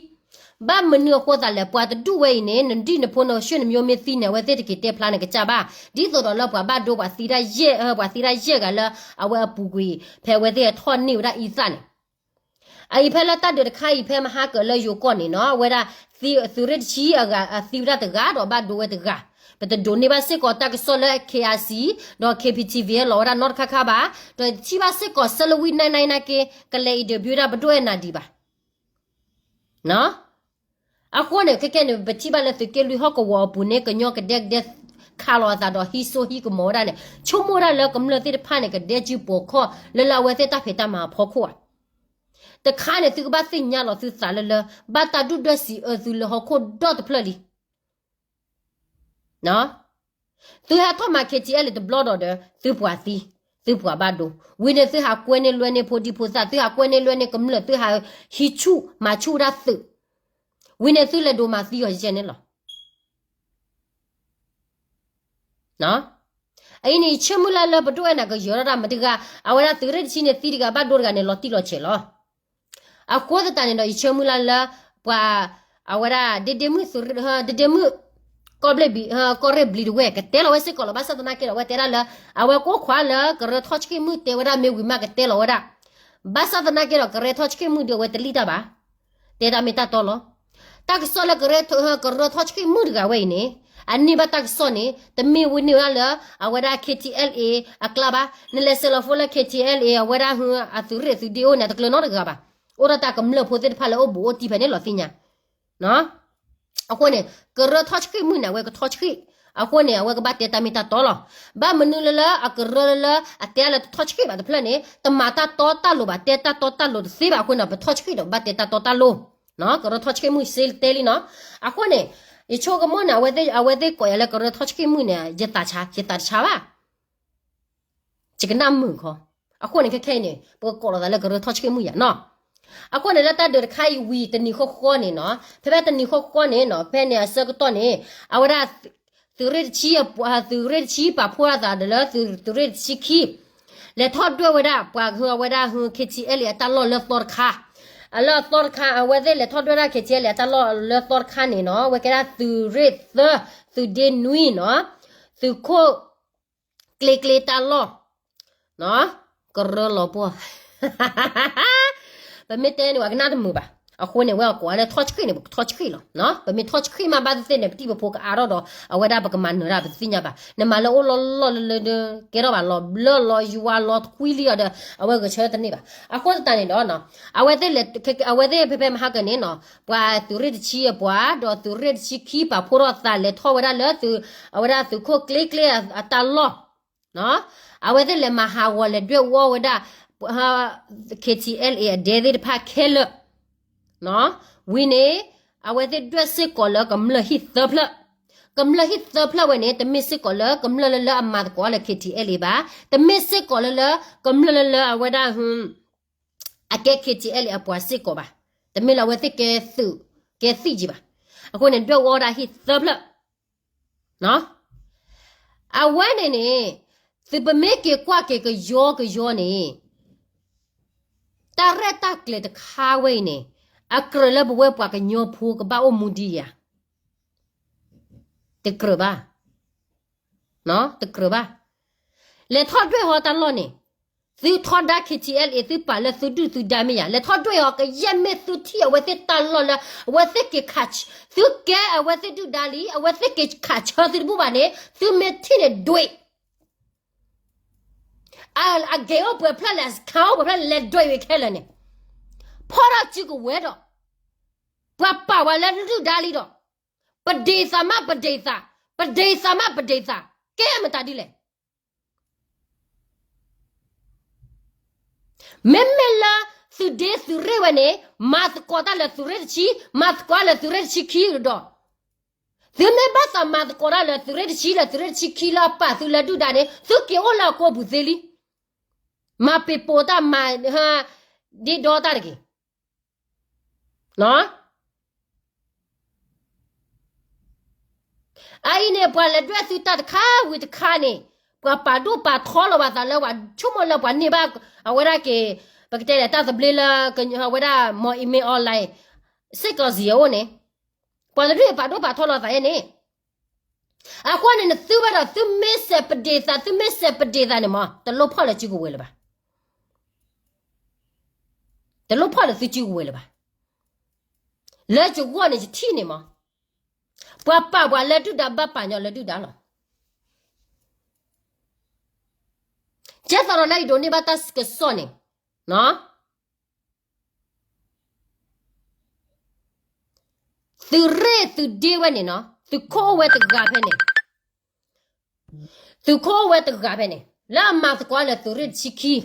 ဘၣ်မနုၤအဃိသတးလဲၣ် ပှၤတဒူၣ်ဝဲအံၤန့ၣ် နဒံၣ်နဖိနဆွေနမျိုးမ့ၢ်သံန့ၣ် အဝဲသ့ၣ်တက့ၤတဲဖျါန့ၣ်ကစၢ်ဘၣ်. ဒ်သိးဒီးလၢပှၤဘၣ်ဒိပှၤသံတၢ်ယဲၢ် ပှၤသံတၢ်ယဲၢ်ဂၤလၢ အဝဲအပူၤကွံာ် ဖဲအဝဲသ့ၣ်ထီၣ်န့ၢ်ဝဲဒၣ်အံသၣ်န့ၣ် အအံၤဖဲလၢတၢ်ဒုးတခါအံၤ ဖဲမဟါကၢၣ်လၢယိၤကီၢ်န့ၣ်နီၤ အဝဲဒၣ် သုးရ့ၣ်တဆံအဂၤ အသံဝဲဒၣ်တဂၤဒီးဘၣ်ဒိဝဲတဂၤ. ပတဒိးန့ၢ်ဘၣ်စ့ၢ်ကီးတၢ်ကစီၣ်လၢ KIC ဒီး KPTV လီၤဝဲဒၣ်နီတခါခါဘၣ်. ဒီးထံၣ်ဘၣ်စ့ၢ်ကီးဆၢလၢဝံၣ်နၢ်နၢ်အံၤနာ်က့ ကလဲၤ interview ဒၣ်ပဒိၣ်အဲၣ်နၤဒံးဘၣ် အဃိန့ၣ် ခဲကဲန့ၣ် ပထံၣ်ဘၣ်လၢသုးက့လွံၢ်ဟီၣ်ကဝီၤအပူၤန့ၣ် ကညီကဒဲကဒဲ ခးလိာ်အသးဒီးဟံးစိဟံးကမီၤဝဲဒၣ်န့ၣ် ဆိကမိၣ်ဝဲဒၣ်လၢကမျၢၢ်သ့ၣ်တဖၣ်န့ၣ် ကဒဲကုပိာ်ခီၣ်လၢလၢအဝဲသ့ၣ်တၢ်ဖံးတၢ်မၤအဖီခိၣ်ဧါ. တခါန့ၣ် သုကဘၣ်သ့ၣ်ညါလီၤသုသးလၢလၢ ဘၣ်တၢ်ဒုၣ်ဒွဲၣ်စံးအၢသုလၢဟီၣ်ခိၣ်ဒီတဖျၢၣ်လံ သုဟဲထီၣ်မၤ KTLA တဘျီဒီးဒီး သုပှၤသံ, သုပှၤဘၣ်ဒိ, ဝံၤန့ၣ်သုဟးကွဲန့ၢ်လွဲန့ၢ်ဖိဒံဖိသၣ်, သုဟးကွဲန့ၢ်လွဲန့ၢ်ကမျၢၢ်, သုဟးဟံးဆူၣ်မၤဆူၣ်ဝဲဒၣ်သုး, ဝံၤန့ၣ်သုလဲၤဒိးမၤသံအီၤယဲန့ၣ်လီၤ. အအံၤန့ၣ် ယဆၢမုၢ်လၢ်လၢပဒိၣ်အဲၣ်နၤကယၢၤထီၣ်တၢ်မတၤတဂၤ, အဝဲဒၣ်သုးရ့ၣ်တဆံန့ၣ်သံတဂၤဘၣ်ဒိတဂၤန့ၣ် လီၤတံၢ်လီၤဆဲးလီၤ. အဃိသတးန့ၣ်ဒီး ယဆၢမုၢ်လၢ်လၢ ပှၤ အဝဲဒၣ် ဒ့ဒ့မုၣ် ဒ့ဒ့မုၣ် ကီၢ်ဘျ့ၣ်ဘျံၤ ကီၢ်ရ့ၣ်ဘျံၤတဝဲၢ် ကတဲလီၤဝဲစ့ၢ်ကီးလီၤ. ဘၣ်ဆၣ်သနာ်က့ဒီး အဝဲတဲဒၣ်လၢ အဝဲကိးခွါလၢကရၢထီၣ်ဆံးမုၣ်တဲဝဲဒၣ်မ့ၢ်ဝံၤမးကတဲလီၤဝဲဒၣ်. ဘၣ်ဆၣ်သနာ်က့ဒီး ကရၢထီၣ်ဆံးမုၣ်ဒီးအဝဲတလံၣ်တၢ်ဘၣ်. တဲတၢ်မ့ၢ်တၢ်တီလီၤ. တၢ်ကစီၣ်လၢကရၢထီၣ်ဆံးမုၣ်တဂၤဝဲအံၤန့ၣ် အန့ၢ်ဘၣ်တၢ်ကစီၣ်န့ၣ် တမ့ၢ်ဝဲန့ၢ်ဝဲဒၣ်လၢ အဝဲဒၣ် KTLA အကျါဘၣ်. နလဲၤဆဲးလီၤ phone လၢ KTLA အဝဲဒၣ်ဟု အသုးရ့ၣ်သုးဒ့အိၣ်န့ၣ် တကျၢၤနီတဂၤဘၣ်. အိၣ်ဒီးတၢ်ကမျၢၢ်ဖိသ့ၣ်တဖၣ်လၢအိၣ်ဘူးအိၣ်တံၢ်ဖဲန့ၣ်လီၤသ့ၣ်ညါ. အဃိန့ၣ် ကရၢထီၣ်ဆှံၣ်မုၢ်န့ၣ် အဝဲကထီၣ်ဆှံၣ်, အဃိန့ၣ် အဝဲကဘၣ်တဲတၢ်မ့ၢ်တၢ်တီလီၤ. ဘၣ်မနုၤလၢလၢ အကရၢလၢလၢ အတဲလၢတထီၣ်ဆှံၣ်ဘၣ်တဖျၢၣ်န့ၣ် တမၤတၢ်တီတၢ်လိၤဘၣ်, တဲတၢ်တီတၢ်လိၤတသ့ဘၣ်အဃိန့ၣ် ပထီၣ်ဆှံၣ်ဒီး ပဘၣ်တဲတၢ်တီတၢ်လိၤ. ကရၢထီၣ်ဆှံၣ်မုၢ်စ့တဲလံနီၤ. အဃိန့ၣ် ယဆိကမိၣ်န့ၣ် အဝဲသ့ၣ်ကိးယၤလၢကရၢထီၣ်ဆှံၣ်မုၢ်န့ၣ် ယသးဆါ, ယသးတဆါဘၣ်. ယကနၣ်မုာ်ခီ. အဃိန့ၣ် ခဲခဲအံၤန့ၣ် ပကကိးလီၤသးလၢကရၢထီၣ်ဆှံၣ်မုၢ်ယၤနီၤ. အဃိန့ၣ် လၢတၢ်ဒုးတခါအံၤဝံၤ တနံၤဃီဃီန့ၣ်နီၤ, ဖဲဖဲတနံၤဃီဃီန့ၣ်နီၤ, ဖဲန့ၣ်အဆၢကတီၢ်န့ၣ် အဝဲဒၣ် သုးရ့ၣ်တဆံ, သုးရ့ၣ်တဆံပာ်ဖှိၣ်ထီၣ်သးဒီးလၢသုးရ့ၣ်တဆံခံ လဲၤထီၣ်ဒွဲၣ်ဝဲဒၣ် ပှၤကဟုအဝဲဒၣ်ဟု KTLA အတၢ်လီၢ်လၢသီတခါ. အလၢအသီတခါ အဝဲသ့ၣ်လဲၤထီၣ်ဒွဲၣ်ဒၣ် KTLA အတၢ်လီၢ်လၢသီတခါန့ၣ်နီၤ, ဝဲကဲဒၣ်သုးရ့ၣ်သၢ သုးဒ့နွံနီၤ, သုးခိၣ်ကျ့ကျ့တၢ်လီၢ် ကရၢလီၤပှီၢ် ပမ့ၢ်တဲန့ၣ် ပှၤကနၣ်တမုာ်ဘၣ်. အဃိန့ၣ် ဝဲအကိးလၢထီၣ်ဆှံၣ်န့ၣ် ပကထီၣ်ဆှံၣ်လီၤ. ပမ့ၢ်ထီၣ်ဆှံၣ်မးဘၣ်သ့ၣ်သ့ၣ်န့ၣ် ပတံၤပဖိကအါထီၣ်ဒီး အဝဲဒၣ်ပကမၤနၢၤတၢ်ပတသ့ၣ်ညါဘၣ်. နမၤလၢအိၣ်လီၤလီၤလၢလၢဒီး ကဲထီၣ်ဘၣ်လီၤဘျၢ လီၤယွၤ လီၤသကွံလံအီၤဒီး အဝဲဂဲၤဆၢထၢၣ်တန့ၢ်ဘၣ်. အဃိသတးန့ၣ်ဒီး အဝဲသ့ၣ် အဝဲသ့ၣ်ဖဲဖဲမဟါကန့ၣ်နီၤ, ပှၤသုးရ့ၣ်တဆံအပှၤ ဒီးသုးရ့ၣ်တဆံခံ ပာ်ဖှိၣ်ထီၣ်သးလဲၤထီၣ်ဝဲဒၣ်လၢ အဝဲဒၣ်သုးခိၣ်ကျ့ကျ့အတၢ်လီၢ် အဝဲသ့ၣ်လဲၤမၤဟးဂီၤလဲၤဒွဲၣ်အီၣ်ဝဲဒၣ် KTLA အဒဲသ့ၣ်တဖၣ်ခဲလၢာ်. ဝံၤန့ၣ် အဝဲသ့ၣ်ဒွဲၣ်စ့ၢ်ကီးလၢကမျၢၢ်ဟံၣ်သၢဖျၢၣ်. ကမျၢၢ်ဟံၣ်သၢဖျၢၣ်ဝဲန့ၣ် တမ့ၢ်စ့ၢ်ကီးလၢကမျၢၢ်လၢလၢအမၤသကိးလၢ KTLA ဘၣ်, တမ့ၢ်စ့ၢ်ကီးလၢလၢ ကမျၢၢ်လၢလၢအဝဲဒၣ် အကဲ KTLA အပှၤစ့ၢ်ကီးဘၣ်, တမ့ၢ်လၢအဝဲသ့ၣ်ကဲသုး ကဲသံၣ်ကံဘၣ်. အဃိန့ၣ် ဒွဲၣ်အီၣ်ဝဲဒၣ်ဟံၣ်သၢဖျၢၣ် အဝဲန့ၣ်န့ၣ် သုပမ့ၢ်က့ၤကွၢ်က့ၤကယီကယီန့ၣ် တၢ်ရဲၣ်တၢ်ကျဲၤတခါဝဲအံၤန့ၣ် အကြၢးလၢပဝဲပှၤကညီဖိကဘၣ်အိၣ်မူဒ်ယၤ, တကြၢးဘၣ်, တကြၢးဘၣ်. လဲၤထီၣ်ဒွဲၣ်ဟီတၢ်လီၢ်န့ၣ် သုထီဒါ KTLA သုပာ်လၢသုဒုၣ်သုဒါမ့ၢ်ယၤ, လဲၤထီၣ်ဒွဲၣ်ဟီ ကယဲၢ်မ့ၢ်သုထံၣ်အဝဲသ့ၣ်တၢ်လီၢ်လၢ အဝဲသ့ၣ်က့ၤခး, သုကဲအဝဲသ့ၣ်ဒုၣ်ဒါလံ အဝဲသ့ၣ်က့ၤခးဆၢသုတဘူၣ်ဘၣ်န့ၣ် သုမ့ၢ်ထံၣ်န့ၣ်ဒွဲၣ် အဂ့ၤအိၣ်ပှဲၤဖျၢၣ်လဲၣ် စခါအိၣ်ပှဲၤဖျၢၣ်လဲၣ် လဲၤဒွဲၣ်ဝံၤခဲလၢာ်န့ၣ် ဖီထီၣ်စုကဝဲၤဒီး ပှၤပာ်ဝဲလၢဒုၣ်ဒါလံဒီး ပဒ့သးမးပဒ့သး, ပဒ့သးမးပဒ့သး, ကဲမတၤဒ်လဲၣ်. မ့မ့ၢ်လၢသုးဒ့သုးရ့ၣ်ဝဲန့ၣ် မၤသကိးတၢ်လၢသုးရ့ၣ်တဆံ, မၤသကိးလၢသုးရ့ၣ်တဆံခံဒီး သုမ့ၢ်ဘၣ်သးမၤသကိးတၢ်လၢသုးရ့ၣ်တဆံလၢသုးရ့ၣ်တဆံခံလၢအပာ်သုလၢဒုၣ်ဒါန့ၣ် သုက့ၤအိၣ်လၢအကိာ်ပူၤသ့လံ. မၤပ့ၤပိာ်တၢ်မၤ ဒ့ဒီတၢ်တဂ့ၤ. အအံၤန့ၣ် ပှၤလဲၤဒွဲၣ်သုတၢ်တခါဝံၤတခါန့ၣ် ပှၤပာ်ဒိၣ်ပာ်ထီလီၤဘၣ်သးလၢ ပှၤဆိကမိၣ်လၢပှၤန့ၢ်ဘၣ် အဝဲဒၣ်က့ၤ ပကတဲလဲၣ် တၢ်သဘျ့လၢ အဝဲဒၣ် မီၢ်အံၤမ့ၢ် online စ့ၢ်ကီးစံးအအိၣ်န့ၣ် ပှၤတဒူၣ်အံၤပာ်ဒိၣ်ပာ်ထီလီၤသးယဲန့ၣ် အဃိန့ၣ် နသုဝဲဒီး သုမ့ၢ်စဲးပဒ့ၣ်သး သုမ့ၢ်စဲးပဒ့ၣ်သးန့ၣ်မး တလိၣ်ဖီၣ်လၢစုကဝဲၤလၢၤဘၣ်. တလိၣ်ဖီၣ်လၢသုစုကဝဲၤလၢၤဘၣ်. လၢယဂီၢ်န့ၣ် ယထံၣ်န့ၣ်မး ပှၤပာ်ပှၤလၢဒုၣ်ဒါဘၣ်ပာ်ညီလၢဒုၣ်ဒါလီၤ. ကဲသးဒီးလၢယဒိးန့ၢ်ဘၣ်တၢ်ကစီၣ်န့ၣ် သုးရ့ၣ်သုးဒ့ဝဲန့ၣ်နီၤ သုးခိၣ်အိၣ်ဝဲတဂၤဖဲန့ၣ်, သုးခိၣ်အိၣ်ဝဲတဂၤဖဲန့ၣ် လၢအမၤသကိးလၢသုးရ့ၣ်တဆံခံ,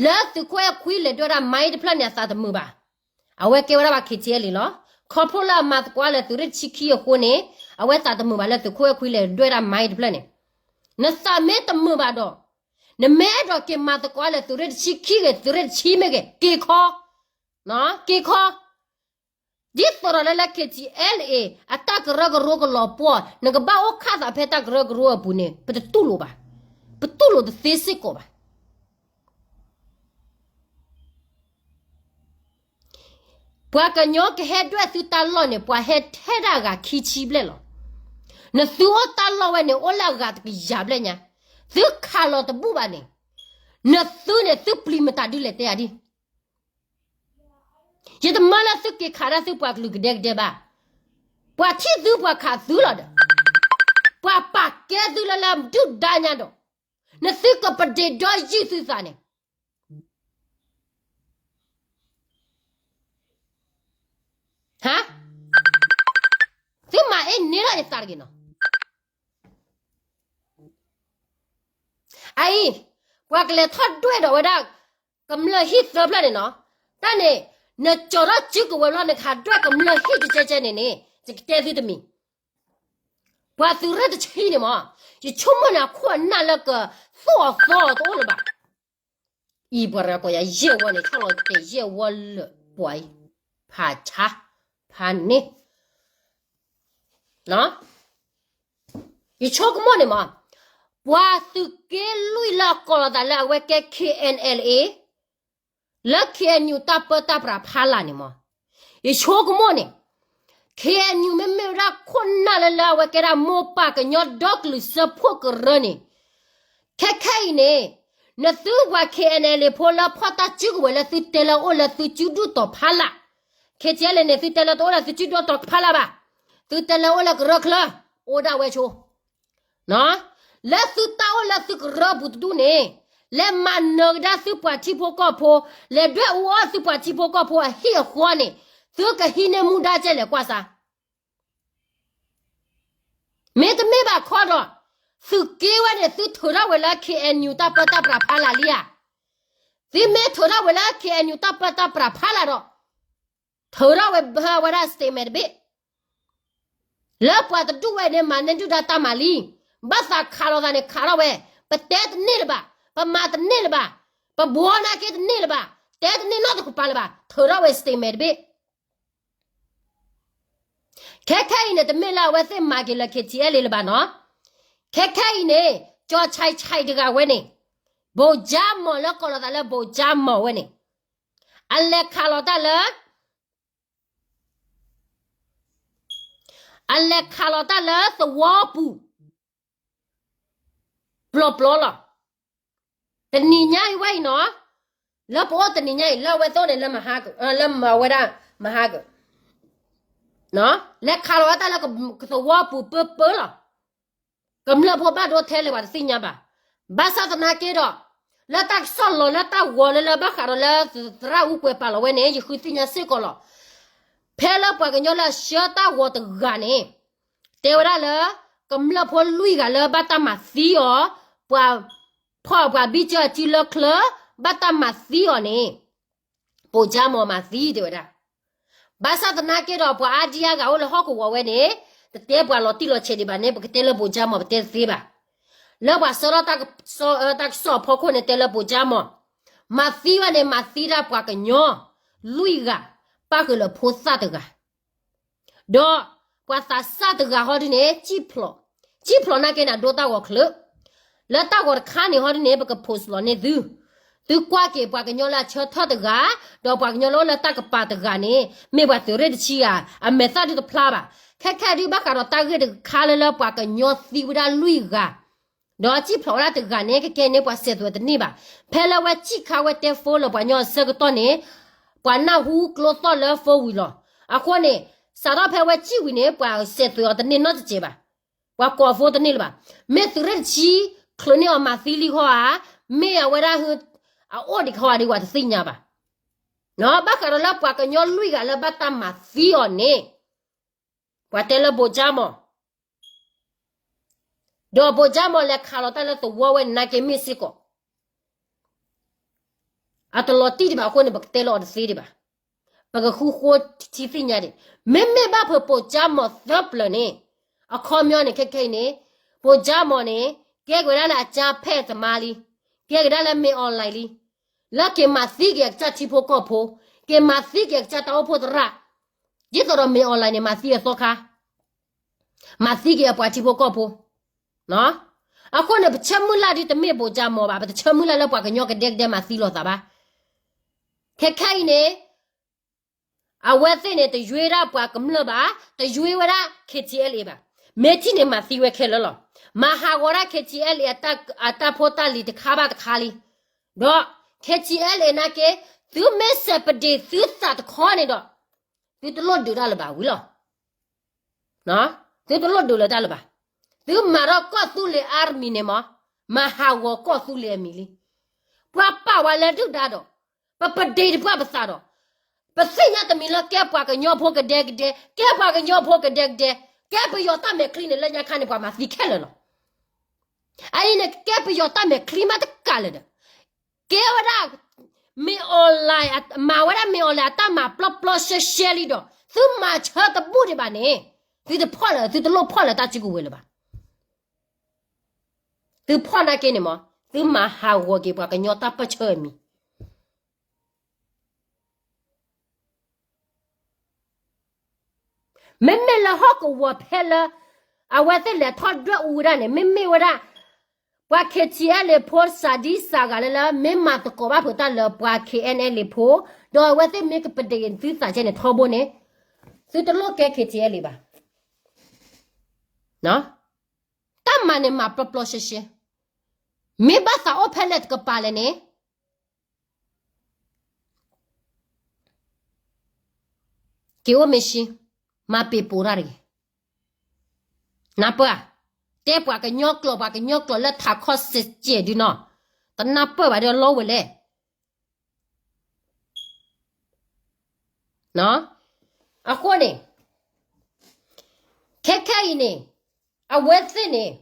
လၢသုးခိၣ်အဲၣ်ခွံလဲၤဒွဲၣ်ဒၣ်မါအံၤတဖျၢၣ်န့ၣ် အသးတမုာ်ဘၣ်. အဝဲကဲဝဲဒၣ်ဘၣ် KTLA လီၤ. ခီဖျိလၢအမၤသကိးလၢသုးရ့ၣ်တဆံခံအဃိန့ၣ် အဝဲသးတမုာ်ဘၣ်လၢသုးခိၣ်အဲၣ်ခွံလဲၤဒွဲၣ်ဒၣ်မါအံၤတဖျၢၣ်န့ၣ်, နသးမ့ၢ်တမုာ်ဘၣ်ဒီး နမ့ၢ်အဲၣ်ဒိးက့ၤမၤသကိးလၢသုးရ့ၣ်တဆံခံဂ့ၤ သုးရ့ၣ်တဆံမ့ၢ်ဂ့ၤ က့ၤခီ, က့ၤခီ, ဒ်သိးဒီးလၢလၢ KTLA အတၢ်ကရၢကရိကလီၤပှီၢ် နကဘၣ်အိၣ်ခးသးဖဲတၢ်ကရၢကရိအပူၤန့ၣ် ပတတူၢ်လိာ်ဘၣ်, ပတူၢ်လိာ်တသ့စ့ၢ်ကီးဘၣ်. ပှၤကညီကဟဲဒွဲၣ်သုတၢ်လီၢ်န့ၣ် ပှၤဟဲထဲဒၣ်အဂၤခံဆံဘျဲၣ်လီၤ. နသုအိၣ်တၢ်လီၢ်ဝဲန့ၣ် အိၣ်လၢအဂၤတကယၤဘျဲၣ်ညါ, သုခးလီၤတဘူၣ်ဘၣ်န့ၣ်, နသုန့ၣ်သုပျံၤမတၤဒ်လဲၣ်တဲယၤဒ် ယတမၢလၢသုက့ၤခးဒၣ်သုပှၤကလုာ်ကဒဲကဒဲဘၣ်. ပှၤထံၣ်သုပှၤခးသုလီၤဒီး ပာ်ပာ်ကဲသုလၢလၢဒုၣ်ဒါညါဒီး, နသုကပဒ့ဒီယုၢ်သုသးန့ၣ်, ဟါ, သုမၤအ့န့ၢ်ထီၣ်ယသးတဂ့ၤနီၤ. အအံၤ, ပှၤကလဲၤထီၣ်ဒွဲၣ်ဒီးဝဲဒၣ် ကမျၢၢ်ဟံၣ်သၢဖျၢၣ်န့ၣ်နီၤ, တၢ်န့ၣ်, နကၠီၤထီၣ်စုကဝဲၤလီၤ နကဟးဒွဲၣ်ကမျၢၢ်ဟံၣ်ကကဲကဲန့ၣ်န့ၣ် ယကတဲသုတမံၤ, ပှၤသုးရ့ၣ်တဆံန့ၣ်မး, ယဆိကမိၣ်န့ၣ်အခိၣ်အနၢ်လၢကသိၣ်အီၤသီအီၤတအိၣ်လၢၤဘၣ်. အံၤပှၤရၤကိးယၤယဲၢ်ဝီန့ၣ် ဆီၣ်လီၤတဲာ်ယဲၢ်ဝီလၢာ်ပှၤအံၤ, ဖးဆါ, ဖးန့ၢ် ယဆိကမိၣ်န့ၣ်မး, ပှၤသုးက့လွံၢ်လၢအကိးလီၤသးလၢအဝဲကဲ K N L A, လၢ K N U တၢ်ပၢတၢ်ပြးဖးလာ်န့ၣ်မး, ယဆိကမိၣ်န့ၣ်, K N U မ့မ့ၢ်ဝဲဒၣ်ခိၣ်နၢ်လၢလၢအဝဲကဲဒၣ်မိၢ်ပၢ်ကညီဒီကလုာ်စၢဖှိၣ်ကရၢန့ၣ်, ခဲခဲအံၤန့ၣ်, နသုပှၤ K N L A ဖိလၢဖီၣ်တၢ်စုကဝဲၤလၢသုတဲလၢအိၣ်လၢသုစုဒုၣ်တီၤဖးလာ်, K T L A န့ၣ် သုတဲလၢတအိၣ်လၢသုစုဒုၣ်တီၤဖးလာ်ဘၣ်, သုတဲလၢအိၣ်လၢကရၢချၢ, အိၣ်ဒၣ်ဝဲဆိ လၢသုတၢ်အိၣ်လၢသုကရၢပူၤတဒူၣ်န့ၣ်, လဲၤမၤနၢၤကဒါသုပှၤထံဖိကီၢ်ဖိ, လဲၤဒွဲၣ်အူအီၣ်သုပှၤထံဖိကီၢ်ဖိအဟံၣ်အဃီန့ၣ်, သုကဟံးန့ၢ်မူဒါကဲလဲၣ်ကွၢ်စၢ်. မ့တမ့ၢ်ဘၣ်ခီဒီး, သုးက့ဝဲန့ၣ် သုထုးထီၣ်ဝဲလၢ K N U တၢ်ပၢတၢ်ပြးဖးလာ်လံဧါ. သုမ့ၢ်ထုးထီၣ်ဝဲလၢ K N U တၢ်ပၢတၢ်ပြးဖးလာ်ဒီး, ထုးထီၣ်ဝဲဘၣ်ဝဲဒၣ် statement တဘ့ၣ် လၢပှၤတဒူၣ်ဝဲန့ၣ် မၤန့ၢ်ဒုၣ်ဒါတၢ်မၤလံ, ဘၣ်သးခးလိာ်သးန့ၣ်ခးထီၣ်ဝဲ, ပတဲတန့ၢ်လၢၤဘၣ်, ပမၤတန့ၢ်လၢၤဘၣ်, ပဘှီနာ်က့တန့ၢ်လၢၤဘၣ်, တဲတန့ၢ်နီတကပၤလၢၤဘၣ်, ထုးထီၣ်ဝဲ statement တဘ့ၣ်. ခဲခဲအံၤန့ၣ် တမ့ၢ်လၢအဝဲသ့ၣ်မၤက့ၤလၢ K T L A လၢၤဘၣ်နီၤ. ခဲခဲအံၤန့ၣ် ကၠီၤဆဲးဆဲးတဂၤဝဲန့ၣ်, ဘိၣ်ကၠါမီၤလၢကိးလီၤသးလၢဘိၣ်ကၠါမီၤဝဲန့ၣ်, အလဲၤခးလီၤတၢ်လၢ အလဲၤခးလီၤတၢ်လၢသဝီပူၤ ပျီပျီလီၤ. တနံၤညါအံၤဝဲအံၤနီၤ, လၢပအိၣ်တနံၤညါအံၤ လၢအဝဲသ့ၣ်န့ၣ်လၢမဟါက, လၢမဝဲဒၣ်မဟါက, လဲၤခးလီၤဝဲတၢ်လၢသဝီပူၤပၢပၢလီၤ. ကမျၢၢ်ဖိဘၣ်ဒိထဲလဲၣ်ပှၤတသ့ၣ်ညါဘၣ်. ဘၣ်ဆၣ်သနာ်က့ဒီး, လၢတၢ်ကစီၣ်လီၤလၢတၢ်ဂီၤလၢလၢဘၣ်ဃးဒီးလၢသရၣ်အူကွဲးပာ်လီၤဝဲန့ၣ် ယဃုသ့ၣ်ညါစ့ၢ်ကီးလီၤ. ဖဲလၢပှၤကညီလၢအဆှၢတၢ်ဂီၤတဂၤန့ၣ်, တဲဝဲဒၣ်လၢ ကမျၢၢ်ဖိလွံၢ်ဂၤလၢဘၣ်တၢ်မၤသံအီၤ, ပှၤဖီၣ်ပှၤဘံၣ်ကၢၢ်အစု လၢချၢ ဘၣ်တၢ်မၤသံအီၤန့ၣ်, ဘိၣ်ကၠါမီၤမၤသံတဲဝဲဒၣ်. ဘၣ်ဆၣ်သနာ်က့ဒီး ပှၤအါဒံအါဂၤအိၣ်လၢဟီၣ်ကဝီၤဝဲန့ၣ်, တတဲပှၤလီၤတံၢ်လီၤဆဲးဒံးဘၣ်န့ၣ် ပကတဲလၢဘိၣ်ကၠါမီၤ ပတဲတသ့ဘၣ်. လၢပှၤဆှၢထီၣ်တၢ်ကစီၣ်အဖီခိၣ်န့ၣ် တဲလၢဘိၣ်ကၠါမီၤ မၤသံဝဲန့ၣ် မၤသံဒၣ်ပှၤကညီလွံၢ်ဂၤ, ပၣ်ဃုာ်လၢဖိသၣ်တဂၤ, ဒီးပှၤသးစၢ်တဂၤဟီဒုန့ၣ် စံၣ်ဖျိး, စံၣ်ဖျိးနာ်က့န့ၣ် ဒိတၢ်ဂီၤချၢး, လၢတၢ်ဂီၤတခါန့ၣ်ဟီဒုန့ၣ် ပက post လီၤန့ၢ်သု, သုကွၢ်က့ၤပှၤကညီလၢအဆၢထၢၣ်တဂၤ, ဒီးပှၤကညီလၢအိၣ်လၢတၢ်ကပၤတဂၤန့ၣ် မ့ၢ်ပှၤသုးရ့ၣ်တဆံဂၤ, အမဲာ်သၣ်ဒုတဖျါဘၣ်. ခဲခဲဒုဘၣ်ဃးဒီးတၢ်ဂ့ၢ်တခါလၢလၢပှၤကညီသံဝဲဒၣ်လွံၢ်ဂၤ, ဒီးစံၣ်ဖျိးဝဲဒၣ်တဂၤန့ၣ် ကကဲန့ၣ်ပှၤစဲးသွဲးတန့ၢ်ဘၣ်. ဖဲလၢဝဲစံၣ်ခါဝဲတဲ phone လၢပှၤကညီအဆၢကတီၢ်န့ၣ်, ပှၤနၢ်ဟူကျိသီၣ်လၢ phone ဝံၤလီၤ. အဃိန့ၣ်, စးထီၣ်ဖဲဝဲစံၣ်ဝံၤန့ၣ် ပှၤစဲးသွဲးအီၤတန့ၢ်နီတစဲးဘၣ်. ပှၤကိး phone တန့ၢ်လၢၤဘၣ်. မ့ၢ်သုးရ့ၣ်တဆံ ချုးန့ၢ်အီၤမၤသံလံဃီဧါ, မ့ၢ်အဝဲဒၣ် အအိၣ်ဒံးခီဧါဒ်ပှၤတသ့ၣ်ညါဘၣ်. ဘၣ်ဃးဒီးလၢပှၤကညီလွံၢ်ဂၤလၢဘၣ်တၢ်မၤသံအီၤန့ၣ်, ပှၤတဲလၢဘိၣ်ကၠါမီၤ ဒီးဘိၣ်ကၠါမီၤလဲၤခးလီၤတၢ်လၢသဝီဝဲန့ၣ်နာ်က့မ့ၢ်စ့ၢ်ကီး, အတလီၤတံၢ်ဒံးဘၣ်အဃိန့ၣ် ပကတဲလီၤအီၤတသ့ဒံးဘၣ်. ပကဃုဃိထံသ့ၣ်ညါဒံး, မ့မ့ၢ်ဘၣ်ဖုးဘိၣ်ကၠါမီၤသၢပျၢၤန့ၣ်, အခီပညီန့ၣ် ခဲခဲအံၤန့ၣ်, ဘိၣ်ကၠါမီၤန့ၣ် ကဲက့ၤဝဲဒၣ်လၢအကၠါဖဲၣ်သမါလံ, ကဲက့ၤဒၣ်လၢ မင်းအောင်လှိုင် လံ, လၢက့ၤမၤသံက့ၤအကစၢ်ထံဖိကီၢ်ဖိ, က့ၤမၤသံက့ၤအကစၢ်တၢ်အိၣ်ဖှိၣ်သရၣ်, ဒ်သိးဒီး မင်းအောင်လှိုင် န့ၣ် မၤသံအသီခါ မၤသံက့ၤအပှၤထံဖိကီၢ်ဖိ. အဃိန့ၣ် ပဆၢမုၢ်လၢ်ဒ်တမ့ၢ်ဘိၣ်ကၠါမီၤဘၣ်, ပတဆၢမုၢ်လၢ်လၢပှၤကညီကဒဲကဒဲမၤသံလိာ်သးဘၣ်. ခဲခဲအံၤန့ၣ်, အဝဲသ့ၣ်န့ၣ် တယွ့ဒၣ်ပှၤကမျၢၢ်ဘၣ်, တယွ့ဝဲဒၣ် K T L A ဘၣ်. မ့ၢ်ထံၣ်န့ၣ်မၤသံဝဲခဲလၢာ်လီၤ. မၤဟးဂီၤဒၣ် K T L A အတၢ်ဖိတၢ်လံၤတခါဘၣ်တခါလံ. ဒီး K T L A နာ်က့, သုမ့ၢ်စဲးပဒ့ၣ်သုသးတခီန့ၣ်ဒီး, သုတလိၣ်ဒုးတၢ်လၢၤဘၣ်ဝံၤလီၤ. သုတလိၣ်ဒုးလၢၤတၢ်လၢၤဘၣ်. သုမၤထီၣ်ကီၢ်သူလ့ၤအါမံၤန့ၣ်မး, မၤဟးဂီၤကီၢ်သူလ့ၤအမံၤလံ. ပှၤပာ်ဝဲလၢဒုၣ်ဒါဒီး ပပဒ့တပှၢ်ပသးဒီး ပသ့ၣ်ညါတမံၤလၢကဲပှၤကညီဖိကဒဲကဒဲ, ကဲပှၤကညီဖိကဒဲကဒဲ, ကဲပယီၤတၢ်မဲာ်ချံန့ၣ် လၢညါခါန့ၣ် ပှၤမၤသံခဲလၢာ်လီၤ. အအံၤန့ၣ် ကဲပယီၤတၢ်မဲာ်ချံမးတကးလၢၤဒီး ကဲဝဲဒၣ် မ့ၢ်အီၤလဲၣ်, မၤဝဲဒၣ်မ့ၢ်အီၤလဲၣ် အတၢ်မၤပျီပျီရှဲရှဲလံဒီး သုမၤဆၢတဘူၣ်ဒံးဘၣ်န့ၣ် သုတဖီၣ်လၢၤ, သုတလိၣ်ဖီၣ်လၢၤတၢ်စုကဝဲၤလၢၤဘၣ်. သုဖီၣ်နာ်က့န့ၣ်မး သုမၤဟးဂီၤက့ၤပှၤကညီတၢ်ပၢၢ်ဆၢအမံၤ မ့မ့ၢ်လၢဟီၣ်ကဝီၤဖဲလၢ အဝဲသ့ၣ်လဲၤထီၣ်ဒွဲၣ်အူဝဲဒၣ်န့ၣ် မ့မ့ၢ်ဝဲဒၣ် ပှၤ K T L A ဖိ စၤဒံစၤဂၤလၢလၢ မ့ၢ်မၤသကိးဘၣ်ဖုးတၢ်လၢပှၤ K N L A ဖိ, ဒီးအဝဲသ့ၣ်မ့ၢ်ကပဒ့သုသးကဲန့ၣ်ထီဘိန့ၣ် သုတလိၣ်ကဲ K T L A ဘၣ်. တၢ်မၤန့ၣ်မၤပျီပျီရှဲရှဲ, မ့ၢ်ဘၣ်သးအိၣ်ဖဲလဲၣ်တကပၤလဲၣ်န့ၣ် က့ၤအိၣ်မ့ၢ်ဆံ, မၤပ့ၤပိာ်တၢ်တဂ့ၤ. နၢ်ပၢၢ်ဧါ, တဲပှၤကညီကျိာ် ပှၤကညီကျိာ်လၢထးခီၣ်စဲးစဲးဒုနီၤ, တနၢ်ပၢၢ်ဘၣ်ဒီးလီဝဲလဲၣ်. အဃိန့ၣ် ခဲခဲအံၤန့ၣ် အဝဲသ့ၣ်န့ၣ်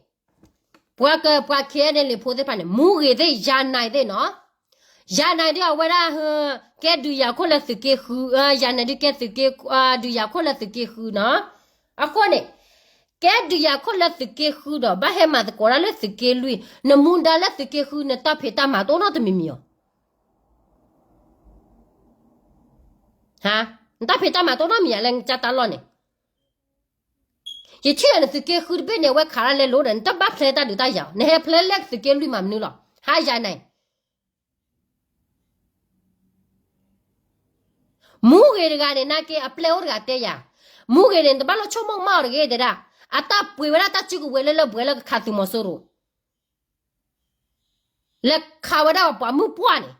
ပှၤက ပှၤ K N L A ဖိသ့ၣ်တဖၣ်န့ၣ် မူဂ့ၤသ့ၣ် ယၤနၤသ့ၣ်နီၤ, ယၤနၤဒုးအဝဲဒၣ် ကဲဒုးယၤခိၣ်လၢသုးက့ဃု, ယၤနၤဒုးကဲသုးက့, ဒုးယၤခိၣ်လၢသုးက့ဃုနီၤ. အဃိန့ၣ် ကဲဒုးယၤခိၣ်လၢသုးက့ဃုဒီး ဘၣ်ဟဲမၤသကိးတၢ်လၢသုးက့လွံၢ်, နမူဒါလၢသုးက့ဃု နတၢ်ဖံးတၢ်မၤတအိၣ်နီတမံၤမံၤဧါ. နတၢ်ဖံးတၢ်မၤတအိၣ်နီတမံၤဧါ လၢနကစၢ်တၢ်လီၢ်န့ၣ်. ယထံၣ်လၢနသုးက့ဃုတဘ့ၣ်န့ၣ် အဝဲခးတၢ်လဲလိာ်ဒီး နတဘၣ်ဖျဲတၢ်ဒုးတၢ်ယၤ, နဟဲဖျဲလၢသုးက့လွံၢ်မၤမနုၤလီၤ, ဟါယၤန့ၣ် မူဂ့ၤတဂၤန့ၣ် နာ်က့အပျဲၢ်အိၣ်တဂၤတဲယၤ, မူဂ့ၤန့ၣ် နတဘၣ်လိၣ်ဆိကမိၣ်မးအီၤတဂ့ၤတဲဒၣ်, အတၢ်ပှ့ၤဝဲဒၣ်တၢ်စုကဝဲၤလၢလၢပှဲၤလၢကခးသုးမီၤစိရိၤ, လဲၤခးဝဲဒၣ်ပှၤမုၢ်ပှၢ်န့ၣ်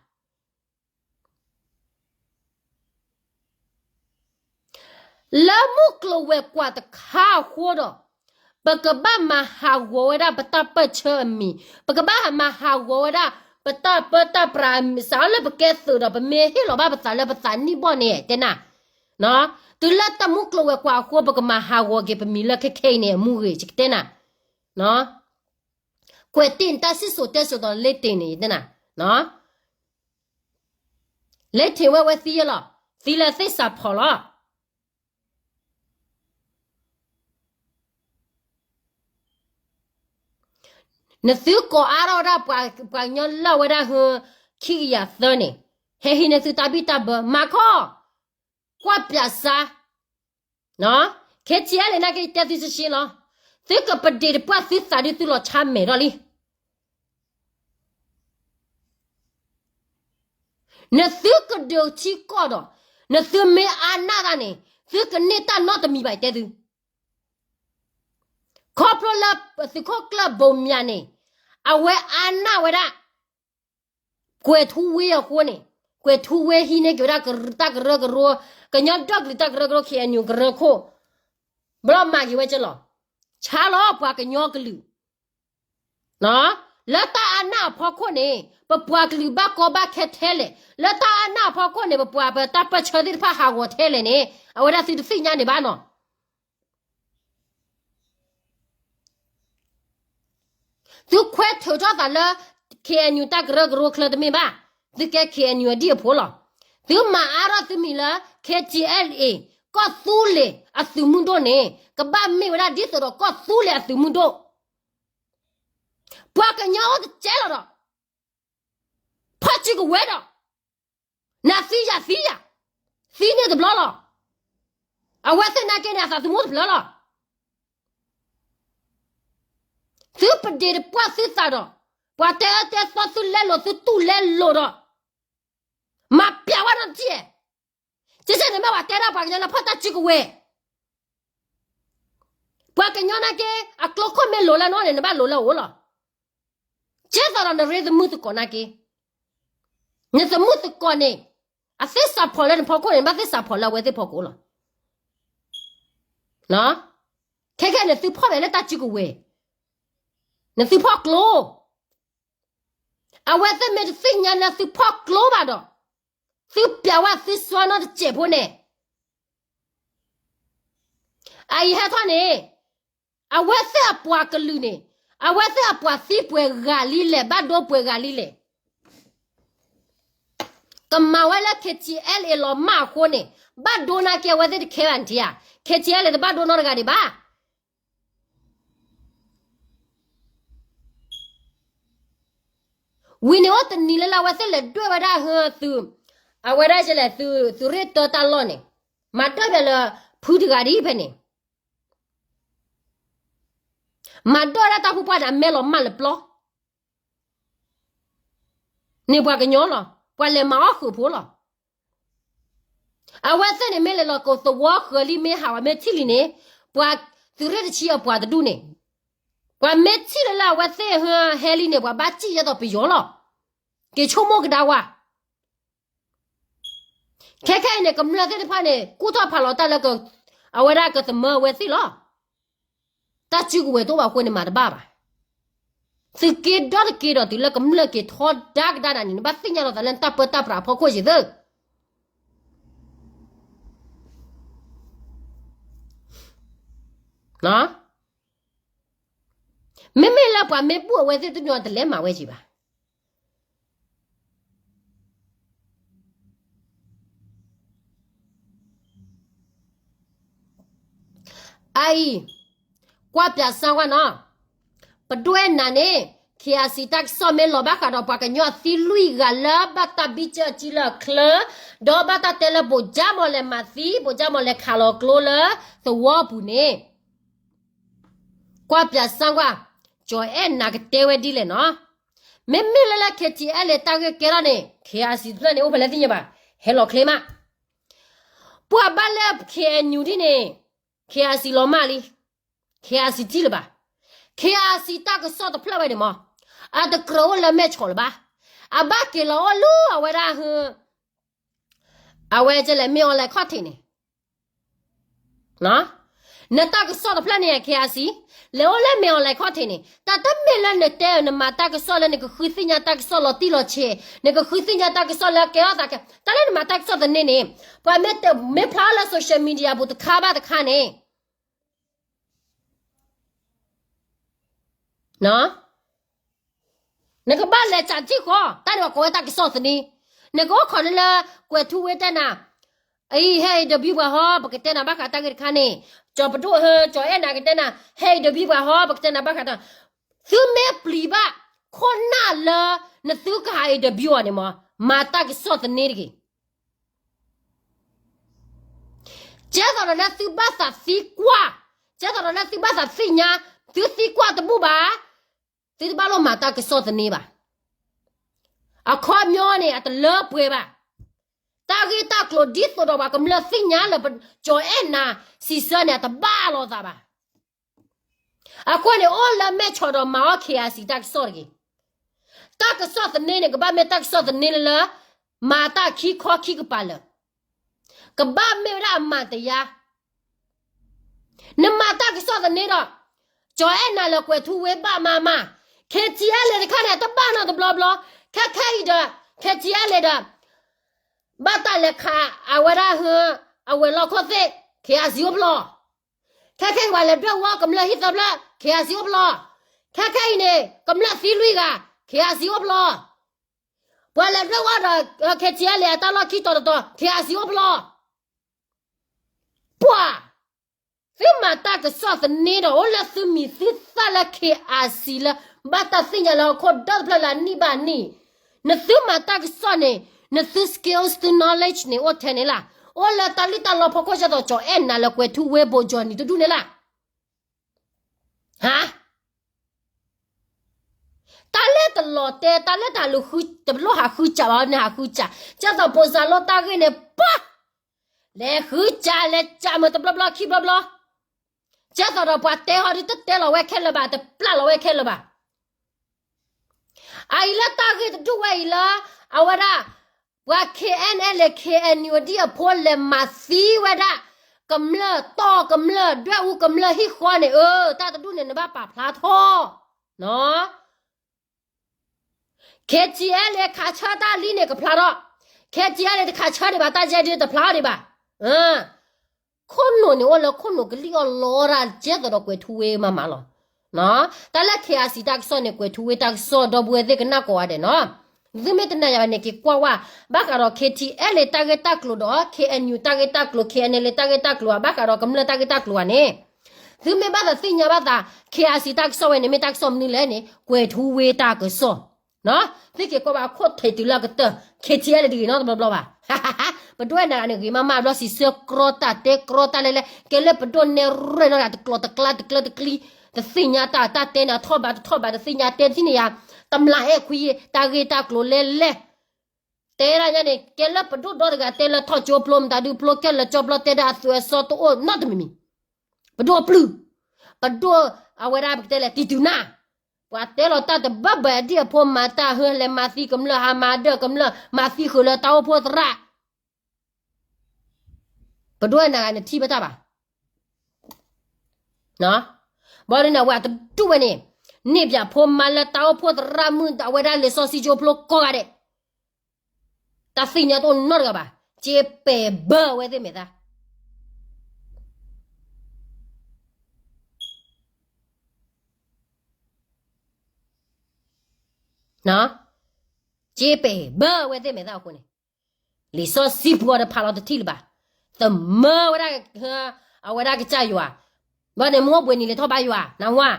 လၢမုၢ်ကျိၤဝဲၤကွာ်တခါအဃိဒီး ပကဘၣ်မၤဟးဂီၤဝဲဒၣ်ပတၢ်ပၢၢ်ဆၢအမံၤ, ပကဘၣ်မၤဟးဂီၤဝဲဒၣ် ပတၢ်ပၢတၢ်ပြးအမံၤ စးထီၣ်လၢပကဲသုးဒီး ပမ့ၢ်ဟ့ၣ်လီၤဘၣ်ပသးလၢပသးနံၣ်ဘီၣ်န့ၣ် တဲနၤ, တုၤလၢတၢ်မုၢ်ကျိၤဝဲၤကွာ်အဃိ ပကမၤဟးဂီၤက့ၤပမံၤလၢခဲခဲအံၤန့ၣ် အမူဂ့ၤ ယကတဲနၤ, ကွဲးတ့ၢ်နတၢ်စံၣ်စိၤတဲစိၤဒီးလ့တ့ၢ်န့ၣ် ယတဲနၤ လ့ထံၣ်ဝဲဝဲသံလီၤ, သံလၢသ့ၣ်စးဖီၣ်လီၤ. နသုကိးအါထီၣ်ဝဲဒၣ်ပှၤကညီလၢဝဲဒၣ်ဟၢ ခံကယၤသၢန့ၣ်, ဟဲဟံးန့ၢ်သုတၢ်ဘံၣ်တၢ်ဘၢ မၤခီ, ကွၢ်ပၠးစါ, ခဲဆံးအါလဲၣ်နာ်က့ တဲသုစ့ၢ်ကီးလီၤ, သုကပဒ့ၣ်တပှၢ်သုသးဒုးသုလီၤဆါမဲာ်ထီၣ်လံ. နသုကဒုးထံကီၢ်ဒီး နသုမ့ၢ်အါနၢ်တၢ်န့ၣ် သုကန့ၢ်တၢ်နီတမံၤဘၣ် တဲသု, ခီဖျိလၢသုးခိၣ်ကျၢၢ်ဘိးမၠးန့ၣ် အဝဲအါနၢ်ဝဲဒၣ် ကွဲၤထူဝ့အဃိန့ၣ်, ကွဲၤထူဝ့ဟံးန့ၢ်က့ၤဝဲဒၣ်တၢ်ကရၢကရိ, ကညီဒီကလုာ်တၢ်ကရၢကရိ ခ့ၣ်အဲၣ်ယူၣ်ကရၢခိၣ်, ဘျီမၤက့ၤဝဲကလီၤ, ဆါလီၤပှၤကညီကလုာ် လၢတၢ်အါနၢ်အဖီခိၣ်န့ၣ် ပပှၤကလုာ်ဘၣ်ကီဘၣ်ခဲထဲလဲၣ်, လၢတၢ်အါနၢ်အဖီခိၣ်န့ၣ် ပပှၤပတၢ်ပၢၢ်ဆၢသ့ၣ်တဖၣ်ဟးဂီၤထဲလဲၣ်န့ၣ် အဝဲဒၣ်သုတသ့ၣ်ညါန့ၣ်ဘၣ်နီၤ. သုခွဲးထုးထီၣ်သးလၢ ခ့ၣ်အဲၣ်ယူၣ်တၢ်ကရၢကရိချၢတမ့ၢ်ဘၣ်, သုကဲ ခ့ၣ်အဲၣ်ယူၣ် အဒံၣ်အဖိလီၤ. သုမၤအါထီၣ်သုမံၤလၢ ခ့ၣ်ထံၣ်အဲၣ်အ့ၣ် ကီၢ်သူလ့ၤအသုးမုၢ်ဒိၣ်န့ၣ် ကဘၣ်မ့ၢ်ဝဲဒၣ်ဒ်သိးဒီးကီၢ်သူလ့ၤအသုးမုၢ်ဒိၣ်, ပှၤကညီအိၣ်တကဲလီၤဒီး ဖီၣ်စုကဝဲၤဒီး နသံယၤသံယၤ, သံန့ၣ်တဘျီလီၤ. အဝဲသ့ၣ်နာ်က့န့ၣ် အသးသမူတဖျၢၣ်လီၤ. သုပဒ့ၣ်တပှၢ်သုသးဒီး ပှၤတဲအၢတဲသီသုလဲလိာ်သုတူၢ်လဲလိာ်ဒီး မၤပျးဝဲနီတထံၣ်, ကဲကဲန့ၣ် မ့ၢ်ပှၤတဲဒၣ်ပှၤကညီလၢဖီၣ်တၢ်စုကဝဲၤ ပှၤကညီနာ်က့ အကျိခိၣ်မ့ၢ်လိၤလၢနအိၣ်န့ၣ် နဘၣ်လိၤလၢအအိၣ်လီၤ. ကဲသိးဒီးနရ့သမုၣ်သကိးနာ်က့, နသမုၣ်သကိးန့ၣ် အသ့ၣ်စးဖီၣ်လၢနဖီခိၣ်န့ၣ် နဘၣ်သ့ၣ်စးဖီၣ်လၢအဝဲသ့ၣ်ဖီခိၣ်လီၤ. ခဲခဲန့ၣ် သုဖီၣ်ဖဲလၢတၢ်စုကဝဲၤ နသုဖီၣ်ကျိ, အဝဲသ့ၣ်မ့ၢ်တသ့ၣ်ညါနသုဖီၣ်ကျိဘၣ်ဒီး, သုပျးဝဲသုစွါနီတစဲးဖိန့ၣ်, အအံၤဟဲထီၣ်န့ၣ်, အဝဲသ့ၣ်အပှၤကလုာ်န့ၣ်, အဝဲသ့ၣ်အပှၤသံပှဲၤဂၤလံလဲၣ်, ဘၣ်ဒိပှဲၤဂၤလံလဲၣ်. ကမၤဝဲလၢ KTLA လီၤမၢ်အဃိန့ၣ်, ဘၣ်ဒိနာ်က့အဝဲသ့ၣ်တခဲဘၣ်န့ၣ်ဧါ, KTLA တဘၣ်ဒိနီတဂၤဒံးဘၣ်. ဝံၤန့ၣ်အိၣ်တနံၤလၢ်လၢ် အဝဲသ့ၣ်လဲၤဒွဲၣ်ဝဲဒၣ်ဟၢသုး, အဝဲဒၣ်လဲၣ်သုးရ့ၣ်တၢတၢ်လီၢ်န့ၣ်, မၤဒၢၣ်ဖဲလၢ ဖုတဂၤဒ်ဖဲန့ၣ်, မၤဒၢၣ်ဝဲဒၣ်တၢ်ဖုပှၢ်န့ၣ် အမဲာ်လီၤမၢ်လၢပျီ န့ၣ်ပှၤကညီလီၤ, ပှၤလဲၤမၤအီၣ်ဃုာ်ဖိလီၤ. အဝဲသ့ၣ်န့ၣ်မ့ၢ်လဲၤလီၤကိးသဝီဃၢၤလံ မ့ၢ်ဟးဝဲမ့ၢ်ထံၣ်လံန့ၣ်, ပှၤသုးရ့ၣ်တဆံအပှၤတဒူၣ်န့ၣ်, ပှၤမ့ၢ်ထံၣ်လၢလၢအဝဲသ့ၣ်ဟဲလံန့ၣ် ပှၤဘၣ်စံၣ်ယဲသိးပယီၤလီၤ. က့ၤဆိကမိၣ်ကဒါဝါ ခဲခဲအံၤန့ၣ် ကမျၢၢ်သ့ၣ်တဖၣ်န့ၣ် ကူၣ်ထီၣ်ဖးလီၤတၢ်လၢ အဝဲဒၣ်ကသမၢအဝဲသ့ၣ်လီၤ. တၢ်စုကဝဲၤတအိၣ်ဘၣ်အဃိန့ၣ်မၤတဘၣ်ဘၣ်. သုးက့ဒီတက့ဒီးတုၤလၢကမျၢၢ်က့ၤထီဒါကဒါနၤန့ၣ် နဘၣ်သ့ၣ်ညါလီၤသးလၢနတၢ်ပၢတၢ်ပြးအဖီခိၣ်က့ၤသု မ့မ့ၢ်လၢပှၤမ့ၢ်ဘူၣ်အဝဲသ့ၣ်တညီတလဲၤမၤဝဲက့ၤဘၣ်. အအံၤ, ကွၢ်ပၠးစၢ်ဝဲနီၤ, ပဒိၣ်အဲၣ်နၤန့ၣ် KIC တၢ်ကစီၣ်မ့ၢ်လီၤဘၣ်ဃးဒီး ပှၤကညီအသံလွံၢ်ဂၤလၢဘၣ်တၢ်ဘံၣ်စၢၤအစုလၢအချၢ, ဒီးဘၣ်တၢ်တဲလၢဘိၣ်ကၠၢ်မီၢ်လဲၤမၤသံ, ဘိၣ်ကၠၢ်မီၢ်လဲၤခးလီၤကျိလၢသဝီပူၤန့ၣ် ကွၢ်ပၠးစၢ်ကွၢ်, ကၠီၤအဲၣ်နၤကတဲဝဲဒ်လဲၣ်နီၤ. မ့မ့ၢ်လၢလၢ KTLA တၢ်ဂ့ၢ်ကဲထီၣ်န့ၣ် KIC တဖျၢၣ်န့ၣ် အိၣ်ဖဲလဲၣ်သ့ၣ်ညါဘၣ်, ဟဲလီၤချ့မး. ပှၤဘၣ်လၢ KNU ဒ်န့ၣ်, KIC လီၤမၢ်လံ, KIC ထံၣ်လၢၤဘၣ်. KIC တၢ်ကစီၣ်တဖျၢၣ်ဝဲန့ၣ်မး, အတကြၢးအိၣ်လၢမဲၢ်ဆီးလၢၤဘၣ်. အဘၣ်က့ၤလီၤအိၣ်လၢအဝဲဒၣ်ဟၢ အဝဲကလဲၤမ့ၢ်အီၤလဲၤခီၣ်ထံးန့ၣ်, နတၢ်ကစီၣ်တဖျၢၣ်န့ၣ် KIC လဲၤအိၣ်လၢမ့ၢ်အီၤလဲၤခီၣ်ထံးန့ၣ်, တၢ်တမ့ၢ်လၢနတဲနမၤတၢ်ကစီၣ်လၢနကဃုသ့ၣ်ညါတၢ်ကစီၣ်လီၤတံၢ်လီၤဆဲး, နကဃုသ့ၣ်ညါတၢ်ကစီၣ်လၢကဲထီၣ်သးကဲ, တၢ်လၢနမၤတၢ်ကစီၣ်သန့န့ၣ်, ပှၤမ့ၢ်ဖျါလၢ social media ပူၤတခါဘၣ်တခါန့ၣ် နကဘၣ်လဲၤစးထံၣ်ဃီ, တၢ်န့ၣ်ပှၤကိးဝဲတၢ်ကစီၣ်သန့, နကအိၣ်ခိးန့ၢ်လၢ ကွဲၤထူဝ့တဲနၤ, အံၤ ဟဲအံၤတဘံပှၤဟီ ပကတဲနၤဘၣ်ဃးတၢ်ဂ့ၢ်တခါန့ၣ်, ကၠီၤပဒိၣ်ဟၢ ကၠီၤအဲၣ်နၤကတဲနၤ, ဟဲအံၤတဘံပှၤဟီ ပကတဲနၤဘၣ်ဃးတၢ်, သုမ့ၢ်ပျံၤဘၣ်, ခိၣ်နၢ်လၢ နသုကဟးအံၤတဘံအီၤန့ၣ်မး, မၤတၢ်ကစီၣ်သန့တဂ့ၤ. ကဲသိးဒီးလၢသုဘၣ်သးသံကွၢ်, ကဲသိးဒီးလၢသုဘၣ်သးသ့ၣ်ညါ, သုသံကွၢ်တဘူၣ်ဘၣ်, သုတဘၣ်လိၣ်မၤတၢ်ကစီၣ်သန့ဘၣ်. အခီပညီန့ၣ် အတလၢပှဲၤဘၣ်. တၢ်ဂ့ၢ်တၢ်ကျိၤဒ်သိးဒီးပှၤကမျၢၢ်သ့ၣ်ညါလၢ ကၠီၤအဲၣ်နၤစံးဆၢန့ၣ် အတဘၣ်လိာ်သးဘၣ်. အဃိန့ၣ် အိၣ်လၢမဲၢ်ဆီးဒီးမၤအီၣ် KIC တၢ်ကစီၣ်တဂ့ၤ. တၢ်ကစီၣ်သန့န့ၣ် ကဘၣ်မ့ၢ်တၢ်ကစီၣ်သန့လၢလၢ မၤတၢ်ခံခီခံကပၤလၢာ်, ကဘၣ်မ့ၢ်ဝဲဒၣ်အမၤတယါ. နမၤတၢ်ကစီၣ်သန့ဒီး ကၠီၤအဲၣ်နၤလၢကွဲၤထူဝ့ဘၣ်မးမး, KTLA တခါန့ၣ် တဘၣ်နီတဘျီဘျီ, ခဲခဲအံၤဒီး KTLA ဒီး ဘၣ်တၢ်လဲၤခးအဝဲဒၣ်ဟၢ အဝဲၤလီၢ်ခိၣ်သ့ၣ် KIC အိၣ်ဖျီ, ခဲခဲအံၤပှၤလဲၤဒွဲၣ်ဝီကမျၢၢ်ဟံၣ်သၢဖျၢၣ် KIC အိၣ်ဖျီ, ခဲခဲအံၤန့ၣ် ကမျၢၢ်သံလွံၢ်ဂၤ KIC အိၣ်ဖျီ, ပှၤလဲၤဒွဲၣ်ဝီဒီး KTLA အတၢ်လီၢ်ခံတီၤတတီၤ KIC အိၣ်ဖျီ. ပှၤ သုမၤတၢ်ကစီၣ်သန့ဒီး အိၣ်လၢသုမံၤသုသၣ်လၢ KIC လၢ ဘၣ်တၢ်သ့ၣ်ညါလၢဟီၣ်ခိၣ်ဒီတဖျၢၣ်လၢအနံၣ်ဘၣ်နံၣ်, နသုမၤတၢ်ကစီၣ်န့ၣ် နသု skills သု knowledge န့ၣ် အိၣ်ထဲန့ၣ်လၢ်, အိၣ်လၢတၢ်လံၣ်တၢ်လီဖိခိၣ်ကဲသိး ကၠီၤအဲၣ်နၤလၢကွဲၤထူဝ့ဘိးကၠီၤနံၤတဒူၣ်န့ၣ်လၢ်. ဟါ တၢ်လၢတလီၤတဲ တၢ်လၢတၢ်လူၤဃု တလိၣ်ဟးဃုစးဘၣ် နဟးဃုစး, ကဲသိးပိစၤလိတၢ်ဂ့ၢ်န့ၣ် ပှၤ လဲၤဃုစး လဲၤစးမုာ်တဘျီဘျီခံဘျီဘျီ, ကဲသိးဒီးပှၤတဲဟီဒ်တတဲလီၤဝဲခဲလၢာ်ဘၣ် တပျၢ်လီၤဝဲခဲလၢာ်ဘၣ်. အအံၤလၢတၢ်ဂ့ၢ်တဒူၣ်ဝဲအံၤလၢ အဝဲဒၣ် ပှၤ KNLA KNU ဒ်အဖိလဲၤမၤသံဝဲဒၣ် ကမျၢၢ်တီၢ်ကမျၢၢ် ဒွဲၣ်အူကမျၢၢ်ဟံၣ်ဃီန့ၣ် အၢ တၢ်တဒူၣ်န့ၣ် နဘၣ်ပာ်ဖျါထီၣ် KTLA ခးဆၢတၢ်လံန့ၣ်ကဖျါထီၣ်, KTLA တခးဆၢဒံးဘၣ် တၢ်ယဲဒုတဖျါဒံးဘၣ်. ခိၣ်နူာ်န့ၣ်အိၣ်လၢခိၣ်နူာ်ကလံၣ်အီၣ်လီတၢ်ကဲသိးဒီးကွဲၤထူဝ့မးမးလီၤ. တၢ်လၢ KIC တၢ်ကစီၣ်န့ၣ် ကွဲၤထူဝ့တၢ်ကစီၣ် ဒီပုၢ်ဝဲၢ်သ့ၣ်ကနၣ်ကိးဂၤဒဲးနီၤ. သုမ့ၢ်တနာ်ယၤဘၣ်န့ၣ် က့ၤကွၢ်ဝဲ, ဘၣ်ဃးဒီး KTLA တၢ်ဂ့ၢ်တၢ်ကျိၤဒီး KNU တၢ်ဂ့ၢ်တၢ်ကျိၤ KNLA တၢ်ဂ့ၢ်တၢ်ကျိၤဧါ ဘၣ်ဃးဒီးကမျၢၢ်တၢ်ဂ့ၢ်တၢ်ကျိၤဧါန့ၣ်, သုမ့ၢ်ဘၣ်သးသ့ၣ်ညါဘၣ်သး KIC တၢ်ကစီၣ်ဝဲန့ၣ် မ့ၢ်တၢ်ကစီၣ်မနုၤလဲၣ်န့ၣ် ကွဲၤထူဝ့တၢ်ကစီၣ် သုက့ၤကွၢ်ဘၣ်ခိၣ်ထံးတုၤလၢအကတၢၢ် KTLA တဂ့ၤနီတဘျီဘျီဘၣ်. ပဒိၣ်အဲၣ်နၤဂၤန့ၣ်ဂ့ၤမးမးဘျီ စံးဆၢကြီတၢ်တဲကြီတၢ်လဲၣ်လဲၣ် ကဲလၢပဒိၣ်နဲၣ်ရဲၣ်နီၤ တကျိၤတကျါတကျၢတကျံ, တသ့ၣ်ညါတၢ် တၢ်တဲန့ၣ် အထီၣ်ဘးတထီၣ်ဘးတသ့ၣ်ညါ တဲတထံၣ်န့ၣ်ယၤ, တမျးအဲၣ်ခွံ တၢ်ဂ့ၢ်တၢ်ကျိၤလဲၣ်လဲၣ် တဲဒၣ်ညါန့ၣ် ကဲလၢပဒိၣ်ဒီတဂၤတဲလၢထီၣ်ကၠိဖျိ မတၤဒုဖျိ ကဲလၢကၠိဖျိ တဲဒၣ်အသွဲအစီတအိၣ်နီတမံၤမံၤ, ပဒိၣ်အပျုၢ်, ပဒိၣ်အဝဲဒၣ်ပကတဲလဲၣ် တံၤတုၤနၢ်, ပှၤတဲလီၤတၢ်တဘၣ်ဘၣ်ဒ်အဖိမၤတၢ်ဟၢလဲၤမၤသံကမျၢၢ် ဟးမၤဒၢၣ်ကမျၢၢ် မၤသံဃုာ်လၢတၢ်အိၣ်ဖှိၣ်သရၣ် ပဒိၣ်အဲၣ်နၤဂၤန့ၣ်ထံၣ်ဘၣ်တၢ်ဘၣ်. ဘၣ်ဒီးန့ၣ် အဝဲတဒူၣ်ဝဲန့ၣ်, န့ၢ်ဘၣ်ဖိမါလၢတၢ်အိၣ်ဖှိၣ်သရၣ်မုၣ် အဝဲဒၣ်လံာ်စီဆှံကၠိဖျိကိးဂၤဒဲး, တၢ်သ့ၣ်ညါတအိၣ်နီတဂၤဘၣ်, က့ပဲာ်ဘၢဝဲသ့ၣ်မဲာ်သၣ် က့ပဲာ်ဘၢဝဲသ့ၣ်မဲာ်သၣ်အဃိန့ၣ်, လံာ်စီဆှံပူၤအီၤဒီးဖးလီၤတထံၣ်လၢၤဘၣ်, သမၢဝဲဒၣ်, အဝဲဒၣ်ကစၢ်ယွၤ, ဘၣ်န့ၣ် မုၢ်အိၣ်ဘှံးနံၤလဲၤထီၣ်ဘါယွၤ နဝါ,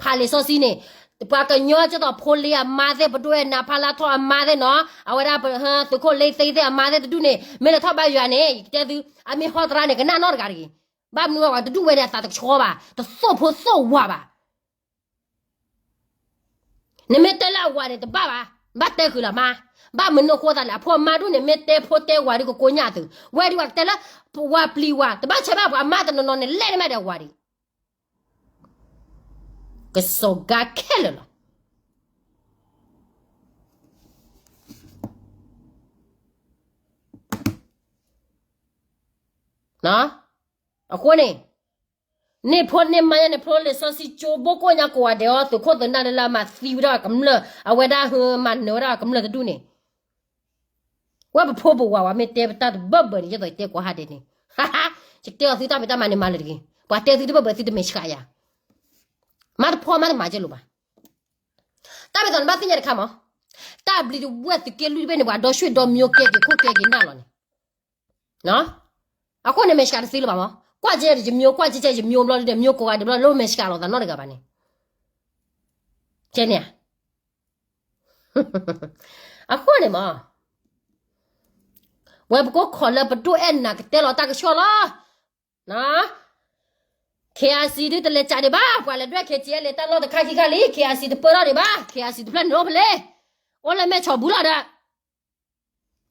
ဖးလံာ်စီဆှံန့ၣ်, ပှၤကညီကၠၢ်သိးဖိလ့အမါသ့ၣ် ပဒိၣ်အဲၣ်နၤဖးလၢထီၣ်အမါသ့ၣ်နီၤ အဝဲဒၣ်သုးခိၣ်လ့သ့သ့ၣ်အမါသ့ၣ်တဒူၣ်န့ၣ် မ့ၢ်လဲၤထီၣ်ဘါယွၤန့ၣ် ယကတဲသု, အမ့ၢ်ဟီသရၣ်န့ၣ် ကနၣ်နီတဂၤတဂ့ၤ, ဘၣ်မနုၤဝဲတဒူၣ်ဝဲန့ၣ် အသးတကဆှီဘၣ် တသိၣ်ဖိသိၣ်ဝါဘၣ် နမ့ၢ်တဲလၢအဝၤန့ၣ်တဘၣ်ဘၣ်, ဘၣ်တဲဃုာ်လီၤမါ, ဘၣ်မနုၤအဃိသးလဲၣ် အဖိအမါဒူၣ်န့ၣ် မ့ၢ်တဲဖိတဲဝၤဒုးကကိညၣ်သုး, ဝဲဒုးကတဲလၢ, ဝၤပျံၤဝၤ တဘၣ်ဆၢဘၣ်ပှၤမါတနီၤနီၤန့ၣ် လဲၣ်န့ၣ်မးဒီးဝၤဒံး, ကစီၤဂါခဲလၢာ်လီၤ အဃိန့ၣ်, န့ၢ်ဖိန့ၢ်မါညါန့ၣ် ဖျိလံာ်စီဆှံကၠိဘိကိၣ်ညါကိးဂၤဒဲးအီၤ သုးခိၣ်သုးနၢ်လၢအမၤသံဝဲဒၣ်ကမျၢၢ် အဝဲဒၣ်ဟၢမၤနၢၤဝဲဒၣ်ကမျၢၢ်တဒူၣ်န့ၣ်, ဝဲပဖိပဝၤဝဲမ့ၢ်တဲပတၢ်တဘၢဘၢန့ၣ် ယဲသိးယတဲကိးဟါဒဲးန့ၣ်, ယတဲအီၤသုတၢ်ဖံးတၢ်မၤန့ၣ်မၤလၢတဂ့ၤ, ပှၤတဲသုတဘၢဘၢသုတမဲာ်ဆှးယၤ, မၤတဖီမၤတမၤကဲလိာ်ဘၣ် တၢ်မ့ၢ်သးနဘၣ်သ့ၣ်ညါတခါမး, တၢ်ဘျံးတဝဲၢ်သုးက့လွံၢ်တဘ့ၣ်န့ၣ် ပှၤဒီဆွ့ၣ်ဒီမျိၤကဲက့ၤခိၣ်ကဲက့ၤနၢ်လီၤန့ၣ်, အဃိန့ၣ် မဲာ်ဆှးတသ့လၢၤဘၣ်မး, ကွၢ်ကဲယမျိၤ ကွၢ်ကဲယမျိၤဘျီဒုး မျိၤကိးဂၤဒဲးဘျီ လၢမဲာ်ဆှးလီၤသးနီတဂၤဘၣ်န့ၣ်, ကဲန့ၣ်, အဃိန့ၣ်မး, ဝဲပကိးခီၣ်လၢပဒိၣ်အဲၣ်နၤကတဲလီၤတၢ်ကဆှီလီၤ KIC ဒုးတလဲၤကးဒံးဘၣ် ပှၤလဲၤဒွဲၣ် KTLA တၢ်လီၢ်တခါခံခါလံ KIC တပၢထီၣ်ဒံးဘၣ် KIC တဖျၢၣ်န့ၣ်အိၣ်ဖဲလဲၣ်, အိၣ်လၢမဲၢ်ဆီးဘူးလီၤဒီး,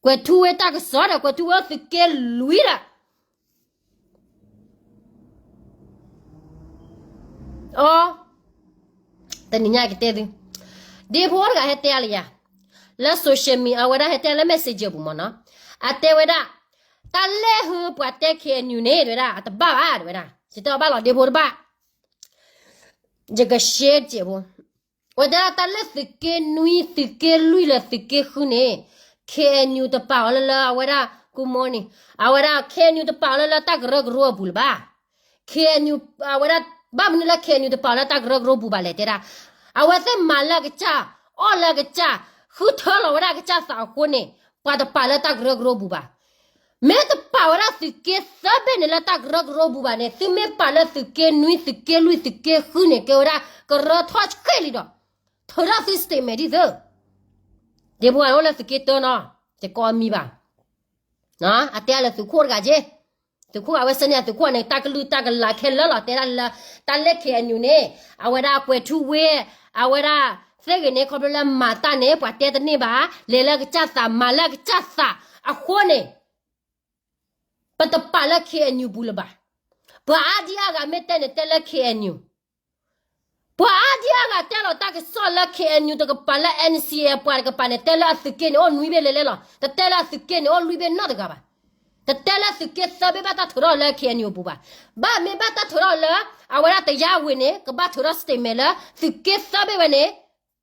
ကွဲၤထူဝ့တၢ်ကစီၣ်ဒီး ကွဲၤထူဝ့အိၣ်သုးက့လွံၢ်ဒီး အီ, တနံၤညါကတဲသု, ဒ့ဖိတဂၤဟဲတဲအါလၢယၤ, လၢ social media အဝဲဒၣ်ဟဲတဲလၢ messenger ပူၤမးနီၤ, အတဲဝဲဒၣ်, တၢ်လဲၣ်ဟုပှၤတဲ KNU န့ၣ် တဲဝဲဒၣ် အတဘၣ်ဘၣ် တဲဝဲဒၣ် ယတဲအီၤဘၣ်လီၤဒ့ဖိတဘၣ်, ယကရှဲတစဲးဖိ, ဝဲဒၣ်တၢ်လၢသုးက့နွံ သုးက့လွံၢ်လၢသုးက့ဃုန့ၣ်, KNU တပာ်အီၤလၢလၢအဝဲဒၣ် good morning, အဝဲဒၣ် KNU တပာ်အီၤလၢလၢတၢ်ကရၢကရိအပူၤလၢၤဘၣ် KNU အဝဲဒၣ်, ဘၣ်မနုၤလၢ KNU တပာ်လၢတၢ်ကရၢကရိပူၤဘၣ်လဲၣ်တဲဒၣ်, အဝဲသ့ၣ်မၤလၢအကစၢ်, အီၣ်လၢအကစၢ်, ဃုထၢလီၤဝဲဒၣ်အကစၢ်သးအဃိန့ၣ်, ပှၤတပာ်လၢတၢ်ကရၢကရိပူၤဘၣ်. မ့ၢ်တပာ်ဝဲဒၣ်သုးက့သၢဘ့ၣ်န့ၣ်လၢတၢ်ကရၢကရိပူၤဘၣ်န့ၣ် သုမ့ၢ်ပာ်လၢသုးက့နွံ သုးက့လွံၢ် သုးက့ဃုန့ၣ် ကဲဝဲဒၣ်ကရၢထီၣ်ဆှဲလံဒီး, ထုးထီၣ်သု statement ဒ်သိး ဒ့ဖိအိၣ်လၢသုးက့တၢနီၤ, ယကိးအမံၤဘၣ်. အတဲအါလၢသုးခိၣ်တဂၤက့, သုးခိၣ်အဝဲစဲန့ၣ် သုးခိၣ်န့ၣ် တၢ်ကလုၢ်တၢ်ကလၤခဲလၢာ်လီၤ တဲဒၣ်လၢ, တၢ်လၢ KNU န့ၣ်, အဝဲဒၣ်ကွဲၤထူဝ့, အဝဲဒၣ်, သ့ၣ်ဂ့ၤန့ၣ် ခီဖျိလၢမၤတၢ်န့ၣ် ပှၤတဲတန့ၢ်ဘၣ်, လဲၤလၢကစၢ်သး မၤလၢကစၢ်သး, အဃိန့ၣ် ပတပာ်လၢ KNU ပူၤလၢၤဘၣ်. ပှၤအါဒံအါဂၤမ့ၢ်တဲန့ၣ် တဲလၢ KNU, ပှၤအါဒံအါဂၤတဲလီၤတၢ်ကစီၣ်လၢ KNU တကပၤလၢ NCA ပှၤတကပၤန့ၣ် တဲလၢအသုးက့န့ၣ် အိၣ်နွံဘ့ၣ်လဲၤလဲၤလီၤ, တတဲလၢအသုးက့န့ၣ် အိၣ်လွံၢ်ဘ့ၣ်နီတဂၤဘၣ်. တတဲလၢသုးက့သၢဘ့ၣ်ဘၣ်တၢ်ထုးထီၣ်လၢ K N U အပူၤဘၣ်. ဘၣ်မ့ၢ်ဘၣ်တၢ်ထုးထီၣ်လၢ အဝဲဒၣ်တယါဝ့ၤန့ၣ် ကဘၣ်ထုးထီၣ် statement လၢသုးက့သၢဘ့ၣ်ဝဲန့ၣ်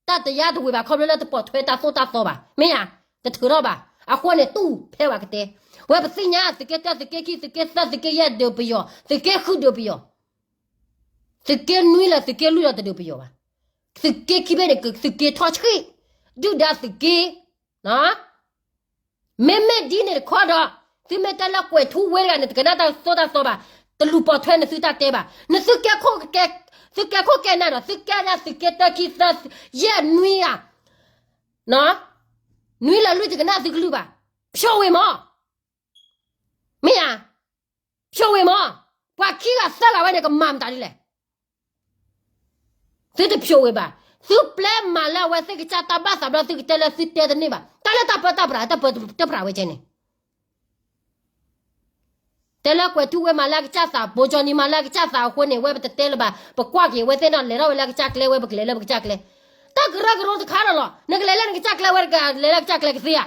တၢ်တယါတဝ့ၤဘၣ် ခီဖျိလၢတပိာ်ထွဲတၢ်သိၣ်တၢ်သီဘၣ်. မ့ၢ်ဧါ, တထုးထီၣ်ဘၣ်. အဃိန့ၣ် တူၢ်ဖဲဝဲကတဲ, ဝဲပသ့ၣ်ညါ သုးက့တၢ သုးက့ခံ သုးက့သၢ သုးက့ယဲၢ်ဒုးပယီၤ, သုးက့ဃုဒုးပယီၤ, သုးက့နွံလၢသုးက့လွံၢ်လီၤတဒုးပယီၤဘၣ်. သုးက့ခံဘ့ၣ်န့ၣ် သုးက့ထီၣ်ဆှံ, ဒုၣ်ဒါသုးက့ မ့မ့ၢ်ဒ်န့ၣ်တခီဒီး, သုမ့ၢ်တဲလၢကွဲးထူဝ့တဂၤန့ၣ် တကနၣ်တၢ်သိၣ်တၢ်သီဘၣ်, တလူၤပိာ်ထွဲနသုတၢ်တဲဘၣ်. နသုကဲခိၣ်ကဲ, သုကဲခိၣ်ကဲနၢ်ဒီး သုကဲဒၣ်သုးက့တၢခံသၢယဲၢ်နွံဧါ, နွံလၢလွံၢ်တကနၣ်သုကလုၢ်ဘၣ်. ဖျိးဝ့ၤမး, မ့ၢ်ဧါ, ဖျိးဝ့ၤမး, ပှၤခံဂၤသၢဂၤဝဲန့ၣ် ကမၤမတၤဒ်လဲၣ်. သုတဖျိးဝ့ၤဘၣ်. သုပျဲမၤလၢအဝဲသ့ၣ်ကစၢ်တၢ်ဘၣ်သးဘျီ သုကတဲလၢသုတဲတန့ၢ်ဘၣ်. တၢ်လၢတၢ်ပၢတၢ်ပြး တၢ်ပၢတပြးဝဲကဲန့ၣ်, တဲလၢကွဲးထူဝ့မၤလၢအကစၢ်သး, ဘိးကၠီနံၤမၤလၢအကစၢ်သးအဃိန့ၣ် ဝဲပတတဲလၢၤဘၣ်. ပကွၢ်က့ၤဝဲသ့ၣ်နီၤ လဲၤထီၣ်ဝဲလၢအကစၢ်ကျဲ ဝဲပကလဲၤလၢပကစၢ်ကျဲ. တၢ်ကရၢကရိတခါဒီးလီၤ. နကလဲၤလၢနကစၢ်ကျဲ ဝဲတကလဲၤလၢအကစၢ်ကျဲကသ့ဧါ.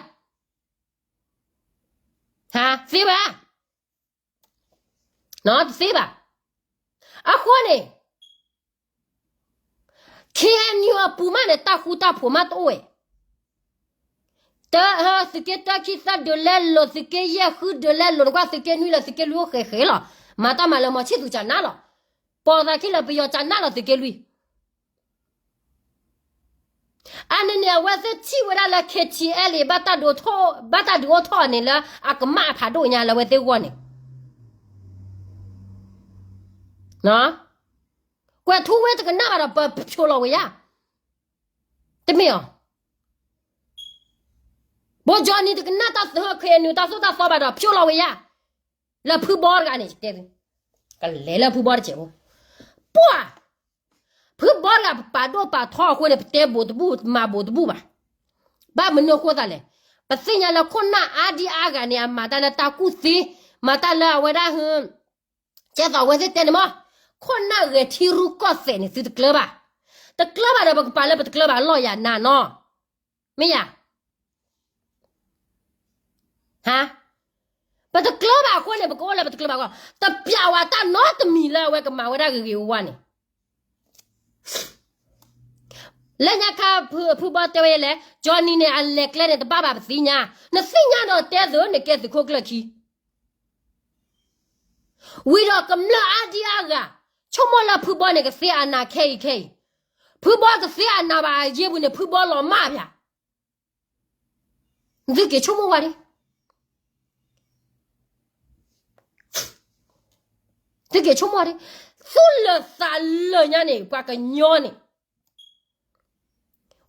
ဟါ, သ့ဘၣ်. တသ့ဘၣ်. အဃိန့ၣ် K N U အပူၤမးန့ၣ် တၢ်ဃူတၢ်ဖိးမးတအိၣ်ဝဲ. တၢ, သုးက့တၢခံသၢဒုးလဲလိာ်, သုးက့ယဲၢ်ဃုဒုးလဲလိာ်, နကွၢ်သုးက့နွံလၢသုးက့လွံၢ်အိၣ်ဃဲးဃဲးလီၤ. မၤတၢ်မၤလၢမီၤဆံၣ်သူၣ်ကနၣ်လီၤ. ပိာ်သးခံလၢပယီၤကနၣ်လီၤသုးက့လွံၢ် အန့ၣ်န့ၣ် အဝဲသ့ၣ်ထံၣ်ဝဲဒၣ်လၢ K T L ဘၣ်တၢ်ဒုးအိၣ်ထီၣ်, ဘၣ်တၢ်ဒုးအိၣ်ထီၣ်န့ၣ်လၢအကမၣ်အဖးဒိၣ်ညါလၢအဝဲသ့ၣ်ဂီၢ်န့ၣ်, ကွဲးထူဝ့တကနၣ်ဘၣ်ဒီး ပဖျိးလီၤဝဲယါ, တမ့ၢ်အီၤ, ဘိးကၠီနံၤတကနၣ်တၢ်သဟၢ K N U တၢ်သိၣ်တၢ်သီဘၣ်ဒီး ဖျိးလီၤဝဲယါ, လၢဖုဘီတဂၤန့ၣ် ကလဲၤလၢဖုဘီတစဲးဖိ, ပှၢ် ဖုဘီတဂၤ ပပာ်ဒိၣ်ပာ်ထီအဃိန့ၣ် ပတဲဘူးတဘူး မၤဘူးတဘူးဘၣ်. ဘၣ်မနုၤအဃိသတးလဲၣ်, ပသ့ၣ်ညါလၢခိၣ်နၢ်အါဒံအါဂၤန့ၣ် အမၤတၢ်လၢတၢ်ကူၣ်သ့, မၤတၢ်လၢအဝဲဒၣ်ဟ, ကဲသိးအဝဲသ့ၣ်တဲန့ၣ်မး, ခိၣ်နၢ်ဂဲၤထံရူၢ်ကီၢ်သဲးန့ၣ် သုတကျၢၤဘၣ်, တကျၢၤဘၣ်ဒီး ပကပာ်လၢပတကျၢၤဘၣ်အလီၢ်ယၤနၤနီၤ, မ့ၢ်ယၤ ဟါ, ပတကျၢၤဘၣ်အဃိန့ၣ် ပကအိၣ်လၢပတကျၢၤဘၣ်အဂီၢ်, တပျးဝဲတၢ်နီတမံၤလၢအဝဲကမၤဝဲဒၣ်ဂ့ၤဂ့ၤဝါဝါန့ၣ်, လၢညါခါ ဖုဘီတဲဝဲလဲၣ်, ကၠီနံၤန့ၣ် အလဲၤကျဲန့ၣ် တဘၣ်ဘၣ်ပသ့ၣ်ညါ, နသ့ၣ်ညါဒီးတဲသုးန့ၣ် ကဲသုးခိၣ်ကျၢၢ်ခံ ဝံၤဒီးကမျၢၢ်အါဒံအါဂၤ ဆိကမိၣ်လၢဖုဘီန့ၣ် ကသ့အနးခဲအံၤခဲအံၤ, ဖုဘီတသ့အနးဘၣ်အယ့ၢ်ပူၤန့ၣ် ဖုဘီလီၤမၢ်ပၠး, သုက့ၤဆိကမိၣ်ဝဲဒၣ်, သုက့ၤဆိကမိၣ်ဝဲဒၣ်, သူၣ်လၢာ်သးလၢာ်ညါန့ၣ် ပှၤကညီန့ၣ်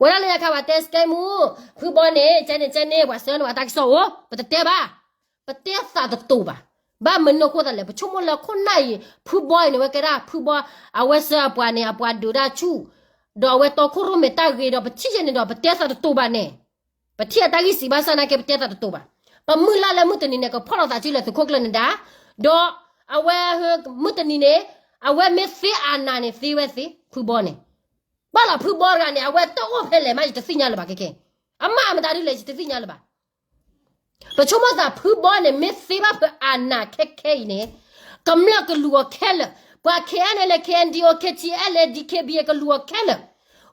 ဝဲဒၣ်လၢညါခါ ပှၤတဲစကဲမူ, ဖုဘီန့ၣ် ကဲန့ၣ်ကဲန့ၣ် ပှၤဆှၢန့ၢ်ဝဲတၢ်ကစီၣ်အိၣ်, ပတတဲဘၣ်, ပတဲသးတတိာ်ဘၣ်. ဘၣ်မနုၤအဃိသတးလဲၣ်, ပဆိကမိၣ်လၢခိၣ်နၢ်အံၤ ဖုဘီအံၤန့ၣ် ဝဲကဲဒၣ်ဖုဘီ, အဝဲဆှၢအပှၤန့ၣ် အပှၤဒုးတၢ်ဆူၣ်, ဒီးအဝဲတီခိၣ်ရိၣ်မဲာ်တၢ်ဂ့ၤဒီး ပထံၣ်ယဲန့ၣ်ဒီး ပတဲသးတတိာ်ဘၣ်န့ၣ်, ပထံၣ်အတၢ်ဂံၢ်စံးဘၣ်ဆၣ်နာ်က့ ပတဲသးတတိာ်ဘၣ်. ပမုၢ်လၢ်လၢမုၢ်တနံၤန့ၣ် ကဖီၣ်လိာ်သးစုလၢသုးခိၣ်ကျၢၢ်နဒါ, ဒီးအဝဲမုၢ်တနံၤန့ၣ် အဝဲမ့ၢ်သ့အနးန့ၣ် သ့ဝဲသ့ ဖုဘီန့ၣ် ဘၣ်လီၤဖုဘီတဂၤန့ၣ် အဝဲတအိၣ်ဖဲလဲၣ်မး ယတသ့ၣ်ညါလၢၤဘၣ်ခဲခဲ, အမၤမတၤဒ်လဲၣ် ယတသ့ၣ်ညါလၢၤဘၣ်. ပဆိကမိၣ်သးဖုဘီန့ၣ် မ့ၢ်သ့ဘၣ်ဖဲအနးခဲခဲအံၤန့ၣ်, ကမျၢၢ်ကလူၤအီၤခဲလၢာ်, ပှၤ K N L K N D O K T L D K B A ကလူၤအီၤခဲလၢာ်,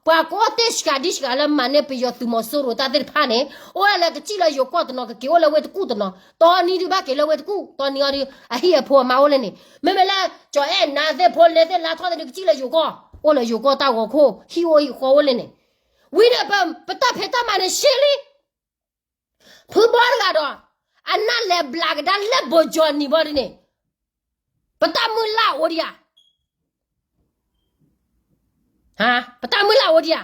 ပှၤကအိၣ်တ့ၢ်ဆှးဒံဆှးလၢမၤန့ၢ်ပယီၤသုးမီၤစိရိၤတၢ်သ့ၣ်တဖၣ်န့ၣ်, အိၣ်ဝဲလၢကစံၣ်လၢယိၤကီၢ်တနီၤ ကက့ၤအိၣ်လၢဝ့ၢ်တကူၣ်တနီၤ, တီနံၤဒုးဘၣ်က့ၤလၢဝ့ၢ်တကူၣ်, တီနံၤအီၤဒုး အဟံၣ်အဖိအမါအိၣ်လၢန့ၣ်, မ့မ့ၢ်လၢ ကၠီၤအဲၣ်နါသ့ၣ်ဖိလဲသ့ၣ်လါထီၣ်သ့ၣ်ဒုး ကစံၣ်လၢယိၤကီၢ်, အိၣ်လၢယိၤကီၢ်တၢ်ဂီၤခိၣ် ဟံၣ်အိၣ်ဟံၣ်ဃီအိၣ်လၢန့ၣ်, ဝံၤဒီး ပတၢ်ဖံးတၢ်မၤန့ၣ်ရှဲလံ ဖုဘီတဂၤဒီး အနၢ်လဲၤဘျးကဒါလၢဘိးကၠီနံၤဘီဒ်န့ၣ်, ပတၢ်မုၢ်လၢ်အိၣ်ဒံးဧါ, ပတၢ်မုၢ်လၢ်အိၣ်ဒံးဧါ,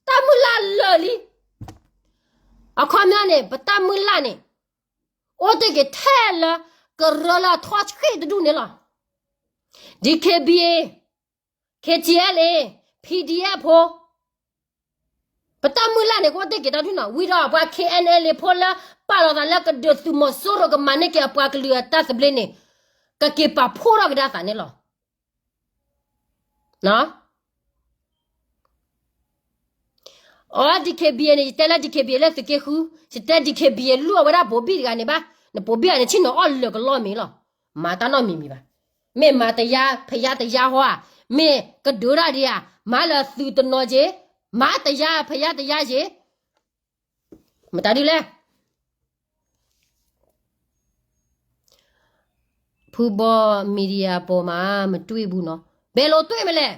တၢ်မုၢ်လၢ်လၢာ်လံ. အခီပညီန့ၣ် ပတၢ်မုၢ်လၢ်န့ၣ် အိၣ်တ့ၢ်က့ၤထဲလၢ ကရၢလၢအထီၣ်ဆှံတဒူၣ်န့ၣ်လီၤ. D K B A, K T L A, P D F ဖိ ပတၢ်မုၢ်လၢ်န့ၣ် ကအိၣ်တ့ၢ်က့ၤတၢ်ဒုၣ်နီၤ, ဝံၤဒီးပှၤ K N L A ဖိလၢ ပာ်လီၤသးလၢကဒုးသုးမီၤစိရိၤ ကမၤန့ၢ်က့ၤအပှၤကလုာ်အတၢ်သဘျ့န့ၣ်, ကက့ၤပာ်ဖှိၣ်ထီၣ်ကဒါသးန့ၣ်လီၤ. အီ D K B A န့ၣ် ယတဲလၢ D K B A လၢသုးက့ဃု, ယတဲ D K B A လူၢ်အဝဲဒၣ်ဘိးဘံၣ်တဂၤန့ၣ်ဘၣ်. နပိာ်ဘံၣ်ဧါ နဆ့ၣ်နီၤအီၣ်လၢာ်ကလီမ့ၤလီၤ. မၤတၢ်နီတမံၤမံၤဘၣ်. မ့ၢ်မၤတယါဖယါတယါဟီဧါ, မ့ၢ်ကဒုးတၢ်ဒံးဧါ, မၤလၢသုတနီၤက့ၤ, မၤတယါဖယါတယါက့ၤ, မတၤဒုလဲၣ်. ဖုဘီ media ပေါ်မှာ မတွေ့ဘူးနော်. ဘယ်လိုတွေ့မလဲ.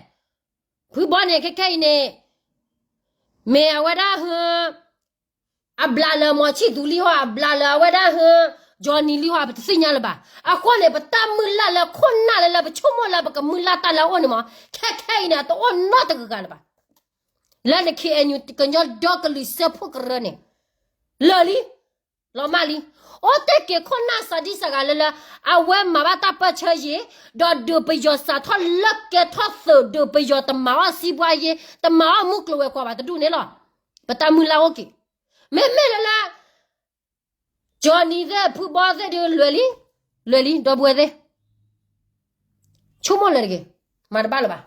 ဖုဘီန့ၣ် ခဲခဲအံၤန့ၣ် မ့ၢ်အဝဲဒၣ်ဟၢ အဘျးလၢမီၤဆံၣ်သူလံဟီ, အဘျးလၢအဝဲဒၣ်ဟၢ Johnny လံဟီ, ပတသ့ၣ်ညါလၢၤဘၣ်. အဃိန့ၣ် ပတၢ်မုၢ်လၢ်လၢခိၣ်နၢ်လၢလၢပဆိကမိၣ်လၢပကမုၢ်လၢ်တၢ်လၢအအိၣ်န့ၣ်မး ခဲခဲအံၤန့ၣ် အတအိၣ်နီတဂၤဂၤလၢၤဘၣ်. လၢန ခ့ၣ်အဲၣ်ယူၣ် ကညီဒီကလုာ်စၢဖှိၣ်ကရၢန့ၣ် လၢာ်လံ လီၤမၢ်လံ. အိၣ်တ့ၢ်က့ၤခိၣ်နၢ်စၤဒံစၤဂၤလၢလၢ အဝဲမၤဘၣ်တၢ်ပၢၢ်ဆၢယ့ၤ, ဒီးဒုးပယီၤစးထီၣ်လၢကဲထီၣ်သုး ဒုးပယီၤတမၤအီၣ်စံးပှၤယ့ၤ, တမၤအီၣ်မုၢ်ကျိၤဝဲၤကွာ်ဘၣ်တဒူၣ်န့ၣ်လီၤ. ပတၢ်မုၢ်လၢ်အိၣ်က့ၤ. မ့မ့ၢ်လၢလၢ Johnny သ့ၣ် ဖုဘီသ့ၣ်ဒုးလွဲၢ်လံ, လွဲၢ်လံ ဒီပုၢ်ဝဲၢ်သ့ၣ် ဆိကမိၣ်လၢၤတဂ့ၤ, မၤတဘၣ်လၢၤဘၣ်.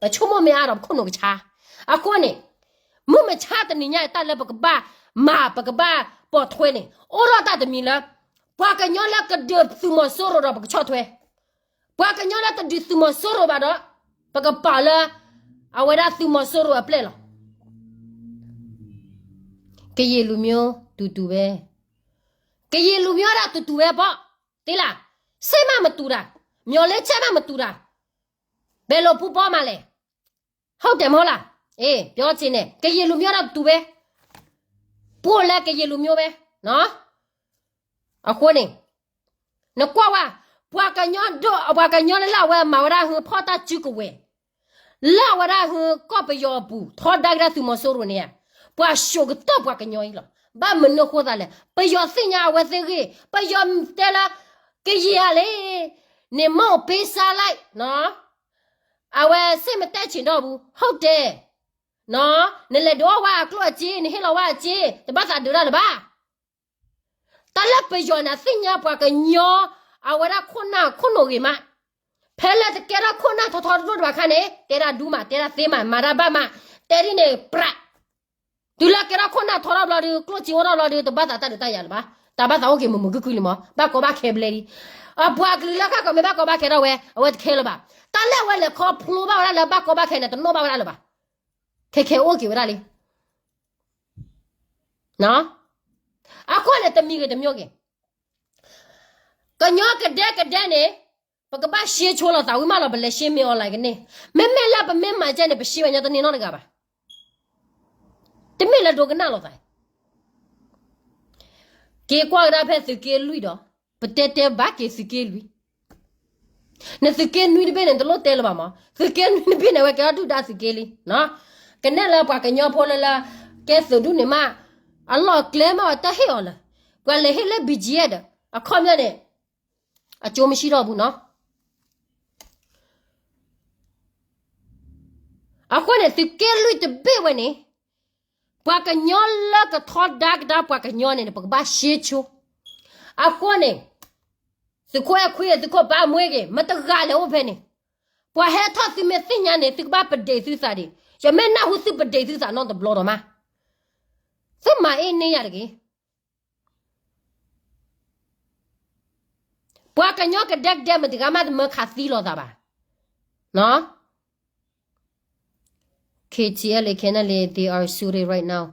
ပဆိကမိၣ်မ့ၢ်အါဒီးပခိၣ်နူာ်ကဆါ. အဃိန့ၣ် မုၢ်မဆါတနံၤညါအံၤ တၢ်လၢပကဘၣ်မၤ ပကဘၣ်ပိာ်ထွဲန့ၣ် အိၣ်ထီၣ်တၢ်တမံၤလၢ ပှၤကညီလၢကဒုးသုးမီၤစိရိၤဒီးပကဆီၣ်ထွဲ, ပှၤကညီလၢတဒုးသုးမီၤစိရိၤဘၣ်ဒီး ပကပာ်လၢ အဝဲဒၣ်သုးမီၤစိရိၤအပျဲၢ်လီၤ. ကရင်လူမျိုးတူတူပဲ, ကရင်လူမျိုးတၢ်တူတူပဲပေါ့, သ့လၢ်, စိတ်မှမတူတာ, မျှော်လင့်ချက်မှမတူတာ, ဘယ်လိုပူပေါင်းမှာလဲ, ဟုတ်တယ်မဟုတ်လား, အေး ပြောချင်တယ်, ကရင်လူမျိုးတၢ်တူပဲ, ပူလဲကရင်လူမျိုးပဲ, နော်, အဃိန့ၣ် နကွၢ်ဝဲ, ပှၤကညီဒိၣ် ပှၤကညီလၢအဝဲမၤဝဲဒၣ်ဟၢဖီၣ်တၢ်စုကဝဲၤ လၢအဝဲဒၣ်ဟၢကီၢ်ပယီၤအပူၤ ထီဒါက့ၤတၢ်သုးမီၤစိရိၤန့ၣ်ဧါ, ပှၤၡိးကတၢၢ်ပှၤကညီအံၤလီၤ. ဘၣ်မနုၤအဃိသတးလဲၣ်, ပယီၤသ့ၣ်ညါအဝဲသ့ၣ်ဂ့ၢ်, ပယီၤတဲလၢ ကယံာ်ဧါလဲၣ်, နမ့ၢ်အိၣ်ပ့ၤစါလဲၣ်, အဝဲစ့ၢ်မ့ၢ်တဲဆ့ၣ်ဒီးပူၤ ဟုတ်တယ်, နလဲၤဒုးအီၣ်ဝဲအကျိၣ်အစ့, နဟ့ၣ်လီၤဝဲအစ့, တဘၣ်သးဒုးတၢ်လၢၤဘၣ်. တၢ်လၢပယီၤန့ၣ် သ့ၣ်ညါပှၤကညီ အဝဲဒၣ်ခိၣ်နၢ်ခိၣ်နူာ်ဂ့ၤမး, ဖဲလၢတကဲထီၣ်ခိၣ်နၢ်ထီထီတဒိၣ်တဘၣ်ခါန့ၣ် တဲဒၣ်ဒူမး တဲဒၣ်သ့မး မၤတၢ်ဘၣ်မး, တဲဒ်န့ၣ်ပြး, တုၤလၢကဲထီၣ်ခိၣ်နၢ်ထီထီဘျီဒီး ကျိၣ်စ့အိၣ်ထီၣ်ဘျီဒီး တဘၣ်သးတၢ်ဒုးတၢ်ယၤလၢၤဘၣ်, တၢ်ဘၣ်သးအိၣ်က့ၤမုာ်မုာ်ခုၣ်ခုၣ်လံမး, ဘၣ်ကီဘၣ်ခဲဘျဲလံ. အပှၤကလုာ်လၢကကီၢ်မ့ၢ်ဘၣ်ကီဘၣ်ခဲထီၣ်ဝဲ အဝဲတခဲလၢၤဘၣ်. တၢ်လၢအဝဲလဲၤခီဖျိဘၣ်ဝဲဒၣ်လၢဘၣ်ကီဘၣ်ခဲန့ၣ် တနီၣ်ဘၣ်ဝဲဒၣ်လၢၤဘၣ်. ခဲခဲအိၣ်က့ၤဝဲဒၣ်လံ အဃိန့ၣ် တမံၤဂ့ၤတမံၤဂ့ၤ, ကညီကဒဲကဒဲန့ၣ် ပကဘၣ်ရှဲဆိလိာ်သးဝံၤမးလီၤ, ပလဲၤရှဲမ့ၢ် online ကန့ၢ်, မ့မ့ၢ်လၢပမ့ၢ်မၤကဲန့ၣ် ပရှဲဝဲညီတန့ၢ်နီတဂၤဘၣ်. တမ့ၢ်လၢဒိကနၣ်လိာ်သး, က့ၤကွၢ်ကဒါဖဲသုးက့လွံၢ်ဒီး ပတဲတဲဘၣ်က့ၤသုးက့လွံၢ် နသုးက့နွံတဘ့ၣ်န့ၣ် တလိၣ်တဲလၢၤဘၣ်မး, သုးက့နွံတဘ့ၣ်န့ၣ် အဝဲကဲထီၣ်ဒုၣ်ဒါသုးက့လံ. ကနဲၣ်လၢပှၤကညီဖိလၢလၢ ကဲသုးဒူၣ်န့ၣ်မး, အလီၢ်အကျဲမး ပှၤတဟ့ၣ်အီၤလၢၤ, ပှၤလဲၤဟ့ၣ်လၢ ဘီၣ်ကၠံၣ်အဲၣ်ဒီး အခီပညီန့ၣ် အကၠိမရှိထီၣ်ဘူးနီၤ. အဃိန့ၣ် သုးက့လွံၢ်တဘ့ၣ်ဝဲန့ၣ် ပှၤကညီလၢကထီဒါကဒါပှၤကညီန့ၣ် ပကဘၣ်ရှဲဆိ. အဃိန့ၣ် သုးခိၣ်အဲၣ်ခွံဂ့ၤ သုးခိၣ်ပၢ်မွှ့ဂ့ၤ မတဂၤလဲၤအိၣ်ဖဲန့ၣ်, ပှၤဟဲထီၣ်သုမ့ၢ်သ့ၣ်ညါန့ၣ် သုကဘၣ်ပဒ့ၣ်သုသးဒံး, ယမ့ၢ်နၢ်ဟူသုပဒ့ၣ်သုသးနီတဘျီဒီးမး, သုမၤအ့န့ၢ်ယၤတဂ့ၤ. ပှၤကညီကဒဲကဒဲမတဂၤမးတမၢခးသံလိာ်သးဘၣ်. K T L A K N L A, they are shooting right now.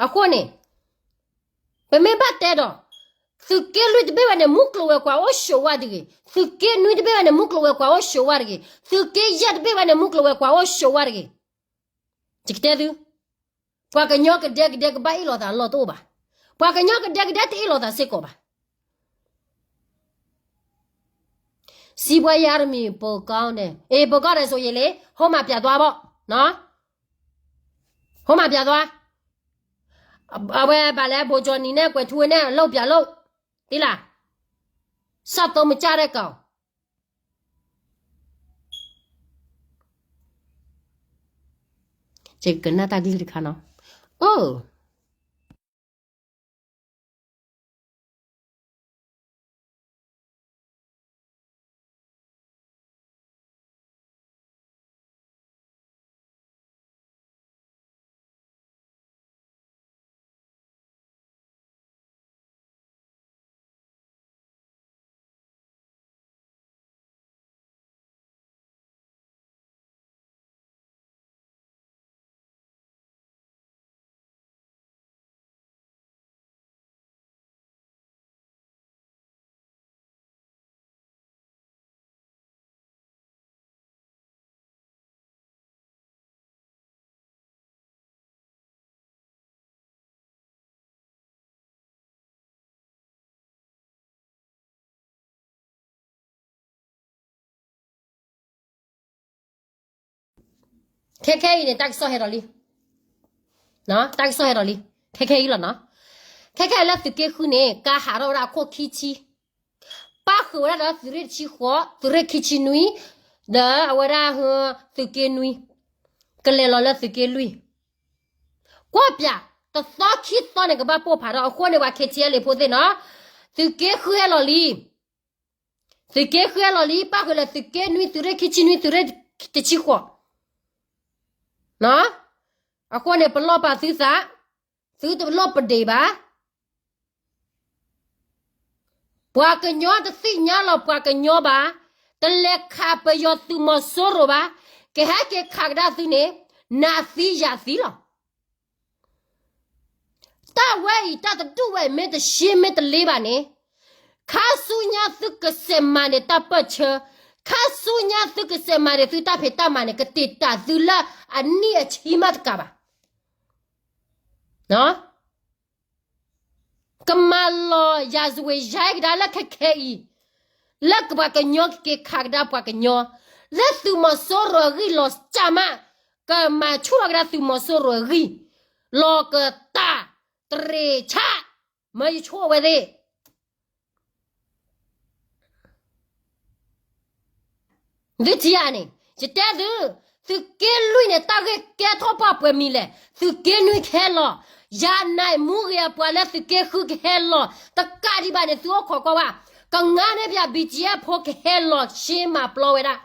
အဃိန့ၣ် ပမ့ၢ်ဘၣ်တဲဒီး သုးက့လွံၢ်တဘ့ၣ်ဝဲန့ၣ် မုၢ်ကျိၤဝဲၤကွာ်အိၣ်ဆိးဝါတဂ့ၤ, သုးက့နွံတဘ့ၣ်ဝဲန့ၣ် မုၢ်ကျိၤဝဲၤကွာ်အိၣ်ဆိးဝါတဂ့ၤ, သုးက့ယဲၢ်တဘ့ၣ်ဝဲန့ၣ် မုၢ်ကျိၤဝဲၤကွာ်အိၣ်ဆိးဝါတဂ့ၤ. ယကတဲသု, ပှၤကညီကဒဲကဒဲကဘၣ်အ့ၣ်လိာ်သးအလီၢ်တအိၣ်ဘၣ်. ပှၤကညီကဒဲကဒဲတအ့ၣ်လိာ်သးစ့ၢ်ကီးဘၣ်. စီးပွားရေးအရမီ ပိုကောင်းတယ်, အေး ပိုကောင်းတယ်ဆိုရင်လေ, ဟိုမှာပြသွားပေါ့နော်, ဟိုမှာပြသွား. အဝဲဘၣ်လဲၣ် ဘိုကၠီၣ်နံၤန့ၣ် ကွဲးထူဝဲန့ၣ် အလုပ်ပြလုပ်, သိလား, စက်သုံးမကျတဲ့ကောင်. ယကနၣ်တၢ်ကလုၢ်တခါနီၤ, အိၣ် ခဲခဲအံၤန့ၣ် တၢ်ကစီၣ်ဟဲဒီးလံ, တၢ်ကစီၣ်ဟဲဒီးလံ, ခဲခဲအံၤလီၤနီၤ. ခဲခဲအံၤလၢသုးက့ဃုန့ၣ် ကဟးထီၣ်ဝဲဒၣ်အခိၣ်ခံဆံ, ပၣ်ဃုာ်ဝဲဒၣ်ဒီးသုးရ့ၣ်တဆံဃိး, သုးရ့ၣ်ခံဆံနွံ, ဒီးအဝဲဒၣ် သုးက့နွံ, ကလဲၤလီၤလၢသုးက့လွံၢ်, ကွၢ်ပၠး, တသီခံသီန့ၣ် ကဘၣ်ပိၢ်ဖးဒီး အဃိန့ၣ် ပှၤ KTLA ဖိသ့ၣ်နီၤ, သုးက့ဃုဟဲလီၤလံ, သုးက့ဃုဟဲလီၤလံ, ပၣ်ဃုာ်လၢသုးက့နွံ, သုးရ့ၣ်ခံဆံနွံ, သုးရ့ၣ်တဆံဃိး အဃိန့ၣ် ပလီၢ်ပာ်သုသး, သုတလီၢ်ပဒ့ၣ်ဘၣ်. ပှၤကညီတသ့ၣ်ညါလီၤပှၤကညီဘၣ်, တလဲၤခးပယီၤသုးမီၤစိရိၤဘၣ်, ကဟဲက့ၤခးကဒါသုန့ၣ်, နးသံယၤသံလီၤ. တၢ်ဝဲအံၤ တၢ်တဒူၣ်ဝဲအံၤ မ့ၢ်တရှဲမ့ၢ်တလ့ဘၣ်န့ၣ်, ခါဆူညါသုကစဲးမၤန့ၢ်တၢ်ပၢၢ်ဆၢ, ခါဆူညါသုကစဲးမၤန့ၢ်သုတၢ်ဖံးတၢ်မၤန့ၣ် ကတ့ၢ်တၢ်သုလၢအနံၣ်အဆံမးတကးဘၣ်. ကမၤလီၤယၤစဝ့ၤယါကဒါလၢခဲခဲအံၤ, လၢပှၤကညီကက့ၤခးကဒါပှၤကညီ, လၢသုးမီၤစိရိၤအဂံၢ်လီၤစၢ်မး, ကမၤဆူၣ်ထီၣ်ကဒါသုးမီၤစိရိၤအဂံၢ်, လီၤကတၢ်, တရ့ၣ်ဆၣ်, မၢယဆိၣ်ဝဲသ့ၣ် သုထံဧါန့ၣ်, ယတဲသု, သုးက့လွံၢ်န့ၣ် တၢ်ဂ့ၢ်ကဲထီၣ်ပှၢ်ပှဲၤမံၤလဲၣ်, သုးက့နွံကဟဲလီၤ, ယၤနၤမူဂ့ၤအပှၤလၢသုးက့ဃုကဟဲလီၤ, တကးဒံးဘၣ်န့ၣ် သုအိၣ်ခိးကွၢ်ဝဲ, ကငါန့ၣ်ပၠး BGF ဖိကဟဲလီၤရှဲမၤပျီဝဲဒၣ်,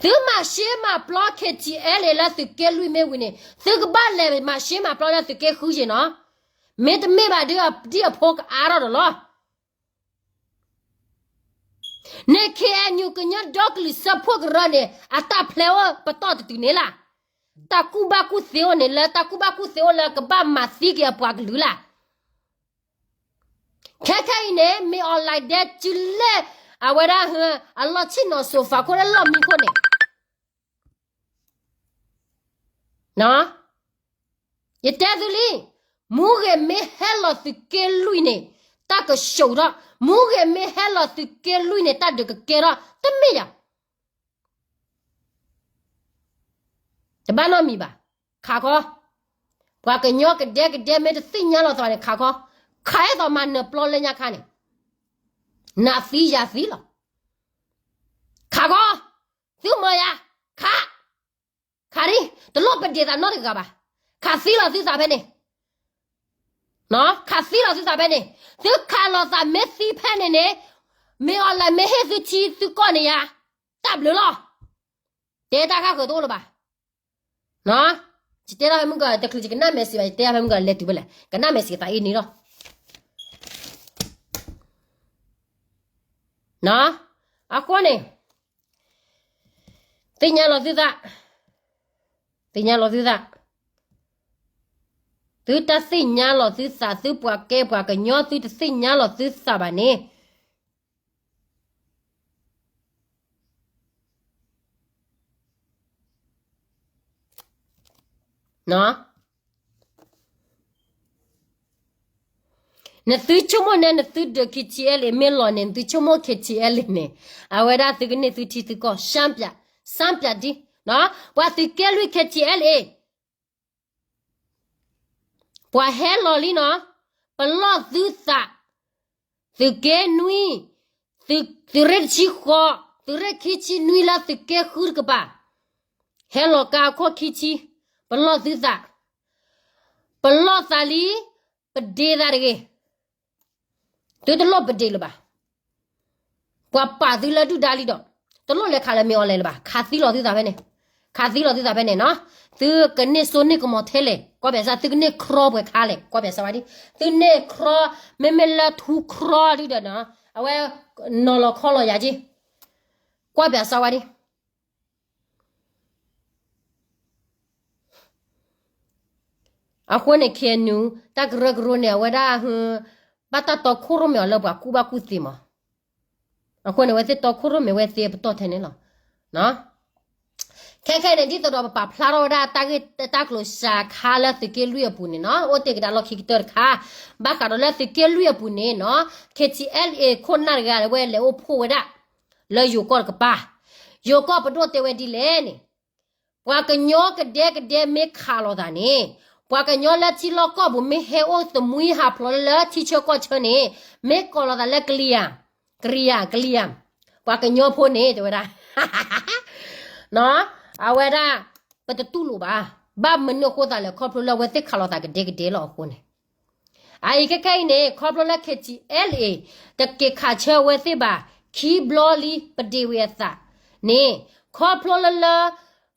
သုမၤရှဲမၤပျီ KTLA လၢသုးက့လွံၢ်မ့ၢ်ဝံၤန့ၣ် သုကဘၣ်လဲၤမၤရှဲမၤပျီလၢသုးက့ဃုယ့ၣ်နီၤ, မ့တမ့ၢ်ဘၣ်ဒ်အဖိကအါထီၣ်ဒီးလီၤ. န့ၣ် KNU ကညီဒီကလုာ်စၢဖှိၣ်ကရၢန့ၣ် အတၢ်ဖျဲးအိၣ်ပတီၢ်တတုၤန့ၣ်လၢ်, တၢ်ကူၣ်ဘၣ်ကူၣ်သ့အိၣ်န့ၣ် လၢတၢ်ကူၣ်ဘၣ်ကူၣ်သ့အိၣ်လၢကဘၣ်မၤသံက့ၤအပှၤကလုာ်လၢ်. ခဲခဲအံၤန့ၣ် မ့ၢ်အီၤလဲၤဒဲကၠူလဲၣ်, အဝဲဒၣ် အလီၢ်ဆ့ၣ်နီၤစိၤ ဖးခိၣ်လၢလီၢ်မံခိၣ်န့ၣ် ယတဲသုလံ, မူဂ့ၤမ့ၢ်ဟဲလီၤသုးက့လွံၢ်န့ၣ် တၢ်ကဆှိးထီၣ်, မူဂ့ၤမ့ၢ်ဟဲလီၤသုးက့လွံၢ်န့ၣ် တၢ်ဒုးကကဲထီၣ် တမ့ၢ်ယၤ တဘၣ်နီတမံၤဘၣ်, ခးခီ, ပှၤကညီကဒဲကဒဲမ့ၢ်တသ့ၣ်ညါလီၤသးန့ၣ် ခးခီ, ခးအဲၣ်သိးမၤနၢၤပျီလၢညါခါန့ၣ်, နးသံယၤသံလီၤ. ခးခီ, သုမၤယၤ, ခး, ခးဒ်, တလိၣ်ပဒ့ၣ်သးနီတဂၤဘၣ်, ခးသံလီၤသုသးဖဲန့ၣ်, ခးသံလီၤသုသးဖဲန့ၣ်, သုခးလီၤသးမ့ၢ်သံဖဲန့ၣ်န့ၣ်, မ့ၢ်အီၤလဲၤမ့ၢ်ဟ့ၣ်သုထံသုကီၢ်န့ၣ်ယၤ, တၢ်ဘျုးလီၤ. တဲတၢ်ဃၣ်ဃၢၤတအိၣ်လၢၤဘၣ်. ယတဲဒၣ်ဖဲမုၢ်ကီၢ် တချုးယကနၣ်မဲာ်စံးဘၣ် ယတဲဒၣ်ဖဲမုၢ်ကီၢ်လဲၤတုၤဖဲလဲၣ် ကနၣ်မဲာ်စံးသးအံၤန့ၣ်လီၤ. အဃိန့ၣ် သ့ၣ်ညါလီၤသုသး, သ့ၣ်ညါလီၤသုသး, သုတၢ်သ့ၣ်ညါလီၤသုသး သုပှၤကဲပှၤကညီ သုတသ့ၣ်ညါလီၤသုသးဘၣ်န့ၣ် နသုဆိကမိၣ်န့ၣ် နသုဒုး KTLA မ့ၢ်လီၤန့ၣ် နသုဆိကမိၣ် KTLA န့ၣ် အဝဲဒၣ်သုကန့ၢ်သုထံသုကီၢ် စမ်းပြ, စမ်းပြဒ်, ပှၤသုးက့လွံၢ် KTLA ပှၤဟဲလီၤလံနီၤ, ပလီၢ်သုသး, သုးက့နွံ, သုးရ့ၣ်တဆံဃိး, သုးရ့ၣ်ခံဆံနွံလၢသုးက့ဃုတကပၤ, ဟဲလီၤကါအခိၣ်ခံဆံ, ပလီၢ်သုသး, ပလီၢ်သးလံ, ပဒ့သးတဂ့ၤ, သုတလိၣ်ပဒ့ၣ်လၢၤဘၣ်. ပှၤပာ်သုလၢဒုၣ်ဒါလံဒီး, တလိၣ်လဲၤခးလၢမ့ၢ်အီၤလဲၤလၢၤဘၣ်, ခးသံလီၤသုသးဖဲန့ၣ်, ခးသံလီၤသုသးဖဲန့ၣ်နီၤ, သုကန့ၢ်စိန့ၢ်ကမီၤထဲလဲၣ် ကွၢ်ပၠးစၢ် သုကန့ၢ်ခြိပှဲၤခါလဲၣ် ကွၢ်ပၠးစၢ်ဝဲဒ်, သုန့ၢ်ခြိ မ့မ့ၢ်လၢထူခြိဒုဒီးနီၤ, အဝဲနီၤလီၤခီလီၤယၤက့, ကွၢ်ပၠးစၢ်ဝဲဒ် အဃိန့ၣ် KNU တၢ်ကရၢကရိန့ၣ် အဝဲဒၣ် ဘၣ်တၢ်တီခိၣ်ရိၣ်မဲအီၤလၢပှၤကူၣ်ဘၣ်ကူၣ်သ့မး, အဃိန့ၣ် အဝဲသ့ၣ်တီခိၣ်ရိၣ်မဲဝဲသ့အပတီၢ်ထဲန့ၣ်လီၤ. ခဲခဲန့ၣ် ဒ်သိးဒီးပပာ်ဖျါထီၣ်ဝဲဒၣ်တၢ်ဂ့ၢ်တၢ်ကျိၤစှၤခါလၢသုးက့လွံၢ်အပူၤန့ၣ်နီၤ, အိၣ်တ့ၢ်ကဒါလီၢ်ခံကတၢၢ်တခါ, ဘၣ်ဃးဒီးလၢသုးက့လွံၢ်အပူၤန့ၣ်နီၤ, KTLA ခိၣ်နၢ်တဂၤဝဲလဲၤအိၣ်ဖှိၣ်ဝဲဒၣ် လၢယိၤကီၢ်တကပၤ, ယိၤကီၢ်ပဒိၣ်တဲဝဲဒ်လဲၣ်န့ၣ်, ပှၤကညီကဒဲကဒဲမ့ၢ်ခးလိာ်သးန့ၣ်, ပှၤကညီလၢထံလီၢ်ကီၢ်ပူၤမ့ၢ်ဟဲအိၣ်သမံဟးဖျိးလၢထံဆၢကီၢ်ဆၢန့ၣ်, မ့ၢ်ကိးလိာ်သးလၢကလံၤဧါ, ကလံၤဧါ, ကလံၤဧါ, ပှ�ကညီဖိန့ၣ် တဲဝဲဒၣ်, အဝဲဒၣ်, ပတတူၢ်လိာ်ဘၣ်, ဘၣ်မနုၤအဃိသးလဲၣ် ခီဖျိလၢအဝဲသ့ၣ်ခးလိာ်သးကဒဲကဒဲလီၤအဃိန့ၣ် အအံၤခဲခဲအံၤန့ၣ် ခီဖျိလၢ KTLA တက့ၤခးဆၢအဝဲသ့ၣ်ဘၣ်, ခံဘျီလံပဒ့ၣ်ဝံၤအသးန့ၣ်, ခီဖျိလၢလၢ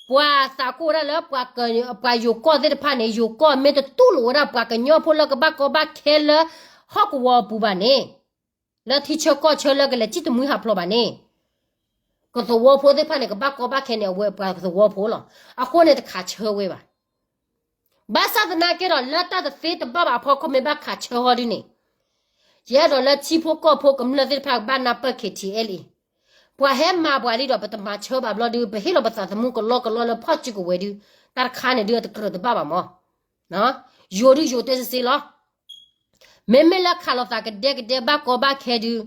ပှၤသးကိၢ်ဝဲဒၣ်လၢ ပှၤယိၤကီၢ်သ့ၣ်တဖၣ်န့ၣ် ယိၤကီၢ်မ့ၢ်တတူၢ်လိာ်ဝဲဒၣ်ပှၤကညီဖိလၢကဘၣ်ကီဘၣ်ခဲလၢ ဟီၣ်ကဝီၤအပူၤဘၣ်န့ၣ်, လၢထံဆၢကီၢ်ဆၢလၢကလဲၤစံၣ်တမှံဟးဖျိးဘၣ်န့ၣ်, ကသဝီဖိသ့ၣ်တဖၣ်န့ၣ် ကဘၣ်ကီဘၣ်ခဲန့ၣ် အဝဲပှၤကသဝီဖိလီၤ. အဃိန့ၣ်တခးဆၢဝဲဘၣ်. ဘၣ်ဆၣ်သနာ်က့ဒီးလၢတၢ်တသ့တဘၣ်ဘၣ်အဖီခိၣ်မ့ၢ်ဘၣ်ခးဆၢဟီဒ်န့ၣ်, ယအဲၣ်ဒိးလၢထံဖိကီၢ်ဖိကမျၢၢ်သ့ၣ်တဖၣ်ကဘၣ်နၢ်ပၢၢ် KTLA အံၤ, ပှၤဟဲမၤပှၤလံဒီးပတမၤဆၢဘၣ်ဘျီဒုး ပဟ့ၣ်လီၤပသးသမူကလီကလီလၢဖီၣ်စုကဝဲၤဒုး, တၢ်တခါန့ၣ်ဒုးအတကြၢးတဘၣ်ဘၣ်မး. ယိၤဒုးယိၤတဲစ့စ့လီၤ. မ့မ့ၢ်လၢခးလိာ်သးကဒဲကဒဲဘၣ်ကီဘၣ်ခဲဒုး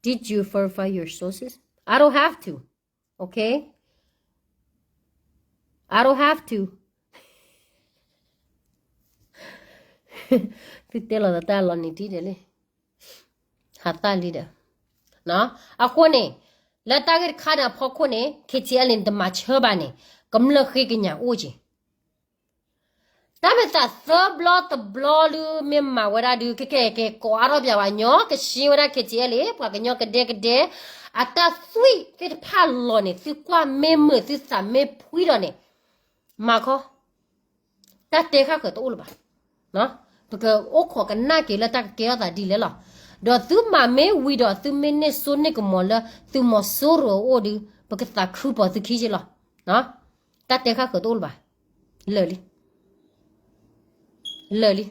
Did you verify your sources? I don't have to. Okay? I don't have to. သုတဲလီၤသးတၢ်လီၤနံၤတံၢ်ဒဲးလံ. ဟးသၣ်လံဒီး, အဃိန့ၣ်, လၢတၢ်ဂ့ၢ်တခါန့ၣ်အဖီခိၣ်န့ၣ် KTLA န့ၣ် တမၤဆၢဘၣ်န့ၣ်, ကမျၢၢ်ဃ့ကညးအိၣ်က့ၤ တၢ်မ့ၢ်သးသၢဘျီတဘျီဒုးမ့ၢ်မၤဝဲဒၣ်ဒုး ကကဲကဲကိးအါထီၣ်ပၠးဝဲညီ ကဆှၢဝဲဒၣ် KTLA ပှၤကညီကဒဲကဒဲ အတၢ်သွံၣ်သ့ၣ်တဖၣ်လီၤန့ၣ် သုကွၢ်မ့ၢ်မုာ်သုသးမ့ၢ်ဖှံဒီးန့ၣ်, မၤခီ, တၢ်တဲဃၣ်ဃၢၤတအိၣ်လၢၤဘၣ်. ပကအိၣ်ခိးကနၣ်က့ၤလၢတၢ်ကကဲထီၣ်သးဒ်လဲၣ်လီၤ. ဒီးသုမၤမ့ၢ်ဝံၤဒီးသုမ့ၢ်န့ၢ်စိန့ၢ်ကမီၤလၢ သုးမီၤစိရိၤအအိၣ်ဒုး ပကသးခုပီၤသုခံက့လီၤ. တၢ်တဲဃၣ်ဃၢၤတအိၣ်လၢၤဘၣ်. လၢာ်လံ. လၢာ်လံ.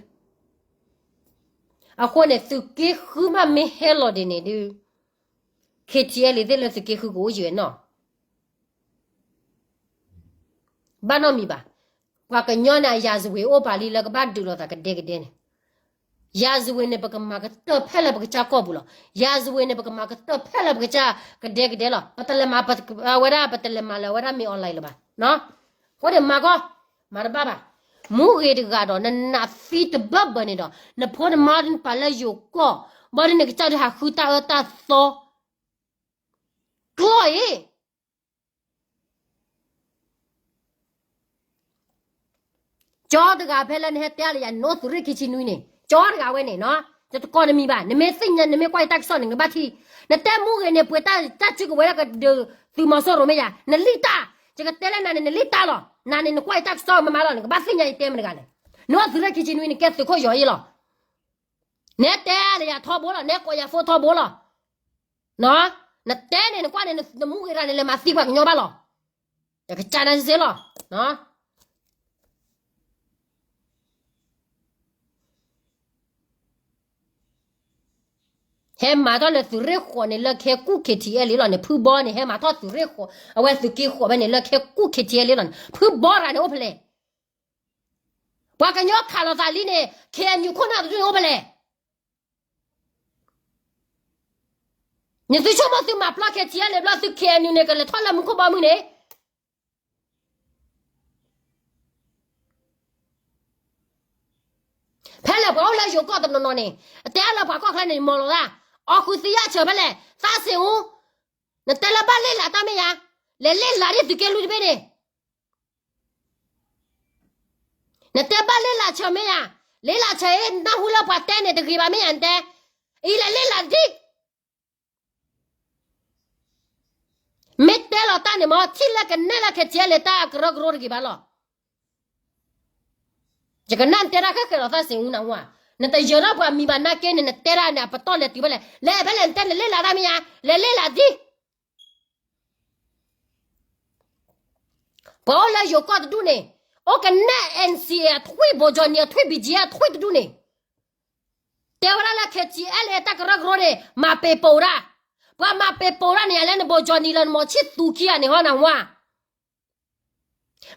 အဃိန့ၣ် သုးက့ဃုမးမ့ၢ်ဟဲလီၤဒ်န့ၣ်ဒုး KTLA သ့ၣ်လၢသုးက့ဃုကအိၣ်ယံၤဝဲနီၢ် ဘၣ်နီတမံၤဘၣ်. ပှၤကညီန့ၣ် အရာဇဝင်အိၣ်ပာ်လံလၢကဘၣ်ဒုးလိာ်သးကဒဲကဒဲန့ၣ်, ရာဇဝင်န့ၣ် ပကမၤကတၢၢ်ဖဲလၢပကစၢ်ကီၢ်ပူၤလီၤ. ရာဇဝင်န့ၣ် ပကမၤကတၢၢ်ဖဲလၢပကစၢ်ကဒဲကဒဲလီၤ. ပတလဲၤမၤဝဲဒၣ် ပတလဲၤမၤလၢၤဝဲဒၣ်မ့ၢ် online လၢၤဘၣ်. အဃိန့ၣ်မၤကီ, မၤတဘၣ်ဘၣ်. မူဂ့ၤတဂၤဒီး နနးသံတဘၢဘၢန့ၣ်ဒီး နဖိနမါဒ်နပာ်လၢယိၤကီၢ်, ဘၣ်ဒ်န့ၣ်ကစၢ်ဒုးဟးဃုတၢ်အၢတၢ်သီ ကျီၢ်အံၤ ကၠီတဂၤဖဲလၢနဟဲတဲလၢယၤ နအိၣ်သုးရ့ၣ်ခံဆံနွံန့ၣ် ကၠီတဂၤဝဲန့ၣ်နီၤ, ယတကိးနမံၤဘၣ်, နမ့ၢ်သ့ၣ်ညါ နမ့ၢ်ကွၢ်ယတၢ်ကစီၣ်န့ၣ် နကဘၣ်ထံၣ်, နတဲမူဂ့ၤန့ၣ် ပှ့ၤတၢ်တၢ်စုကဝဲၤလၢကဒုးသုးမီၤစိရိၤမ့ၢ်ယၤ, နလံၣ်တၢ်, ယကတဲလၢနၤန့ၣ် နလံၣ်တၢ်လီၤ, နၤန့ၣ် နကွၢ်ယတၢ်ကစီၣ်မးမးလီၤ, နကဘၣ်သ့ၣ်ညါယတဲမတၤတဂၤလဲၣ်, နအိၣ်သုးရ့ၣ်ခံဆံနွံ နကဲသုးခိၣ်ယီၤအံၤလီၤ, နဟဲတဲလၢယၤထီဘိလီၤ, နဟဲကိးယၤဖိထီဘိလီၤ. နတဲန့ၣ် နကွၢ်န့ၣ် နမူဂ့ၤတဂၤန့ၣ် လဲၤမၤသံပှၤကညီဘၣ်လီၤ. ယကစၢ်နၤစ့လီၤ. ဟဲမၤထီၣ်လၢသုးရ့ၣ်ဃိးန့ၣ် လၢခဲကူၣ် K T L A လီၤန့ၣ်, ဖုဘီန့ၣ် ဟဲမၤထီၣ်သုးရ့ၣ်ဃိး, အဝဲသုးက့ဃိးဖဲန့ၣ် လၢခဲကူၣ် K T L A လီၤန့ၣ်, ဖုဘီတဂၤန့ၣ်အိၣ်ဖဲလဲၣ်. ပှၤကညီခးလိာ်သးလံန့ၣ် K N U ခိၣ်နၢ်တဒူၣ်န့ၣ်အိၣ်ဖဲလဲၣ်. နသုဆိကမိၣ်သုမၤပျီ K T L A ဘျီ သု K N U န့ၣ် ကလဲၤထီၣ်လၢမူခိၣ်ဘီမုၢ်န့ၣ်, ဖဲလဲၣ်ပှၤအိၣ်လၢယိၤကီၢ်တနီၤနီၤန့ၣ်, အတဲအါလၢပှၤကီၢ်ချၢန့ၣ် မီၤလီၤသး, အီၣ်ဃုသံယၢ်ဆၢဖဲလဲၣ်, သးစ့ၣ်အူ, နတဲလၢဘၣ်လ့လးတၢ်မ့ၢ်ယါ, လဲၤလ့လးဒ်သုးက့လွံၢ်တဘ့ၣ်န့ၣ် နတဲဘၣ်လ့လးဆၢမ့ၢ်ယါ, လ့လးဆၢအံၤ နၢ်ဟူလၢပှၤတဲန့ၣ် တဂ့ၤဘၣ်မ့ၢ်ယါ နတဲ, အံၤလဲၤလ့လးဒ်, မ့ၢ်တဲလီၤတၢ်န့ၣ်မ့ၢ် ထံၣ်လၢကနဲၣ်လၢ K T L A တၢ်အကရၢကရိတဂ့ၤဘၣ်လီၤ. ယကနၣ်နတဲတၢ်ခဲခဲလီၤ သးစ့ၣ်အူနၢ်ဟူဧါ, နတယၢၤထီၣ်ပှၤမံၤဘၣ်နာ်က့န့ၣ် နတဲတၢ်န့ၣ် အပတီၢ်လဲၤတုၤဖဲလဲၣ်, လဲၤဖဲလဲၣ် နတဲလဲၤလ့လးတၢ်မ့ၢ်ယါ, လဲၤလ့လးဒ် ပှၤအိၣ်လၢယိၤကီၢ်တဒူၣ်န့ၣ်, အိၣ်ကနဲၣ် N C A အထွံၣ် ဘိၣ်ကၠီၣ်နံၣ်အထွံၣ် B G F အထွံၣ်တဒူၣ်န့ၣ်, တဲဝဲဒၣ်လၢ K T L A တၢ်ကရၢကရိန့ၣ် မၤပ့ၤပိာ်ဒၣ်, ပှၤမၤပ့ၤပိာ်ဒၣ်န့ၣ် အလဲၤနဘိၣ်ကၠီၣ်နံၣ်လၢနမီၤဆံၣ်သူခံဂၤန့ၣ်ဟီနၢ်ဟူဧါ.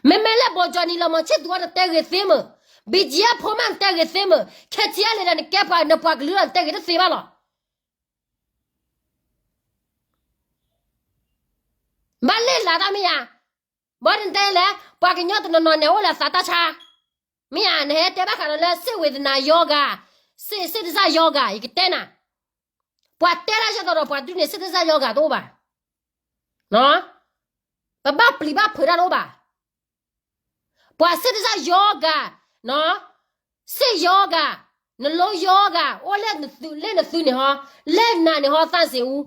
မ့မ့ၢ်လၢ ဗိုလ်ချုပ် နီၢ်လီၤမီၤဆံသူးအီၤ နတဲဂ့ၤသ့မ့ၢ်, BGF ဖိမး နတဲဂ့ၤသ့မ့ၢ်, ခဲထံအလဲၣ်ဒီး နကဲပှၤ နပှၤကလုာ်လီၤ နတဲဂ့ၤတသ့ဘၣ်လီၤ. ဘၣ်လဲၤလၢတၢ်မ့ၢ်ယၤ, ဘၣ်နတဲလဲၣ် ပှၤကညီတနီၤနီၤန့ၣ် အိၣ်လၢသးတၢ်ဆါ, မ့ၢ်ဧါ နဟဲတဲဘၣ်ဃးဒီးလၢ စိတ်ဝေဒနာရောဂါ, စိတ်, စိတ်ဒဏ်ရာရောဂါ, ယကတဲနၤ, ပှၤတဲတၢ်ဆၢကတီၢ်ဒီး ပှၤဒုးန့ၣ် စိတ်ဒဏ်ရာရောဂါ တအိၣ်ဘၣ်, ပဘၣ်ပျံၤဘၣ်ဖုးတၢ်တအိၣ်ဘၣ်, ပှၤ စိတ်ဒဏ်ရာရောဂါ, စိတ်ရောဂါ, နှလုံးရောဂါ အိၣ်လၢနသုး, လၢနသုးန့ၣ်ဟီ, လၢနၤန့ၣ်ဟီ သန့်ဇင်ဦး,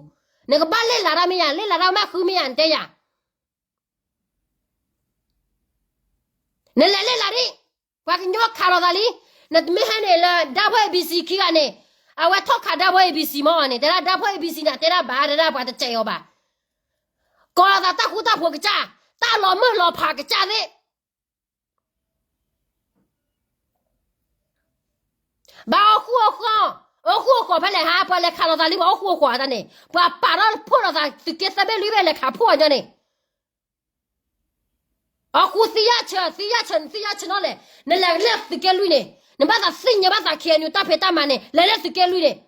နကဘၣ်လဲၤလၢတၢ်မ့ၢ်ယၤ, လဲၤလၢတၢ်မ့ၢ်ဃုမ့ၢ်ယၤ နတဲယၤ နလဲၤလဲၤလၢဒ်, ပှၤကညီခးလိာ်သးလံ, နတမ့ၢ်ဟဲန့ၣ်လၢ ဓာတ်ဖို ABC ခံဂၤန့ၣ်, အဝဲထီၣ်ခး ဓာတ်ဖို ABC မ့ၢ်အီၤန့ၣ် တဲဒၣ် ဓာတ်ဖို ABC န့ၣ် တဲဒၣ်ဘၣ် တဲဒၣ်ပှၤတစဲးအီၤဘၣ်, ကိးလိာ်သးတၢ်ဃူတၢ်ဖိးကစၢ်, တၢ်လီၤမုၢ်လီၤဖးကစၢ်သ့ၣ် ဘၣ်အိၣ်ဃူအိၣ်ဃီ, အိၣ်ဃူအိၣ်ဃီဖဲလဲၣ်ဟါ, ပှၤလဲၤခးလိာ်သးလံ ပှၤအိၣ်ဃူအိၣ်ဃီတၢ်န့ၣ်, ပှၤပာ်ထီၣ်ဖှိၣ်လိာ်သး သုးက့သၢဘ့ၣ်လွံၢ်ဘ့ၣ်လဲၤခးဖှိၣ်အီၤညီန့ၣ်, အဃိသံယၢ်ဆၢ, သံယၢ်ဆၢ, နသံယၢ်ဆၢနီၤလဲၣ်, နလဲၤလၢသုးက့လွံၢ်န့ၣ်, နဘၣ်သးသ့ၣ်ညါဘၣ်သး KNU တၢ်ဖံးတၢ်မၤန့ၣ် လဲၤလၢသုးက့လွံၢ်န့ၣ်,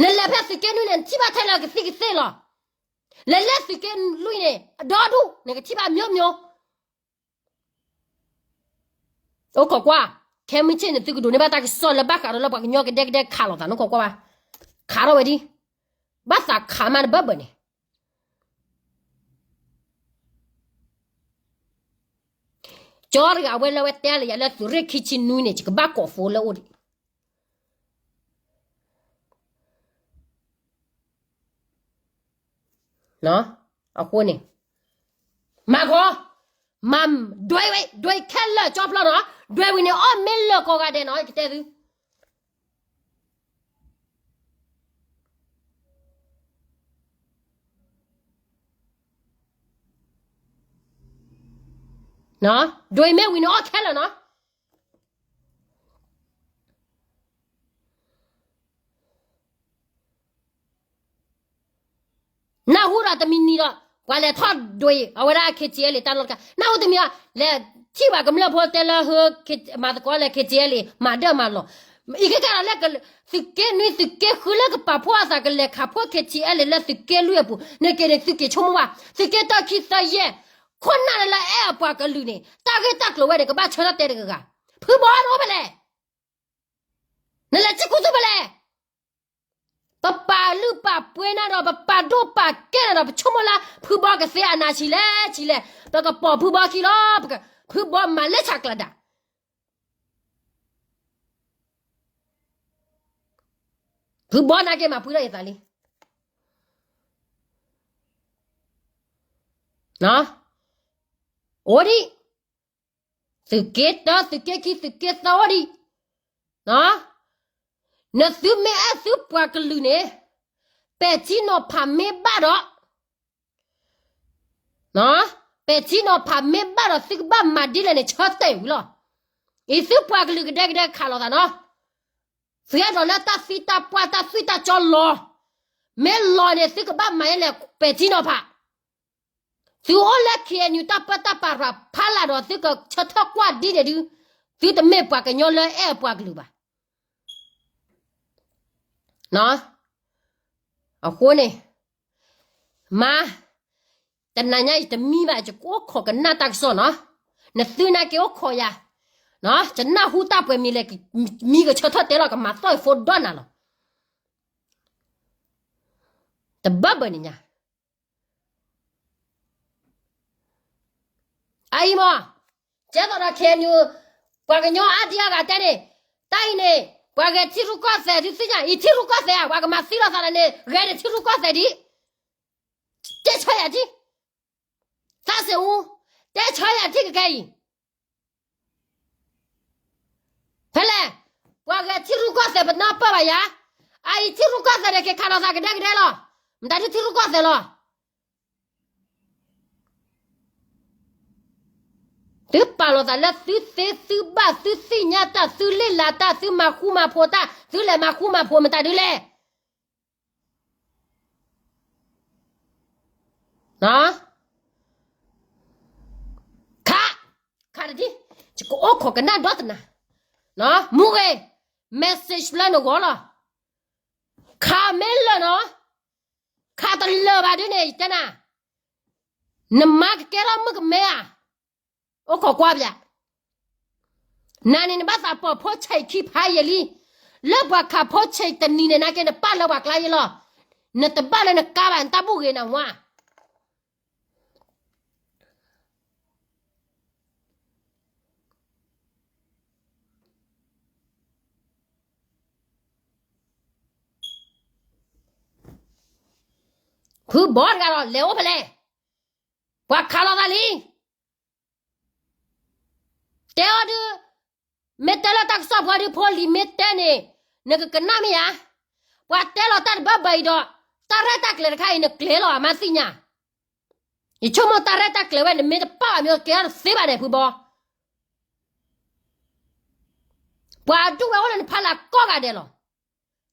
နလဲၤဖဲသုးက့လွံၢ်န့ၣ် နထံၣ်ဘၣ်ထဲလၢကသံၣ်ကသ့ၣ်လီၤ, လဲၤလၢသုးက့လွံၢ်န့ၣ် အဒီဒူၣ် နကထံၣ်ဘၣ်မျိုးမျိုး အိၣ်ခိးကွၢ်, ခဲမုၢ်ဆ့ၣ်န့ၣ် သုကဒိးန့ၢ်ဘၣ်တၢ်ကစီၣ်လၢဘၣ်ဃးဒီးလၢပှၤကညီကဒဲကဒဲခးလိာ်သး နအိၣ်ခိးကွၢ်ဘၣ်, ခးထီၣ်ဝဲဒ်, ဘၣ်သးခးမးတဘၣ်ဘၣ်န့ၣ်, ကၠီတဂၤအဝဲလၢအဝဲတဲလၢယၤလၢသုးရ့ၣ်ခံဆံနွံန့ၣ် ယကဘၣ်ကိးဖိလၢအအိၣ်ဒံး အဃိန့ၣ်, မၤဂီၤ, မၤဒွဲဝဲ, ဒွဲခဲလၢာ်ကၠီဖျီနီၤ, ဒွဲဝံၤန့ၣ် အီၣ်မ့ၢ်လၢာ်ကိးဂၤဒဲးနီၤ ယကတဲသု ဒွဲမ့ၢ်ဝံၤန့ၣ် အီၣ်ခဲလၢာ်နီၤ နၢ်ဟူဒီးတမံၤနံၤဒီး ပှၤလဲၤထီၣ်ဒွဲ အဝဲဒၣ် KTLA တၢ်လီၢ်တခါ နၢ်ဟူတမံၤဒီး လဲၤထံၣ်ပှၤကမျၢၢ်ဖိတဲလၢ မၤသကိးလၢ KTLA မၤဒၢၣ်မၤလီၤ, အံၤကဲကဲဒီးလၢ သုးက့နွံသုးက့ဃုလၢကပာ်ဖှိၣ်အသးကလဲၤခးဖှိၣ် KTLA လၢသုးက့လွံၢ်အပူၤ နက့ၤန့ၣ် သုးက့ဆိကမိၣ်ဘၣ် သုးက့တၢ ခံ သၢ ယဲၢ် ခိၣ်နၢ်လၢအဲၣ်အပှၤကလုာ်န့ၣ် တၢ်ဂ့ၢ်တၢ်ကျိၤဝဲန့ၣ် ကဘၣ်ဆၢထၢၣ်တဲတဂၤဂၤ, ဖုဘီတအိၣ်ဖဲလဲၣ် နလဲၤစ့ၢ်ကီးသူဖဲလဲၣ် ပပာ်လုၢ်ပာ်ပှ့ၤနၤဒီး ပပာ်ဒိၣ်ပာ်ကဲနၤဒီး ပဆိကမိၣ်လၢ ဖုဘီကသ့အနၤဆံးလဲၣ်ဆံးလဲၣ် ပကပိာ်ဖုဘီခံလီၤ, ဖုဘီမၤလဲၣ်ဆးကျးဒၣ်, ဖုဘီနာ်က့မၤပှံၤထီၣ်ယသးလံ, အိၣ်ဒံး သုးက့တၢ သုးက့ခံ သုးက့သၢအိၣ်ဒံး, နသုမ့ၢ်အဲၣ်သုပှၤကလုာ်န့ၣ် ပဲာ်ထံနီၤဖးမ့ၢ်ဘၣ်ဒီး, ပဲာ်ထံနီၤဖးမ့ၢ်ဘၣ်ဒီး သုကဘၣ်မၤဒ်လဲၣ်န့ၣ် ဆၢတဲာ်ဝံၤလီၤ, အံၤသုပှၤကလုာ်ကဒဲကဒဲခးလိာ်သးနီၤ, သုအဲၣ်ဒိးလၢတၢ်သံတၢ်ပှၢ်တၢ်သွံၣ်တၢ်ကၠီလီၤ, မ့ၢ်လီၤန့ၣ် သုကဘၣ်မၤဒ်လဲၣ် ပဲာ်ထံနီၤဖး သုအိၣ်လၢ KNU တၢ်ပၢတၢ်ပြးဖးလာ်ဒီး သုကဆၢထၢၣ်ကွၢ်ဒ်န့ၣ်ဒုး, သုတမ့ၢ်ပှၤကညီလၢအဲၣ်ပှၤကလုာ်ဘၣ်. အဃိန့ၣ်, မါ, တနၤညါယတမံဘၣ် ယကအိၣ်ခိးကနၣ်တၢ်ကစီၣ်နီၤ, နသုနာ်က့အိၣ်ခိးယၤ, ယနၢ်ဟူတၢ်ပှဲၤမံၤလဲၣ်, မံကဆၢထၢၣ်တဲလီၤ ကမၤသီၣ်ယဖိဒီနၤလီၤ. တဘၣ်ဘၣ်န့ၣ်ညါ အအံၤမး, ကဲသိးဒီး KNU ပှၤကညီအါဒံအါဂၤတဲန့ၣ်, တၢ်အံၤန့ၣ်, ပှၤဂဲၤထံရူၢ်ကီၢ်သဲးဒုးသ့ၣ်ညါ, အံၤထံရူၢ်ကီၢ်သဲးဧါ, ပှၤကမၤသံလိာ်သးဒီးန့ၣ် ဂဲၤန့ၣ်ထံရူၢ်ကီၢ်သဲးဒံး, တဲဆၢယၤဒံး, သးစ့ၣ်အူ, တဲဆၢယၤထံၣ်ကကဲအံၤ ဖဲလဲၣ်, ပှၤဂဲၤထံရူၢ်ကီၢ်သဲးပနၢ်ပၢၢ်ဘၣ်ယၤ, အအံၤထံရူၢ်ကီၢ်သဲးန့ၣ် က့ၤခးလိာ်သးကဒဲကဒဲလီၤ, မတၤဒုးထံရူၢ်ကီၢ်သဲးလီၤ. သုပာ်လီၤသးလၢသုသ့သုဘၣ် သုသ့ၣ်ညါတၢ် သုလ့ၣ်လၤတၢ် သုမၤဃူမၤဖိးတၢ် သုလဲၤမၤဃူမၤဖိးမတၤဒုးလဲၣ်. န, ကအိၣ်ခိးကနၣ်ဒီတနၤ, မူဂ့ၤ, message လၢနဂီၢ်လီၤ, ခးမ့ၢ်လၢာ်နီၤ, ခးတလၢာ်ဘၣ်ဒ်န့ၣ် ယတဲနၤ, နမါကကဲထီၣ်မုၣ်ကမဲဧါ, အိၣ်ခိးကွၢ်ပျး နၤန့ၣ်နဘၣ်သးပိာ်ဖိဆဲးခံဖးယံာ်လံ, လၢပှၤခးဖိဆဲးတနံၤန့ၣ် နာ်က့နပာ်လၢပှၤကျါယံာ်လီၤ, နတဘၣ်လၢနကါဘၣ် နတၢ်ဘူၣ်ဂ့ၤနဝါ ဖုဘီတဂၤဒီး လဲၤအိၣ်ဖဲလဲၣ်, ပှၤခးလီၤသးလံ, တဲအီၤဒုး, မ့ၢ်တဲလၢတၢ်ကစီၣ်ပှၤဒုးဖိလံၤမ့ၢ်တဲန့ၣ်, နကကနၣ်မ့ၢ်ဧါ, ပှၤတဲလီၤတၢ်တဘၣ်ဘၣ်အံၤဒီး, တၢ်ရဲၣ်တၢ်ကျဲၤတခါအံၤ နကျဲၤလီၤအမါသ့ၣ်ညါ, ယဆိကမိၣ်တၢ်ရဲၣ်တၢ်ကျဲၤဝဲ နမ့ၢ်တပာ်ဘၣ်မ့ၢ်ကဲထီၣ်တသ့ဘၣ်န့ၣ် ဖုဘီ ပှၤဒူၣ်ဝဲအိၣ်လၢနဖီလာ်ကိးဂၤဒဲးလီၤ,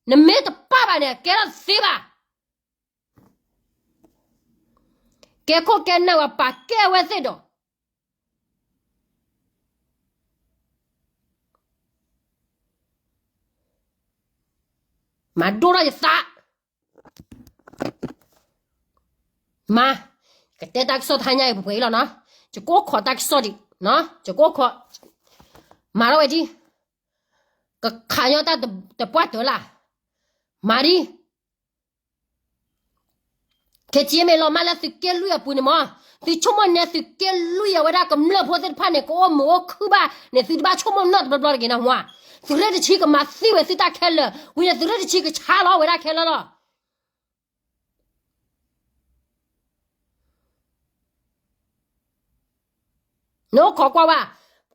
နမ့ၢ်တပာ်ဘၣ်န့ၣ် ကဲထီၣ်တသ့ဘၣ်, ကဲခိၣ်ကဲနၢ်ဝဲပာ်ကဲဝဲသ့ၣ်ဒီး, မၤဒိၣ်ထီၣ်ယသး မါ, ကတဲတၢ်ကစီၣ်တဟါညါအံၤပှဲၤပှဲၤအံၤလီၤနီၤ, ယကအိၣ်ခိးတၢ်ကစီၣ်ဒံး, ယကအိၣ်ခိး, မၤထီၣ်ဝဲဒံး, ကခးညီတၢ်တပှၢ်တၢၢ်လၢ်, မၤဒံး, ခဲက့မ့ၢ်လီၤမၢ် လၢသုးက့လွံၢ်အပူၤန့ၣ်မး, သုဆိကမိၣ်န့ၣ် သုးက့လွံၢ်အဝဲဒၣ်ကမျၢၢ်ဖိသ့ၣ်တဖၣ်န့ၣ် ကအိၣ်မုာ်အိၣ်ခုၣ်ဘၣ်န့ၣ် သုတဘၣ်ဆိကမိၣ်နီတဘျီဘျီတဂ့ၤနဟါ, သုးရ့ၣ်တဆံကမၤသံဝဲသုတၢ်ခဲလၢာ်, ဝံၤန့ၣ်သုးရ့ၣ်တဆံကဆါလီၤဝဲဒၣ်ခဲလၢာ်လီၤ. နအိၣ်ခိးကွၢ်ဝဲ,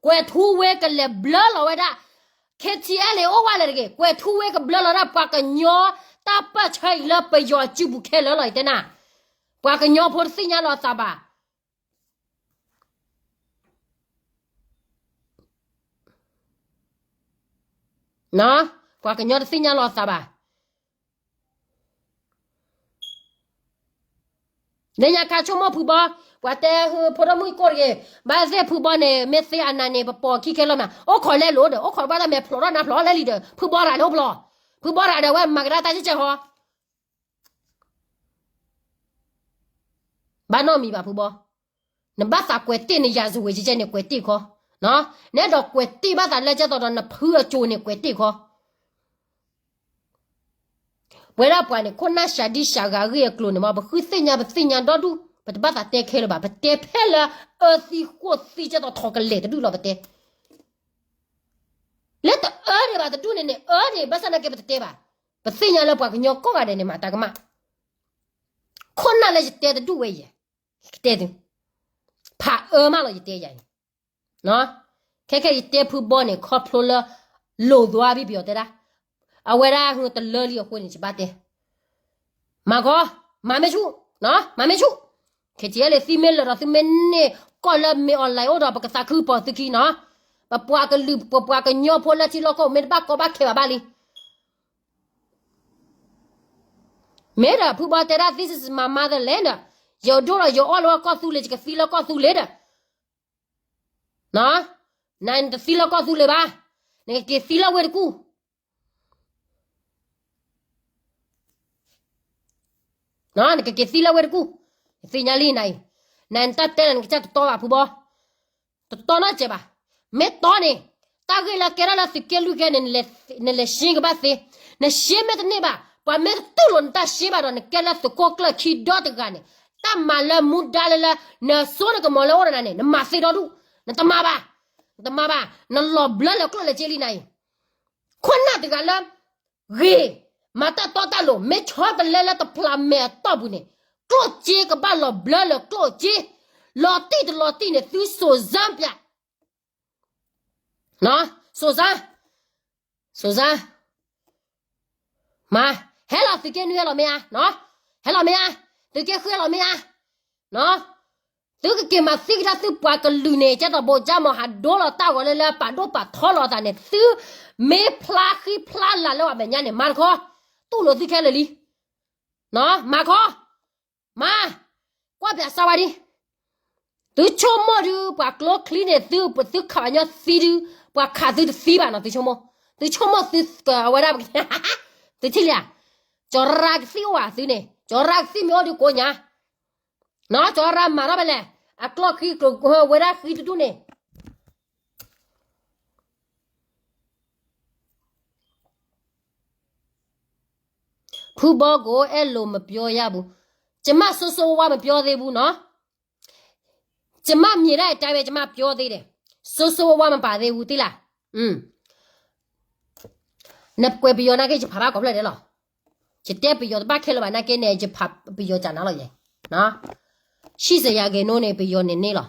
ကွဲၤထူဝ့ကလဲၤဘျၢလီၤဝဲဒၣ်, ခဲက့လံအိၣ်ဝဲလဲၣ်တဂ့ၤ, ကွဲၤထူဝ့ကဘျၢလီၤဒၣ် ပှၤကညီတၢ်ပၢၢ်ဆၢအံၤလၢပယီၤစုပူၤခဲလၢာ်လီၤ ယတဲနၤ, ပှၤကညီဖိတသ့ၣ်ညါလီၤအသးဘၣ် ပှၤကညီတသ့ၣ်ညါလီၤအသးဘၣ်. လၢညါခါဆိကမိၣ်ဖုဘီ, ပှၤတဲဖိဒိၣ်မုၣ်ကိၢ်တဂ့ၤ, ဘၣ်သ့ၣ်ဖုဘီန့ၣ် မ့ၢ်သ့အနၤန့ၣ် ပပိာ်ခံခဲလၢာ်မး, အိၣ်ခိးလဲလိာ်ဒီး အိၣ်ခိးဘၣ်တၢ်မဲာ်ဖျိးထီၣ်နါဖျိးလဲလံဒီး ဖုဘီရၤန့ၣ်အိၣ်ဖျိး, ဖုဘီရၤဒီးအဝဲမၤကဒါတၢ်ကဲကဲဟီ ဘၣ်နီတမံၤဘၣ်ဖုဘီ, နဘၣ်သးကွဲးတ့ၢ်နယၤစဝ့ၤကဲကဲန့ၣ်ကွဲးတ့ၢ်ခီ, နအဲၣ်ဒိးကွဲးတ့ၢ်ဘၣ်သးလၢကဲသိးဒီးနဖုအစိၤန့ၣ်ကွဲးတ့ၢ်ခီ, ပဝဲဒၣ်ပှၤန့ၣ် ခိၣ်နၢ်စှၤဒံစှၤဂၤအဂ့ၢ်အကျိၤန့ၣ်မး ပဃုသ့ၣ်ညါပသ့ၣ်ညါဒီဒူၣ် ပတဘၣ်သးတဲခဲလၢာ်ဘၣ် ပတဲဖဲလၢအၢသံဃိၣ်သံကဲသိး ထီၣ်ကလဲာ်တဒူၣ်လီၤပတဲ လၢတအၢန့ၣ်ဘၣ်တဒူၣ်န့ၣ်န့ၣ် အၢန့ၣ် ဘၣ်ဆၣ်သနာ်က့ပတတဲဘၣ်, ပသ့ၣ်ညါလၢပှၤကညီကိးဂၤဒဲးန့ၣ် မၤတၢ်ကမၣ်, ခိၣ်နၢ်လၢယတဲတဒူၣ်ဝဲယဲ, ကတဲသု, ဖးအၢမးလီၤယတဲယၤအံၤ, ခဲခဲယတဲဖုဘီန့ၣ် ခီဖျိလၢ လိာ်သွါဘံၣ်ပယီၤတဲဒၣ်, အဝဲဒၣ်ဟူတလၢလံအဃိန့ၣ် ယဘၣ်တဲ မၤခီ, မၤမ့ၢ်ဆူၣ်, မၤမ့ၢ်ဆူၣ်, ခဲကဲလံ သုမ့ၢ်လၢာ်ဒီးသုမ့ၢ်န့ၢ်ကီၢ်လၢမ့ၢ် online အိၣ်ဒီး ပကသးခုပီၤသုခံနီၤ, ပပှၤကလုာ် ပပှၤကညီဖိလၢထံလီၢ်ကီၢ် မ့ၢ်တဘၣ်ကီဘၣ်ခဲဘၣ်ဘၣ်လံ, မ့ၢ်ဒီးဖုဘီတဲဒၣ် this is my motherland ဒီး, ယဒိၣ်ဒီးယအီၣ်လၢကီၢ်သူလ့ၤ ယကသံလၢကီၢ်သူလ့ၤဒီး, နတသံလၢကီၢ်သူလ့ၤဘၣ်, နကက့ၤသံလၢဝ့ၢ်တကူၣ် နကက့ၤသံလၢဝ့ၢ်တကူၣ်, ယသ့ၣ်ညါလံနၤအံၤ, နတၢ်တဲလၢနကစၢ်တတီဘၣ်ဖုဘီ, တတီနီတစဲးဘၣ်, မ့ၢ်တီန့ၣ်, တၢ်ဂ့ၢ်လၢကဲထီၣ်လၢသုးက့လွံၢ်ကဲန့ၣ်, နလဲၤရှင်းကဘၣ်သ့, နရှင်းမ့ၢ်တန့ၢ်ဘၣ်, ပှၤမ့ၢ်တတူၢ်လိာ်နတၢ်ရှင်းဘၣ်ဒီး နကဲလၢသုးခိၣ်ကျၢၢ်ခံဒီတဂၤန့ၣ်, တၢ်မၤလၢမူဒါလၢလၢ နစိနကမီၤလၢအိၣ်ဒီးနၤန့ၣ် နမၤသ့ဒီဒူၣ်, နတမၤဘၣ်, နတမၤဘၣ်, နလီၤဘျၢလၢကျိၣ်လၢစ့လံနၤအံၤ ခိၣ်နၢ်တဂၤလၢ ဂ့ၤ, မၤတၢ်တီတၢ်လိၤ မ့ၢ်ဆီတလဲလၢတဖျးမဲာ်အတီၢ်ပူၤန့ၣ်, ကျိၣ်စ့ကဘၣ်လီၤဘျၢလၢကျိၣ်စ့, လီၤတံၢ်တလီၤတံၢ်န့ၣ် သုစိၤစၢ်ပျး, စိၤစၢ်, စိၤစၢ်, မၤ, ဟဲလီၤသုးက့နွံဟဲလီၤမ့ၢ်ဧါ, ဟဲလီၤမ့ၢ်ဧါ, သုးက့ဃုဟဲလီၤမ့ၢ်ဧါ, သုကက့ၤမၤသံကဒါသုပှၤကလုာ်န့ၣ် ကဲသိးဘိးကၠၢ်မီၤဟးဒိလီၤတၢ်ဂီၤလၢလၢပာ်ဒိၣ်ပာ်ထီလီၤအသးန့ၣ် သုမ့ၢ်ဖျါဃံဖျါလၤလၢပှၤမဲာ်ညါန့ၣ် မၤတခီ, တူၢ်လိာ်သုခဲလၢာ်လံ, မၤခီ, မၤ, ကွၢ်ပျးစၢ်ဝဲဒံး, သုဆိကမိၣ်ဒုး ပှၤကျိချံန့ၣ် သု သုခးပှၤညီသံဒုး ပှၤခးသုတသံဘၣ်နီၤ သုဆိကမိၣ်, သုဆိကမိၣ်သု အဝဲဒၣ် သုထံၣ်လံဧါ, ကၠီၤရၤကသံၣ်အိၣ်ဧါသုန့ၣ် ကၠီၤရၤကသံၣ်မ့ၢ်အိၣ်ဒုးကိးညါ, နီၤ ကၠီၤရၤမၤထီၣ်ဖဲလဲၣ်, အကျီၢ်ခံကျိၤဝဲဒၣ်ဃံတဒူၣ်န့ၣ် ဖုဘီကိးအဲၣ်လိာ်မပြောရဘူး, ကျွန်မ ဆိုးဆိုးဝါးဝါး မပြောသေးဘူးနော်, ကျွန်မ မြင်တဲ့အတိုင်းပဲ ကျွန်မ ပြောသေးတယ်, ဆိုးဆိုးဝါးဝါး မပါသေးဘူး သိလား, နကွဲးပယီၤနာ်က့ ယဖးဘၣ်ကိးဖျၢၣ်ဒဲးလီၤ, ယတဲပယီၤတဘၣ်ခဲလၢာ်ဘၣ်နာ်က့န့ၣ် ယဖးပယီၤကနၤလီၤယဲ, ရှစ်ဆယ်ရာခိုင်နှုန်းန့ၣ် ပယီၤန့ၣ်န့ၣ်လီၤ,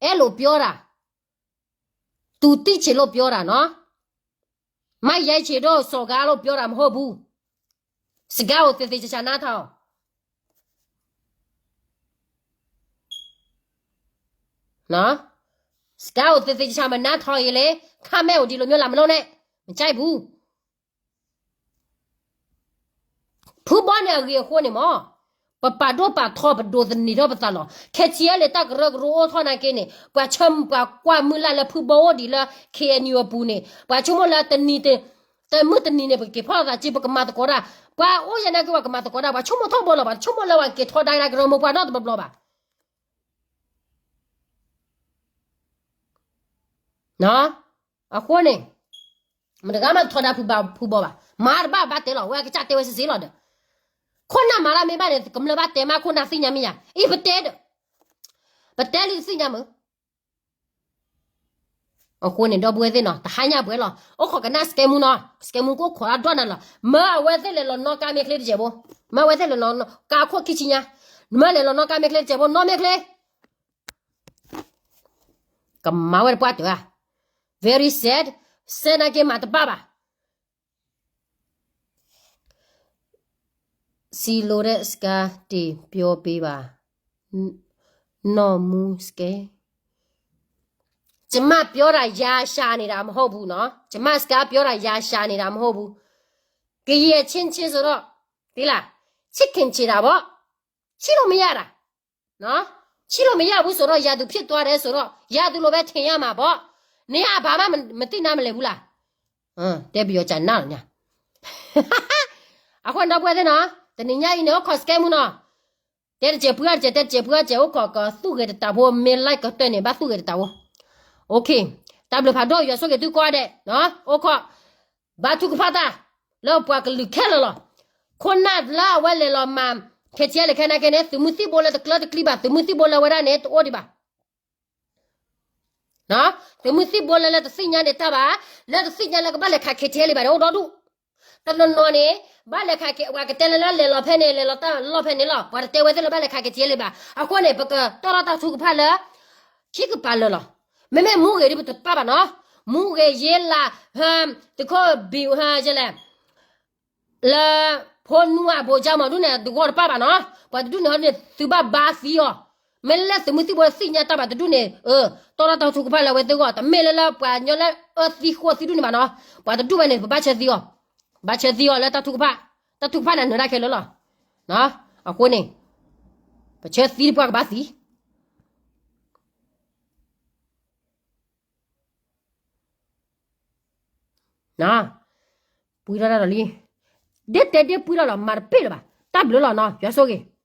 အဲၣ်လိာ်ပြောတာ, သူသိချင်လို့ပြောတာနော်, မရိုက်ချင်တော့စော်ကားလို့ပြောတာမဟုတ်ဘူး, စကားကိုသေသေချာချာနားထောင်, နော်, စကားကိုသေသေချာချာမနားထောင်ရင်လေ, ခါမဲ့ကိုဒီလိုမျိုးလာမလုပ်နဲ့, မကြိုက်ဘူး. ဖုဘီန့ၣ်အဂ့ၤအဃိန့ၣ်မး, ပပာ်ဒိၣ်ပာ်ထီ ပဒိးသန့ၤထီၣ်ပသးလီၤ. ခဲဆံးလၢတၢ်ကရၢကရိအိၣ်ထီၣ်နာ်က့န့ၣ် ပှၤဆၢမုၢ်ပှၤကွၢ်မုၢ်လၢ်လၢဖုဘီအိၣ်ဒံးလၢ ခ့ၣ်အဲၣ်ယူၣ် အပူၤန့ၣ် ပှၤဆိကမိၣ်လၢတနံၤ တမုၢ်တနံၤန့ၣ် ပကက့ၤဖီၣ်သးက့ ပကမၤသကိးတၢ်, ပှၤအိၣ်ယဲနာ်က့ ပှၤကမၤသကိးတၢ် ပှၤဆိကမိၣ်ထီဘိလီၤ, ပှၤဆိကမိၣ်လၢပှၤက့ၤထီဒါကရၢမိၢ်ပှၢ်နီတဘျီဘျီဘၣ်. အဃိန့ၣ် မတဂၤမးကထီဒါဖုဘီဘၣ်, မၤတဘၣ်ဘၣ်တဲလီၤ, ဝဲကစၢ်တဲဝဲစ့ၢ်ကီးလီၤဒီး, ခိၣ်နၢ်မၤတၢ်မ့ၢ်ဘၣ်န့ၣ် ကမျၢၢ်ဘၣ်တဲမး ခိၣ်နၢ်သ့ၣ်ညါမ့ၢ်ယၤ, အံၤပတဲဒီး, ပတဲလံတသ့ၣ်ညါမုၢ်. အဃိန့ၣ် ဒီပုၢ်ဝဲၢ်သ့ၣ်နီၤ တဟါညါပှဲၤလီၤ, အိၣ်ခိးကနၣ်စကဲမူနီၤ, စကဲမူကအိၣ်ခိးတၢ်ဒီနၤလီၤ, မၢအဝဲသ့ၣ်လဲၤလီၤနီၣ်ကါမ့ၢ်ချ့တစဲးဖိ, မၢအဝဲသ့ၣ်လဲၤလီၤနီၣ်ကါခိၣ်ခံဆံညါ, မၢလဲၤလီၤနီၣ်ကါမ့ၢ်ချ့တစဲးဖိ နီၣ်မ့ၢ်ချ့ ကမၤဝဲတပှၢ်တၢၢ်ဧါ, very sad, sad နာ်က့မၤတဘၣ်ဘၣ်. စံးလိုတဲ့စကားတွေပြောပေးပါ, နီၢ်မူစကဲ, ကျွန်မပြောတာ ယာရှာနေတာမဟုတ်ဘူးနော်, ကျွန်မစကားပြောတာ ယာရှာနေတာမဟုတ်ဘူး, ကရင့်ချင်းချင်းဆိုတော့, သိလား, ချစ်ခင်ချင်တာပေါ့, ချစ်လို့မရတာ, နော်, ချစ်လို့မရဘူးဆိုတော့ ရန်သူဖြစ်သွားတယ်ဆိုတော့ ရန်သူလိုပဲထင်ရမှာပေါ့, နင်ကအဘာမှမသိနားမလည်ဘူးလား, တဲပယီၤကနၣ်လီၤညါ, အဃိဒီပုၢ်ဝဲၢ်သ့ၣ်နီၤ, တနံၤညါအံၤန့ၣ် အိၣ်ခိးစကဲမူနီၤ, တဲတစဲးပှၢ်တစဲး တဲတစဲးပှၢ်တစဲး အိၣ်ခိးကသူၣ်ဂဲၤတတးဖိ မ့ၢ် like ကတၢၢ်န့ၣ် ဘၣ်သူၣ်ဂဲၤတတးဖိ, တၢ်ဘျုးဖးဒိၣ် ယွၤဆိၣ်ဂ့ၤသုကိးဂၤဒဲး, အိၣ်ခိး ဘါထုကဖၣ်တၢ် လၢပှၤကလုာ်ခဲလၢာ်လီၤ. ခိၣ်နၢ်လၢအဝဲလဲၤလီၤမၤ ခဲဆံးလၢခဲနာ်က့န့ၣ် သုးမုၢ်သံၣ်ဘိလၢတကျၢတကျံဘၣ်, သုးမုၢ်သံၣ်ဘိလၢအဝဲဒၣ်န့ၣ် တအိၣ်ဒံးဘၣ်. သုးမုၢ်သံၣ်ဘိလၢလၢတသ့ၣ်ညါန့ၣ်တၢ်ဘၣ်, လၢတသ့ၣ်ညါလၢကဘၣ်လဲၤခး ခဲဆံးလံဘၣ်န့ၣ် အိၣ်ဒီဒူၣ်. တနီၤနီၤန့ၣ် ဘၣ်လဲၤခးက့ၤ ပှၤကတဲလၢလၢလဲၤလီၤဖဲန့ၣ် လဲၤလီၤတၢ်လီၢ်ဖဲန့ၣ်လီၤ. ပှၤတတဲဝဲသ့ၣ်လၢဘၣ်လဲၤခး ခဲဆံးလံဘၣ်. အဃိန့ၣ် ပကတီၢ်ထီၣ်တၢ်ထုကဖၣ်လၢ ခံကပၤလၢာ်လီၤ. မ့မ့ၢ်မူဂ့ၤဒ်ပတပာ်ဘၣ်နီၤ, မူဂ့ၤ ယ့လး သုးခိၣ်ဘံၣ် လဲၣ် လၢ ဖိနူအဘိးကၠၢ်မၤဒူၣ်န့ၣ် တဂီၢ်တပာ်ဘၣ်နီၤ. ပှၤတဒူၣ်န့ၣ်ဟီန့ၣ် သုးဘၣ်ဘါသံအီၤ. မ့ၢ်လၢသုးမုၢ်သံၣ်ဘိသ့ၣ်ညါတၢ်ဘၣ်တဒူၣ်န့ၣ် တီၢ်ထီၣ်တၢ်ထုကဖၣ်လၢအဝဲသ့ၣ်ဂီၢ်, တမ့ၢ်လၢလၢပှၤညီလၢအၢသံဃိသံဒူၣ်န့ၣ်ဘၣ်နီၤ. ပှၤတဒူၣ်ဝဲန့ၣ် ပဘၣ်ဆၢသံအီၤ, ဘၣ်ဆၢသံအီၤလၢတၢ်ထုကဖၣ်, တၢ်ထုကဖၣ်န့ၣ်နၢၤတၢ်ခဲလၢာ်လီၤ. အဃိန့ၣ် ပဆၢသံတပှၢ်ကဘၣ်သံ ပှံထီၣ်တၢ်ဒီးလံ, ဒ့တဲဒ့ပှံထီၣ်လီၤ မၤတပ့ၢ်လၢၤဘၣ်. တၢ်ဘျုးလီၤနီၤ, ယွၤဆိၣ်ဂ့ၤ.